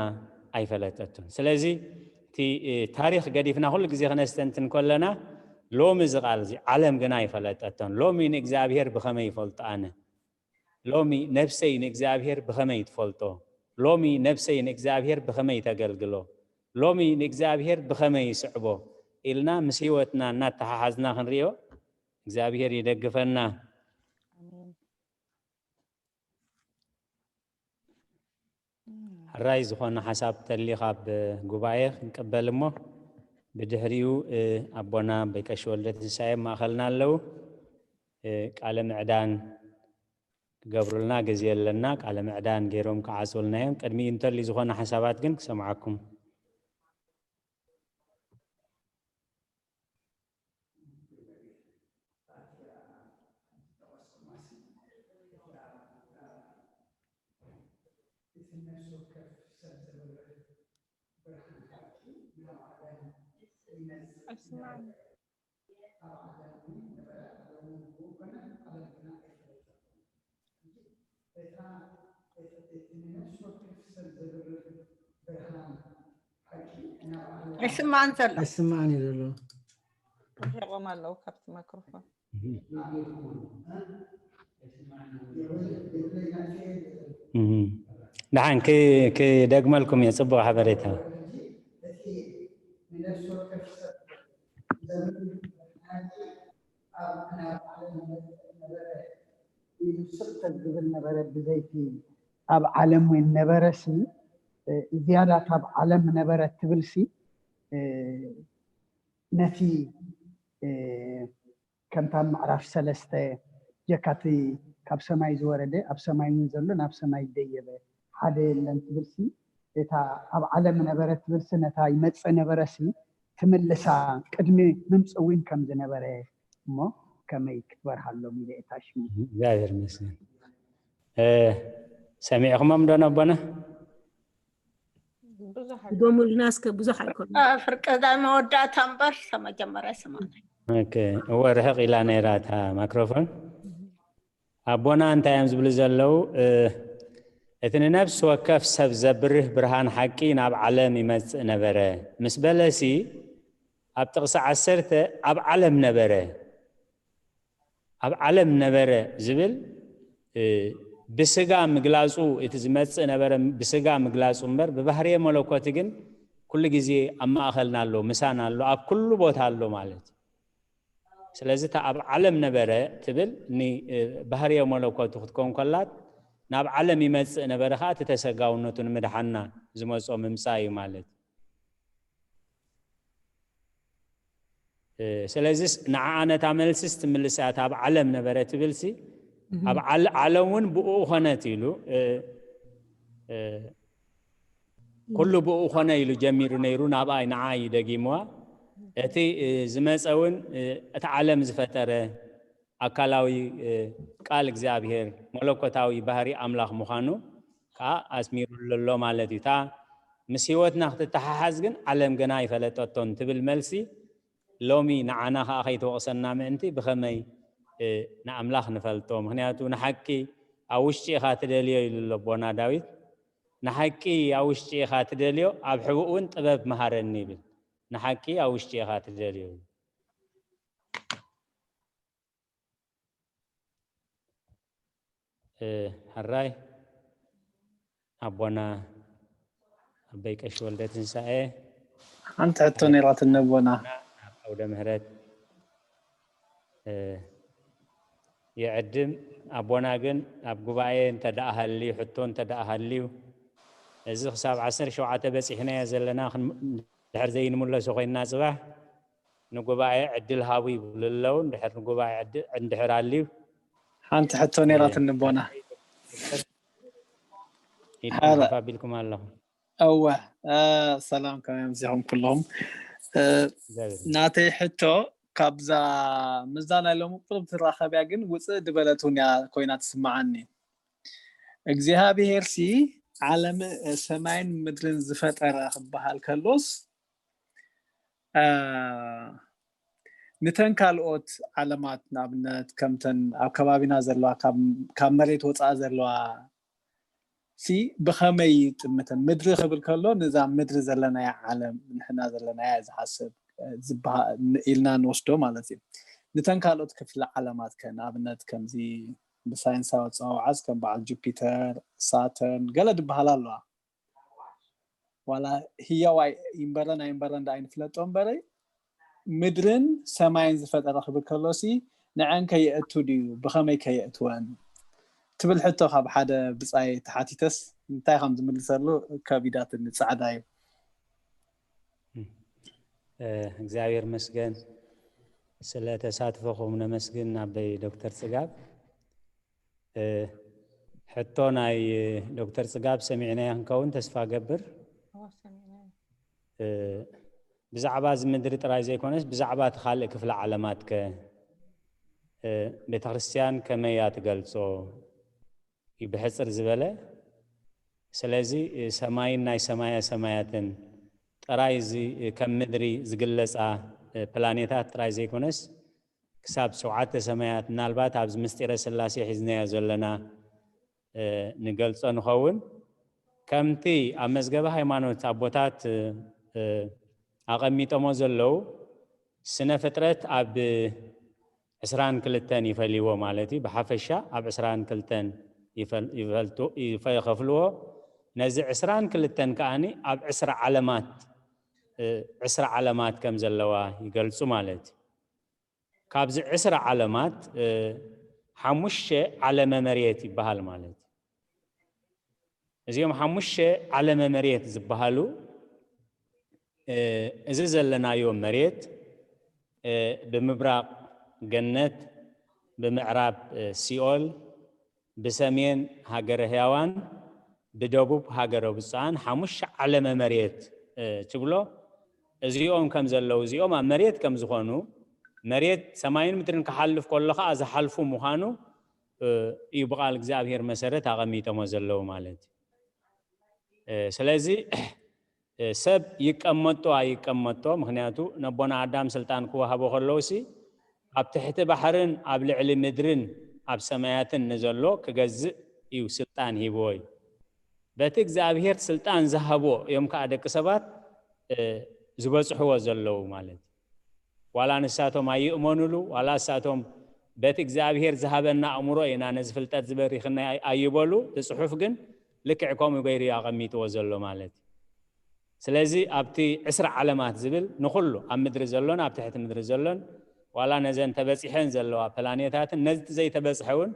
ኣይፈለጠቶን። ስለዚ እቲ፣ እ፣ ታሪኽ ገዲፍና ኩሉ ግዜ ክነስተንትን ከለና ሎሚ እዚ ቃል እዚ ዓለም ግና ኣይፈለጠቶን። ሎሚ ንእግዚኣብሔር ብኸመይ ይፈልጦ ኣነ? ሎሚ ነብሰይ ንእግዚኣብሔር ብኸመይ ትፈልጦ? ሎሚ ነብሰይ ንእግዚኣብሔር ብኸመይ ተገልግሎ? ሎሚ ንእግዚኣብሔር ብኸመይ ይስዕቦ? ኢልና ምስ ህይወትና እናተሓሓዝና ክንሪኦ እግዚኣብሔር ይደግፈና። ኣሜን። ሕራይ ዝኾነ ሓሳብ ተሊ ካብ ጉባኤ ክንቅበል እሞ ብድሕሪኡ፣ እ፣ ኣቦና ኣቦይ ቀሺ ወልደ ትንሳኤ ኣብ ማእኸልና ኣለዉ። እ፣ ቃለ ምዕዳን ክገብሩልና ግዜ ኣለና። ቃለ ምዕዳን ገይሮም ክዓጽውልና እዮም። ቅድሚኡ እንተልዩ ዝኾነ ሓሳባት ግን ክሰምዓኩም። ኣይስማዕን። ኣይስማዕን ዘሎ። ኣይስማዕን እዩ ዘሎ። ርሒቖም ኣለዉ ካብቲ ማይክሮፎን። እህ። ደሓን ክ-፣ ክደግመልኩም እየ፣ ጽቡቕ ሓበሬታ። ስቕ ዝብል ነበረ፣ ብዘይቲ ኣብ ዓለም ወይ ነበረሲ፣ እ፣ ዝያዳ ካብ ዓለም ነበረ ትብልሲ፣ እ፣ ነቲ፣ እ፣ ከምታ ምዕራፍ ሰለስተ ጀካቲ ካብ ሰማይ ዝወረደ ኣብ ሰማይ እውን ዘሎ ናብ ሰማይ ደየበ ሓደ የለን ትብልሲ እታ ኣብ ዓለም ነበረ ትብልሲ ነታ ይመፅእ ነበረሲ ትምልሳ ቅድሚ ምምፅእ እውን ከም ዝነበረ እሞ ከመይ ክትበርሃሎም ኢለ እታ ሽሙ እግዚኣብሔር ይመስገን። ሰሚዕኹሞም ዶ ነቦና? ድገሙልና እስከ። ብዙሕ ኣይኮነ ፍርቂ እዛ መወዳእታ እምበር መጀመርያ ስማ ኦኬ፣ እወ ርሕቕ ኢላ ነይራ እታ ማይክሮፎን። ኣቦና እንታይ እዮም ዝብሉ ዘለዉ? እቲ ንነፍሲ ወከፍ ሰብ ዘብርህ ብርሃን ሓቂ ናብ ዓለም ይመጽእ ነበረ ምስ በለሲ ኣብ ጥቕሲ ዓሰርተ ኣብ ዓለም ነበረ ኣብ ዓለም ነበረ ዝብል ብስጋ ምግላፁ እቲ ዝመፅእ ነበረ ብስጋ ምግላፁ እምበር ብባህርየ መለኮት ግን ኩሉ ግዜ ኣብ ማእኸልና ኣሎ ምሳና ኣሎ ኣብ ኩሉ ቦታ ኣሎ ማለት እዩ። ስለዚ እታ ኣብ ዓለም ነበረ ትብል ንባህርየ መለኮቱ ክትከውን ከላት ናብ ዓለም ይመፅእ ነበረ ከዓ እቲ ተሰጋውነቱ ንምድሓና ዝመፅኦ ምምፃእ እዩ ማለት ስለዚስ ንዓኣ ነታ መልስስ ትምልስ እያ ኣብ ዓለም ነበረ ትብልሲ ኣብ ዓለም እውን ብኡ ኮነት ኢሉ ኩሉ ብኡ ኮነ ኢሉ ጀሚሩ ነይሩ ናብኣይ ንዓይ ደጊምዋ እቲ ዝመፀ እውን እቲ ዓለም ዝፈጠረ ኣካላዊ ቃል እግዚኣብሔር መለኮታዊ ባህሪ ኣምላኽ ምዃኑ ከዓ ኣስሚሩሉ ኣሎ ማለት እዩ እታ ምስ ህይወትና ክትተሓሓዝ ግን ዓለም ገና ኣይፈለጠቶን ትብል መልሲ ሎሚ ንዓና ከዓ ከይትወቕሰና ምእንቲ ብኸመይ ንኣምላኽ ንፈልጦ ምክንያቱ ንሓቂ ኣብ ውሽጢ ኢኻ ትደልዮ ኢሉ ኣሎ ኣቦና ዳዊት ንሓቂ ኣብ ውሽጢ ኢኻ ትደልዮ ኣብ ሕቡእ እውን ጥበብ መሃረኒ ይብል ንሓቂ ኣብ ውሽጢ ኢኻ ትደልዮ ሕራይ ኣቦና ኣበይ ቀሺ ወልደ ትንሳኤ ሓንቲ ሕቶ ነይራትኒ ኣቦና ኣብ ዓውደ ምህረት ይዕድም ኣቦና ግን ኣብ ጉባኤ እንተደኣ ሃልዩ ሕቶ እንተደኣ ሃልዩ እዚ ክሳብ ዓሰርተ ሸውዓተ በፂሕናዮ ዘለና ድሕር ዘይንምለሶ ኮይንና ፅባሕ ንጉባኤ ዕድል ሃቡ ይብሉ ኣለዉ እንድሕር ንጉባኤ እንድሕር ኣልዩ ሓንቲ ሕቶ ነይራትኒ ኣቦና ይተሓፍ ኣቢልኩም ኣለኹም እወ ሰላም ከመይ ኣምሲኹም ኩልኹም ናተይ ሕቶ ካብዛ ምዛ ናይ ሎሚ ቁሩብ ትራኸብያ ግን ውፅእ ዝበለት እውን ኮይና ትስምዓኒ እግዚኣብሄር ሲ ዓለም ሰማይን ምድርን ዝፈጠረ ክበሃል ከሎስ ንተን ካልኦት ዓለማት ንኣብነት ከምተን ኣብ ከባቢና ዘለዋ ካብ መሬት ወፃኢ ዘለዋ ሲ ብኸመይ ይጥምተን ምድሪ ክብል ከሎ ንዛ ምድሪ ዘለናያ ዓለም ንሕና ዘለናያ ዝሓስብ ኢልና ንወስዶ ማለት እዩ ንተን ካልኦት ክፍሊ ዓለማት ከ ንኣብነት ከምዚ ብሳይንሳዊ ኣፀዋውዓስ ከም በዓል ጁፒተር ሳተርን ገለ ዝበሃላ ኣለዋ ዋላ ህያዋይ ይንበረን ኣይንበረን ዳ ኣይንፍለጦ እምበረይ ምድርን ሰማይን ዝፈጠረ ክብል ከሎሲ ንዐን ከየእቱ ድዩ ብኸመይ ከየእትወን ትብል ሕቶ ካብ ሓደ ብፃይ ተሓቲተስ እንታይ ከም ዝምልሰሉ ከቢዳትኒ ፃዕዳ እዩ እግዚኣብሔር መስገን ስለ ተሳትፎኹም ነመስግን ኣበይ ዶክተር ፅጋብ ሕቶ ናይ ዶክተር ፅጋብ ሰሚዕናዮ ክንከውን ተስፋ ገብር ብዛዕባ እዚ ምድሪ ጥራይ ዘይኮነስ ብዛዕባ እቲ ካልእ ክፍለ ዓለማት ከ ቤተክርስትያን ከመይ እያ ትገልፆ እዩ ብሕፅር ዝበለ ስለዚ ሰማይን ናይ ሰማያ ሰማያትን ጥራይ እዚ ከም ምድሪ ዝግለፃ ፕላኔታት ጥራይ ዘይኮነስ ክሳብ ሸውዓተ ሰማያት ምናልባት ኣብዚ ምስጢረ ስላሴ ሒዝናዮ ዘለና ንገልፆ ንኸውን ከምቲ ኣብ መዝገበ ሃይማኖት ኣቦታት ኣቐሚጦሞ ዘለዉ ስነ ፍጥረት ኣብ ዕስራን ክልተን ይፈልይዎ ማለት እዩ ብሓፈሻ ኣብ ዕስራን ክልተን ይኸፍልዎ ነዚ ዕስራን ክልተን ከዓኒ ኣብ ዕስራ ዓለማት ዕስራ ዓለማት ከም ዘለዋ ይገልፁ ማለት እዩ ካብዚ ዕስራ ዓለማት ሓሙሽተ ዓለመ መሬት ይበሃል ማለት እዩ እዚኦም ሓሙሽተ ዓለመ መሬት ዝበሃሉ እዚ ዘለናዮ መሬት ብምብራቕ ገነት፣ ብምዕራብ ሲኦል፣ ብሰሜን ሃገረ ህያዋን፣ ብደቡብ ሃገረ ብፁዓን ሓሙሽተ ዓለመ መሬት ትብሎ። እዚኦም ከም ዘለዉ፣ እዚኦም ኣብ መሬት ከም ዝኾኑ፣ መሬት ሰማይን ምድርን ክሓልፍ ከሎ ከዓ ዝሓልፉ ምዃኑ እዩ ብቃል እግዚኣብሔር መሰረት ኣቐሚጦሞ ዘለዉ ማለት እዩ። ስለዚ ሰብ ይቀመጦ ኣይቀመጦ፣ ምክንያቱ ነቦና ኣዳም ስልጣን ክወሃቦ ከለውሲ ኣብ ትሕቲ ባሕርን ኣብ ልዕሊ ምድርን ኣብ ሰማያትን ንዘሎ ክገዝእ እዩ ስልጣን ሂብዎ እዩ። በቲ እግዚኣብሔር ስልጣን ዝሃቦ እዮም ከዓ ደቂ ሰባት ዝበፅሕዎ ዘለዉ ማለት እዩ። ዋላ ንሳቶም ኣይእመኑሉ፣ ዋላ ንሳቶም በቲ እግዚኣብሔር ዝሃበና ኣእምሮ ኢና ነዚ ፍልጠት ዝበሪኽና ኣይበሉ። እቲ ጽሑፍ ግን ልክዕ ከምኡ ገይሩ እዩ ኣቐሚጥዎ ዘሎ ማለት እዩ። ስለዚ ኣብቲ ዕስራ ዓለማት ዝብል ንኹሉ ኣብ ምድሪ ዘሎን ኣብ ትሕቲ ምድሪ ዘሎን ዋላ ነዘን ተበጺሐን ዘለዋ ፕላኔታትን ነዚ ዘይተበጽሐ እውን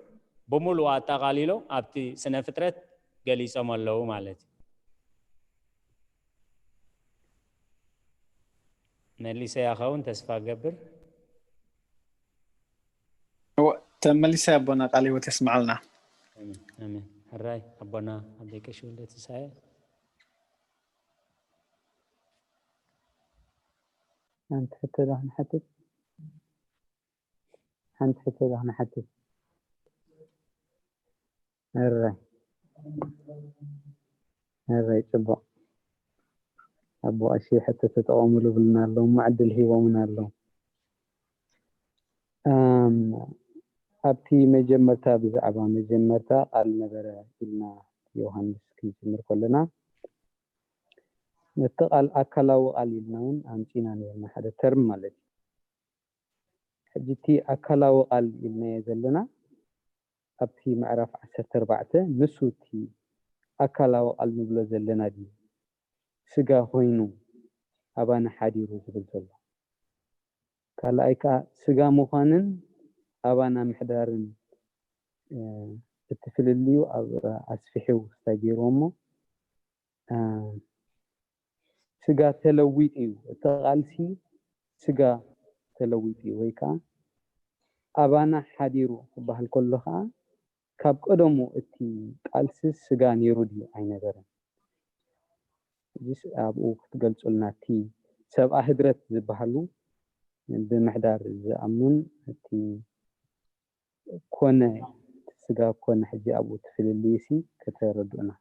ብምሉኡ ኣጠቓሊሎ ኣብቲ ስነ ፍጥረት ገሊጾም ኣለዉ ማለት እዩ። መሊሰ ያኸውን ተስፋ ገብር። ተመሊሰ ኣቦና ቃለ ህይወት የስምዓልና። ኣሜን። ሕራይ ኣቦና ኣቦይ ቀሺ ወልደ ትንሳኤ። ሓንቲ ሕቶ ዶ ክንሓትት? ሓንቲ ሕቶ ዶ ክንሓትት? ሕራይ ሕራይ ጽቡቕ። ኣቦ ቀሺ ሕቶ ተጠቐሙሉ ብልና ኣለዉ፣ እሞ ዕድል ሂቦምና ኣለዉ። ኣብቲ መጀመርታ ብዛዕባ መጀመርታ ቃል ነበረ ኢልና ዮሃንስ ክንጅምር ከለና ነቲ ቃል ኣካላዊ ቃል ኢልና እውን ኣምፂና ነርና ሓደ ተርም ማለት እዩ። ሕጂ እቲ ኣካላዊ ቃል ኢልናዮ ዘለና ኣብቲ ምዕራፍ ዓሰርተ ኣርባዕተ ንሱ እቲ ኣካላዊ ቃል ንብሎ ዘለና ድዩ ስጋ ኮይኑ ኣባና ሓዲሩ ዝብል ዘሎ? ካልኣይ ከዓ ስጋ ምዃንን ኣባና ምሕዳርን እቲ ፍልልዩ ኣብ ኣስፊሑ ስታይ ገይርዎ እሞ ስጋ ተለዊጡ እዩ። እቲ ቃልሲ ስጋ ተለዊጡ እዩ ወይ ከዓ ኣባና ሓዲሩ ክበሃል ከሎ ከዓ ካብ ቀደሙ እቲ ቃልሲ ስጋ ነይሩ ድዩ ኣይነበረን? እዚስ ኣብኡ ክትገልፁልና እቲ ሰብኣ ህድረት ዝበሃሉ ብምሕዳር ዝኣምኑን እቲ ኮነ ስጋ ኮነ ሕጂ ኣብኡ ትፍልልዩ ሲ ከተረድኡና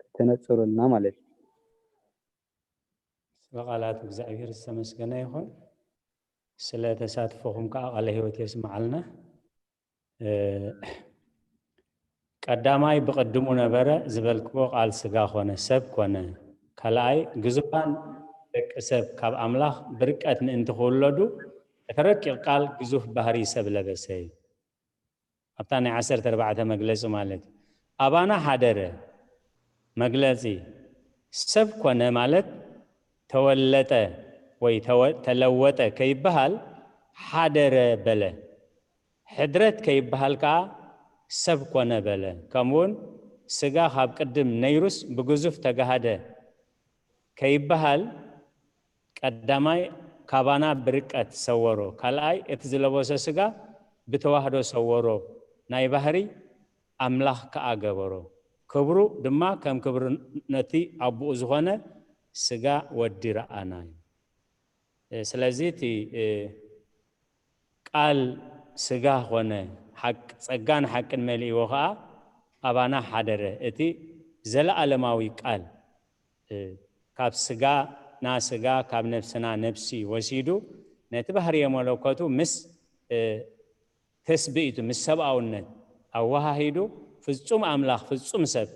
ከተነፅሩልና ማለት እዩ። ስለ ቃላት እግዚኣብሔር ዝተመስገነ ይኹን። ስለ ተሳትፎኹም ከዓ ቃለ ህይወት የስምዓልና። ቀዳማይ ብቐድሙ ነበረ ዝበልክዎ ቃል ስጋ ኮነ ሰብ ኮነ። ካልኣይ ግዙፋን ደቂ ሰብ ካብ ኣምላኽ ብርቀት ምእንቲ ክውለዱ እቲ ረቂቕ ቃል ግዙፍ ባህሪ ሰብ ለበሰ እዩ። ኣብታ ናይ ዓሰርተ ኣርባዕተ መግለጺ ማለት እዩ። ኣባና ሓደረ መግለጺ ሰብ ኮነ ማለት ተወለጠ ወይ ተለወጠ ከይበሃል ሓደረ በለ። ሕድረት ከይበሃል ከዓ ሰብ ኮነ በለ። ከምኡውን ስጋ ካብ ቅድም ነይሩስ ብግዙፍ ተጋሃደ ከይበሃል ቀዳማይ ካባና ብርቀት ሰወሮ፣ ካልኣይ እቲ ዝለበሶ ስጋ ብተዋህዶ ሰወሮ፣ ናይ ባህሪ ኣምላኽ ከዓ ገበሮ። ክብሩ ድማ ከም ክብሪ ነቲ ኣቦኡ ዝኾነ ስጋ ወዲ ረኣና እዩ። ስለዚ እቲ ቃል ስጋ ኾነ፣ ሓቅ ጸጋን ሓቅን መሊእዎ ኸኣ ኣባና ሓደረ። እቲ ዘለኣለማዊ ቃል ካብ ስጋና ስጋ ካብ ነፍስና ነፍሲ ወሲዱ ነቲ ባህርየ መለኮቱ ምስ ተስብኢቱ ምስ ሰብኣውነት ኣወሃሂዱ ፍጹም ኣምላኽ ፍጹም ሰብ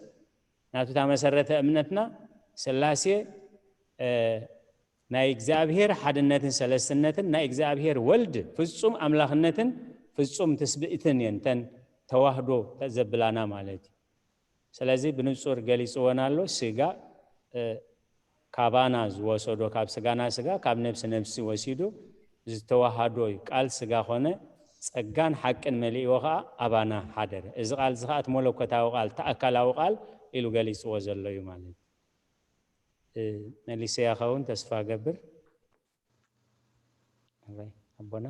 ናቱ እታ መሰረተ እምነትና ስላሴ ናይ እግዚኣብሔር ሓድነትን ሰለስትነትን ናይ እግዚኣብሔር ወልድ ፍጹም ኣምላኽነትን ፍጹም ትስብእትን እየን እተን ተዋህዶ ዘብላና ማለት እዩ። ስለዚ ብንጹር ገሊጽወን ኣሎ። ስጋ ካባና ዝወሰዶ ካብ ስጋና ስጋ ካብ ነብሲ ነብሲ ወሲዱ ዝተዋሃዶ እዩ። ቃል ስጋ ኾነ ጸጋን ሓቅን መሊእዎ ኸዓ ኣባና ሓደረ። እዚ ቃል እዚ ኸዓ እቲ መለኮታዊ ቃል እቲ ኣካላዊ ቃል ኢሉ ገሊጽዎ ዘሎ እዩ ማለት እዩ። መሊሰያ ኸውን ተስፋ ገብር። ኣቦና።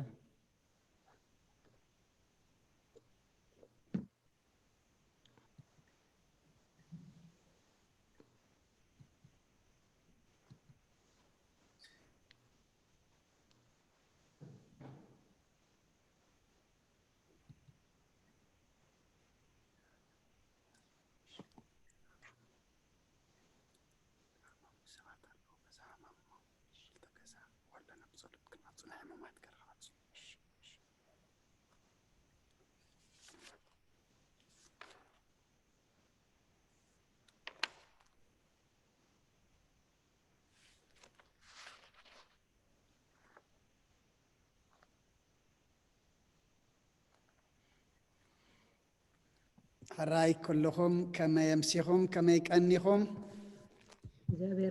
ሕራይ ኩልኹም ከመይ ኣምሲኹም፣ ከመይ ቀኒኹም?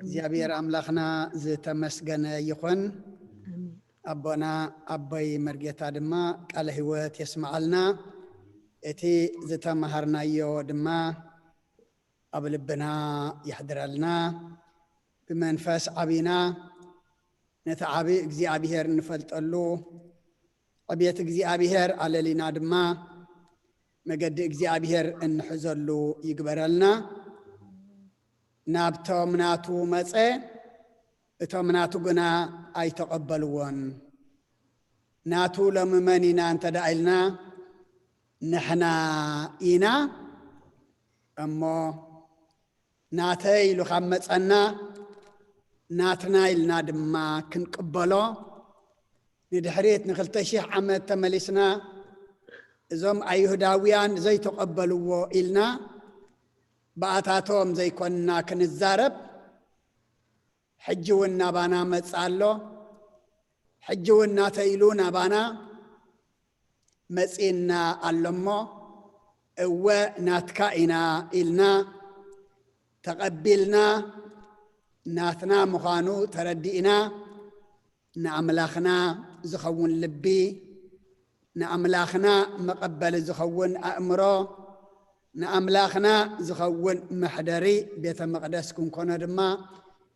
እግዚኣብሔር ኣምላኽና ዝተመስገነ ይኹን። ኣቦና ኣቦይ መርጌታ ድማ ቃለ ህይወት የስምዓልና። እቲ ዝተማሃርናዮ ድማ ኣብ ልብና የሕድረልና። ብመንፈስ ዓቢና ነቲ ዓቢ እግዚኣብሔር እንፈልጠሉ ዕቤት እግዚኣብሔር ኣለሊና ድማ መገዲ እግዚኣብሔር እንሕዘሉ ይግበረልና። ናብቶም ናቱ መጸ፣ እቶም ናቱ ግና ኣይተቐበልዎን። ናቱ ሎሚ መን ኢና እንተ ደኣ ኢልና፣ ንሕና ኢና። እሞ ናተይ ኢሉ ካብ መጸና፣ ናትና ኢልና ድማ ክንቅበሎ፣ ንድሕሪት ንክልተ ሺሕ ዓመት ተመሊስና፣ እዞም ኣይሁዳውያን ዘይተቐበልዎ ኢልና፣ ብኣታቶም ዘይኮንና ክንዛረብ፣ ሕጂ እውን ናባና መጽእ ኣሎ። ሕጂ እውን ናተይ ኢሉ ናባና መጺእና ኣሎ እሞ፣ እወ ናትካ ኢና ኢልና ተቐቢልና፣ ናትና ምዃኑ ተረዲእና፣ ንኣምላኽና ዝኸውን ልቢ፣ ንኣምላኽና መቐበሊ ዝኸውን ኣእምሮ፣ ንኣምላኽና ዝኸውን መሕደሪ ቤተ መቕደስ ክንኮኖ ድማ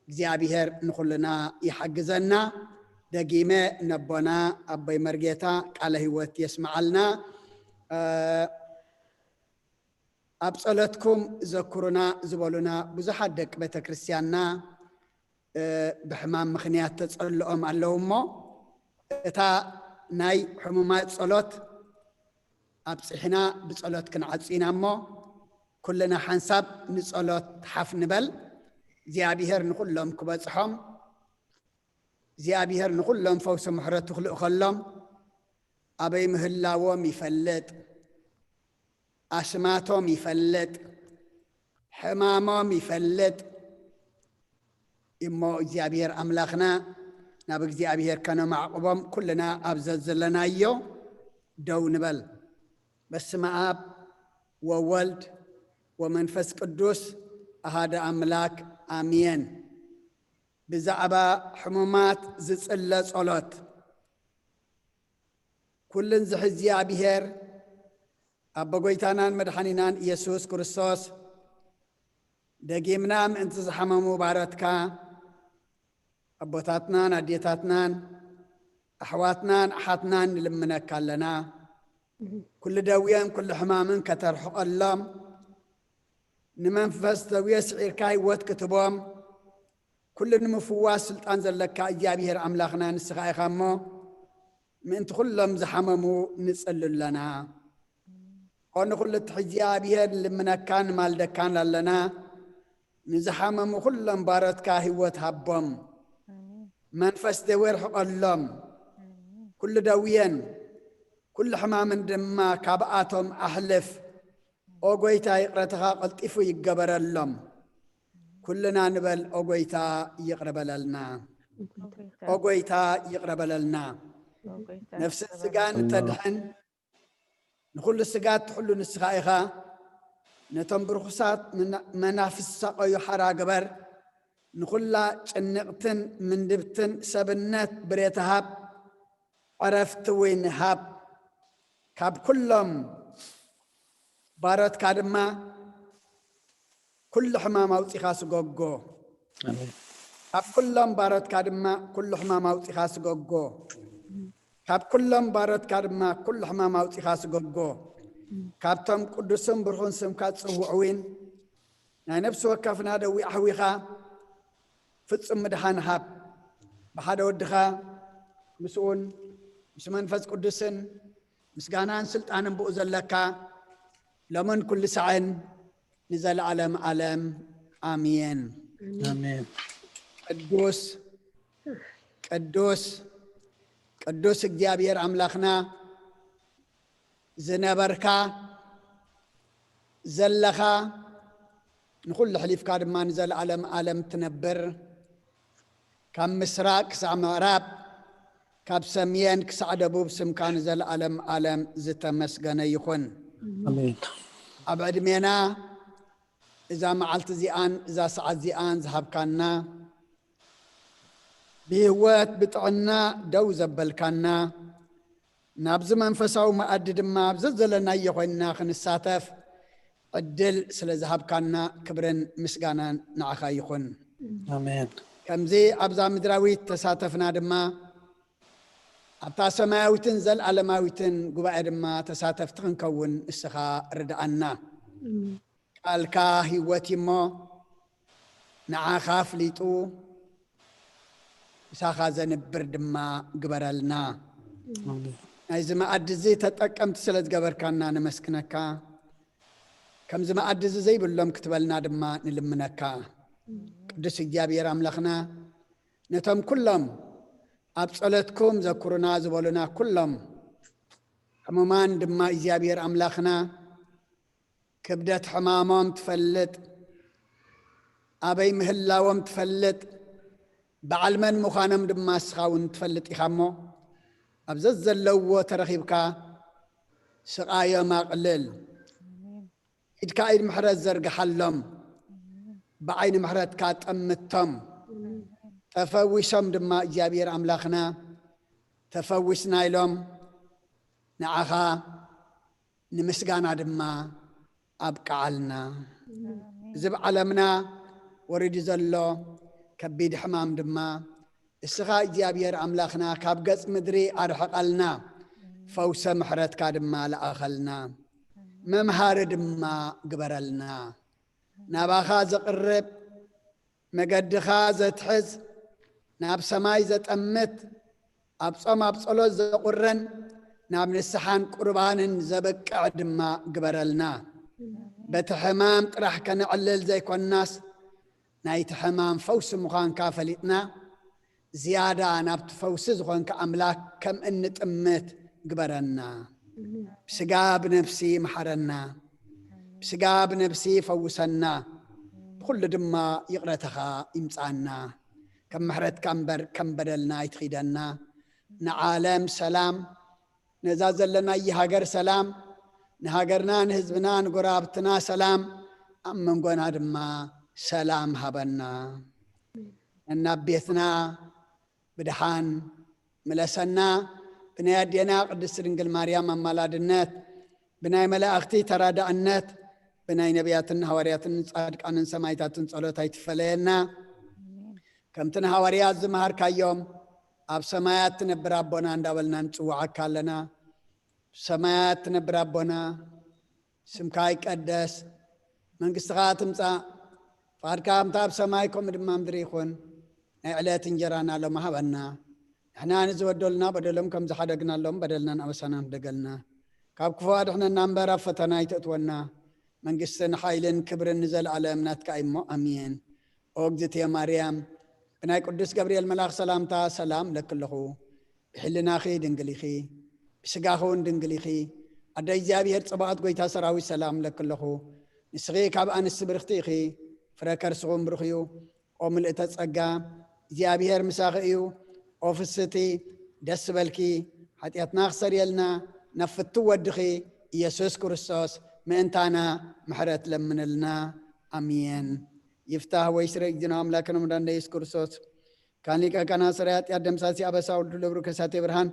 እግዚኣብሔር ንኹልና ይሓግዘና። ደጊመ ነቦና ኣቦይ መርጌታ ቃለ ህይወት የስምዓልና። እ፣ ኣብ ጸሎትኩም ዘኩሩና ዝበሉና ብዙሓት ደቂ ቤተ ክርስቲያንና፣ እ፣ ብሕማም ምኽንያት ተጸልኦም ኣለዉ እሞ፣ እታ ናይ ሕሙማት ጸሎት ኣብጺሕና ብጸሎት ክንዓጹ ኢና እሞ፣ ኩልና ሓንሳብ ንጸሎት ሓፍ ንበል። እግዚኣብሔር ንኹሎም ክበጽሖም፣ እግዚኣብሔር ንኹሎም ፈውሲ ምሕረቱ ክልእኸሎም፣ ኣበይ ምህላዎም ይፈልጥ፣ ኣስማቶም ይፈልጥ፣ ሕማሞም ይፈልጥ። እሞ እግዚኣብሔር ኣምላኽና ናብ እግዚኣብሔር ከነማዕቕቦም ኩልና ኣብ ዘዘለናዮ ደው ንበል። በስመ ኣብ ወወልድ ወመንፈስ ቅዱስ ኣሃደ ኣምላክ ኣሜን። ብዛዕባ ሕሙማት ዝጽለ ጸሎት። ኩልን ዝሕዚ እግዚኣብሔር ኣቦ ጎይታናን መድሓኒናን ኢየሱስ ክርስቶስ፣ ደጊምና ምእንቲ ዝሓመሙ ባሮትካ፣ ኣቦታትናን ኣዴታትናን ኣሕዋትናን ኣሓትናን ንልምነካ ኣለና። ኩሉ ደውየን ኩሉ ሕማምን ከተርሕቐሎም፣ ንመንፈስ ደውየ ስዒርካ ህይወት ክትቦም፣ ኩሉ ንምፍዋስ ስልጣን ዘለካ እግዚኣብሔር ኣምላኽና ንስኻ ኢኻ እሞ፣ ምእንቲ ኩሎም ዝሓመሙ ንጽሊ ኣለና። ኦ ንኹሉ እቲ እግዚኣብሔር ንልምነካን ንማልደካን ኣለና። ንዝሓመሙ ኩሎም ባሮትካ ህይወት ሃቦም። ኣሜን። መንፈስ ደዌ ርሕቐሎም። ኣሜን። ኩሉ ደውየን ኩሉ ሕማምን ድማ ካብኣቶም ኣሕልፍ። ኦ ጎይታ ይቕረትኻ ቀልጢፉ ይገበረሎም። ኩልና ንበል ኦ ጎይታ ይቕረ በለልና። ኦ ጎይታ ይቕረ በለልና። ኦ ጎይታ ነፍስን ይቕረ ስጋን በለልና። ተድሕን ንኹሉ ስጋት ትሕሉ ንስኻ ኢኻ። ነቶም ብርኹሳት መና-፣ መናፍስት ዝሳቐዩ ሓራ ግበር። ንኹላ ጭንቕትን ምንድብትን ሰብነት ብሬት ሃብ፣ ዕረፍቲ እውን ሃብ። ካብ ኩሎም ባሮትካ ድማ ኩሉ ሕማም ኣውጺኻ ስጎጎ። ኣሜን። ካብ ኩሎም ባሮትካ ድማ ኩሉ ሕማም ኣውጺኻ ስጎጎ። ካብ ኩሎም ባሮትካ ድማ ኩሉ ሕማም ኣውጺኻ ስጎጎ። ካብቶም ቅዱስን ብሩኽን ስምካ ዝጽውዑ እውን ናይ ነፍሲ ወከፍና ደዊ ኣሕዊኻ ፍጹም ምድሓን ሃብ። ብሓደ ወድኻ ምስኡን ምስ መንፈስ ቅዱስን ምስጋናን ስልጣንን ብኡ ዘለካ ሎምን ኩሉ ሳዕን ንዘለዓለም ዓለም ኣሜን። ኣሜን። ቅዱስ ቅዱስ ቅዱስ እግዚኣብሔር ኣምላኽና ዝነበርካ ዘለኻ ንኹሉ ሕሊፍካ ድማ ንዘለዓለም ዓለም ትነብር ካብ ምስራቅ ክሳዕ ምዕራብ ካብ ሰሜን ክሳዕ ደቡብ ስምካ ንዘለዓለም ዓለም ዝተመስገነ ይኹን። ኣሜን። ኣብ ዕድሜና እዛ መዓልቲ እዚኣን እዛ ሰዓት እዚኣን ዝሃብካና ብህይወት ብጥዕና ደው ዘበልካና ናብዚ መንፈሳዊ መኣዲ ድማ ኣብ ዘዘለናዮ ኮይንና ክንሳተፍ ዕድል ስለ ዝሃብካና ክብርን ምስጋናን ንዓኻ ይኹን። ኣሜን። ከምዚ ኣብዛ ምድራዊት ተሳተፍና ድማ ኣብታ ሰማያዊትን ዘልኣለማዊትን ጉባኤ ድማ ተሳተፍቲ ክንከውን ንስኻ ርድኣና። ቃልካ ህይወት እዩ እሞ ንዓኻ ኣፍሊጡ ምሳኻ ዘንብር ድማ ግበረልና። ኣሜን። ናይዚ መኣዲ እዚ ተጠቀምቲ ስለ ዝገበርካና ነመስግነካ። ከምዚ መኣዲ እዚ ዘይብሎም ክትበልና ድማ ንልምነካ። ቅዱስ እግዚኣብሔር ኣምላኽና ነቶም ኩሎም ኣብ ጸሎትኩም ዘኩሩና ዝበሉና ኩሎም ሕሙማን ድማ እግዚኣብሔር ኣምላኽና ክብደት ሕማሞም ትፈልጥ፣ ኣበይ ምህላዎም ትፈልጥ፣ በዓል መን ምዃኖም ድማ ንስኻ እውን ትፈልጥ ኢኻ እሞ ኣብ ዘዘለውዎ ተረኺብካ ስቓዮም ኣቕልል። ኢድካ ኢድ ምሕረት ዘርግሓሎም፣ ብዓይኒ ምሕረትካ ጠምቶም። ተፈዊሶም ድማ እግዚኣብሔር ኣምላኽና ተፈዊስና ኢሎም ንዓኻ ንምስጋና ድማ ኣብቅዓልና። እዚ ኣብ ዓለምና ወሪዱ ዘሎ ከቢድ ሕማም ድማ እስኻ እግዚኣብሔር ኣምላኽና ካብ ገጽ ምድሪ ኣርሕቐልና፣ ፈውሰ ምሕረትካ ድማ ለኣኸልና፣ መምሃሪ ድማ ግበረልና። ናባኻ ዘቕርብ መገድኻ ዘትሕዝ ናብ ሰማይ ዘጠምት ኣብ ጾም ኣብ ጸሎት ዘቑርን ናብ ንስሓን ቁርባንን ዘብቅዕ ድማ ግበረልና። በቲ ሕማም ጥራሕ ከነዕልል ዘይኮንናስ ናይቲ ሕማም ፈውሲ ምዃንካ ፈሊጥና ዝያዳ ናብቲ ፈውሲ ዝኾንካ ኣምላኽ ከም እንጥምት ግበረና። ብስጋ ብነፍሲ መሓረና፣ ብስጋ ብነፍሲ ፈውሰና፣ ብኹሉ ድማ ይቕረተኻ ይምጻና። ከም ምሕረትካ እምበር ከም በደልና ኣይትኺደና። ንዓለም ሰላም፣ ነዛ ዘለናይ ሃገር ሰላም፣ ንሃገርና ንህዝብና ንጎረባብትና ሰላም፣ ኣብ መንጎና ድማ ሰላም ሃበና። ነናብ ቤትና ብድሓን ምለሰና። ብናይ ኣዴና ቅድስቲ ድንግል ማርያም ኣማላድነት፣ ብናይ መላእኽቲ ተራዳእነት፣ ብናይ ነቢያትን ሃዋርያትን ጻድቃንን ሰማይታትን ጸሎት ኣይትፈለየና። ከምቲ ንሃዋርያት ዝመሃርካዮም ኣብ ሰማያት ትነብር ኣቦና እንዳበልና ንጽውዓካ ኣለና። ሰማያት ትነብር ኣቦና፣ ስምካ ይቀደስ፣ መንግስትኻ ትምጻእ፣ ፍቓድካ ከምታ ኣብ ሰማይ ከምኡ ድማ ምድሪ ይኹን። ናይ ዕለት እንጀራና ሎም ሃበና። ንሕና ንዝበደሉና በደሎም ከም ዝሓደግናሎም በደልናን ኣበሳናን ሕደገልና። ካብ ክፉ ኣድሕነና እምበር ኣብ ፈተና ኣይተእትወና። መንግስትን ሓይልን ክብርን ንዘለኣለም ናትካ እዩ እሞ ኣሜን። ኦ እግዝእትየ ማርያም፣ ብናይ ቅዱስ ገብርኤል መልኣኽ ሰላምታ ሰላም ለኪ ኣለኹ። ብሕልናኺ ድንግል ኢኺ፣ ብስጋኺ እውን ድንግል ኢኺ። ኣደ እግዚኣብሔር ጽባኦት ጐይታ ሰራዊት ሰላም ለኪ ኣለኹ። ንስኺ ካብ ኣንስቲ ብርኽቲ ኢኺ፣ ፍረ ከርስኹም ብሩኽ እዩ። ኦ ምልእተ ጸጋ፣ እግዚኣብሔር ምሳኺ እዩ። ኦ ፍስቲ ደስ በልኪ፣ ሓጢኣትና ክሰርየልና ናብ ፍቱ ወድኺ ኢየሱስ ክርስቶስ ምእንታና ምሕረት ለምንልና። ኣሜን። ይፍታህ ወይ ስረ እግዚኣብሔር ኣምላክና መድኃኒነ ኢየሱስ ክርስቶስ ካን ሊቀ ካህናት ሰራይ ኃጢአት ደምሳሲ አበሳ ወልዱ ለብሩ ከሳቴ ብርሃን።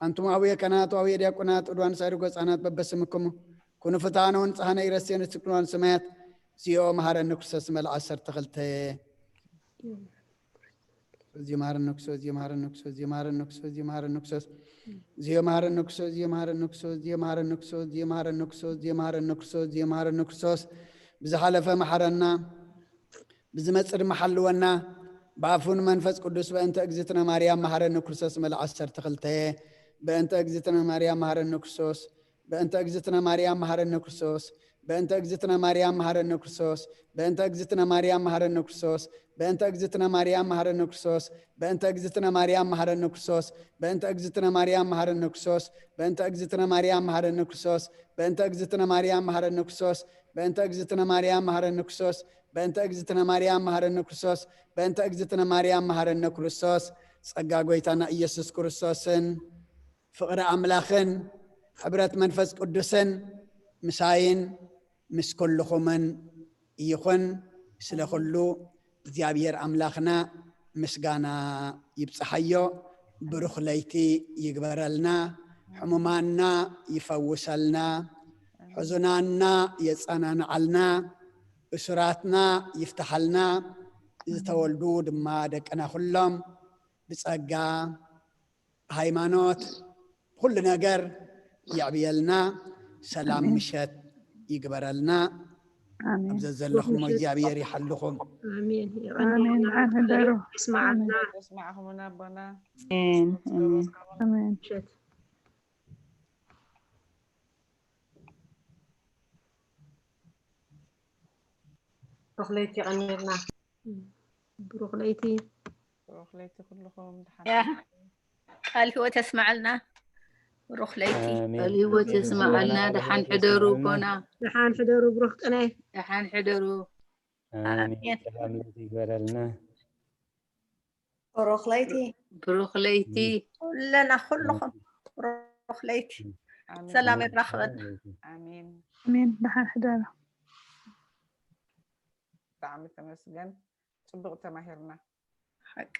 አንቱም አቡየ ካህናት ወአቡየ ዲያቆናት ወድዋን ሳይሩ ገጻናት በበስምክሙ ኩኑ ፍትሐነ ወንጽሐነ ኢረሴነ ስክንዋን ሰማያት። እግዚኦ መሐረነ ክርስቶስ መልአ ዓሰርተ ክልተ። የማረነ ክርስቶስ፣ የማረነ ክርስቶስ፣ የማረነ ክርስቶስ፣ የማረነ ክርስቶስ፣ የማረነ ክርስቶስ፣ የማረነ ክርስቶስ፣ የማረነ ክርስቶስ፣ የማረነ ክርስቶስ፣ የማረነ ክርስቶስ፣ የማረነ ክርስቶስ፣ ብዝሓለፈ መሓረና፣ ብዝመጽእ ድማ ሓልወና፣ ብኣፉን መንፈስ ቅዱስ። በእንተ እግዝእትነ ማርያም መሓረነ ክርስቶስ። መልዓ ዓሰርተ ክልተ። በእንተ እግዝእትነ ማርያም መሓረነ ክርስቶስ። በእንተ እግዝእትነ ማርያም መሓረነ ክርስቶስ። በእንተ እግዝእትነ ማርያም መሓረነ ክርስቶስ። በእንተ እግዝእትነ ማርያም መሓረነ ክርስቶስ። በእንተ እግዝእትነ ማርያም መሓረነ ክርስቶስ። በእንተ እግዝእትነ ማርያም መሓረነ ክርስቶስ። በእንተ እግዝእትነ ማርያም መሓረነ ክርስቶስ። በእንተ እግዝእትነ ማርያም መሓረነ ክርስቶስ። በእንተ እግዝእትነ ማርያም መሓረነ ክርስቶስ። በእንተ እግዝእትነ ማርያም መሓረነ ክርስቶስ። በእንተ እግዝእትነ ማርያም መሓረነ ክርስቶስ። በእንተ እግዝእትነ ማርያም መሓረነ ክርስቶስ። ጸጋ ጎይታና ኢየሱስ ክርስቶስን ፍቕሪ ኣምላኽን ሕብረት መንፈስ ቅዱስን ምሳይን ምስ ኩልኹምን ይኹን። ስለ ኩሉ እግዚኣብሔር ኣምላኽና ምስጋና ይብጽሓዮ። ብሩኽ ለይቲ ይግበረልና። ሕሙማንና ይፈውሰልና። ሕዙናንና የጸናንዓልና። እሱራትና ይፍትሓልና። ዝተወልዱ ድማ ደቅና ኩሎም ብጸጋ፣ ሃይማኖት፣ ኩሉ ነገር የዕብየልና። ሰላም ምሸት ይግበረልና። ኣብ ዘዘለኹም እግዚኣብሔር ይሓልኹም። ኣሜን። የቐንየልና። ደሓን ሕደሩ። ይስማዓና። ተስማዕኹምና ኣቦና። ኣሜን፣ ኣሜን። ምሸት። ብሩኽ ለይቲ። የቐንየልና። ብሩኽ ለይቲ። ብሩኽ ለይቲ ኩልኹም። ቃል ህይወት የስማዓልና። ብሩኽ ለይቲ። ቃል ህይወት የስማዓልና። ደሓን ሕደሩ ኣቦና። ደሓን ሕደሩ። ብሩኽ ቅነ። ደሓን ሕደሩ። ኣሜን። ሰላም ለይቲ ይግበረልና። ብሩኽ ለይቲ። ብሩኽ ለይቲ። ኩለና ኩልኹም ብሩኽ ለይቲ። ሰላም የራኽበና። ኣሜን። ኣሜን። ደሓን ሕደሩ። ብጣዕሚ ተመስገን። ጽቡቕ ተማሂርና። ሓቂ።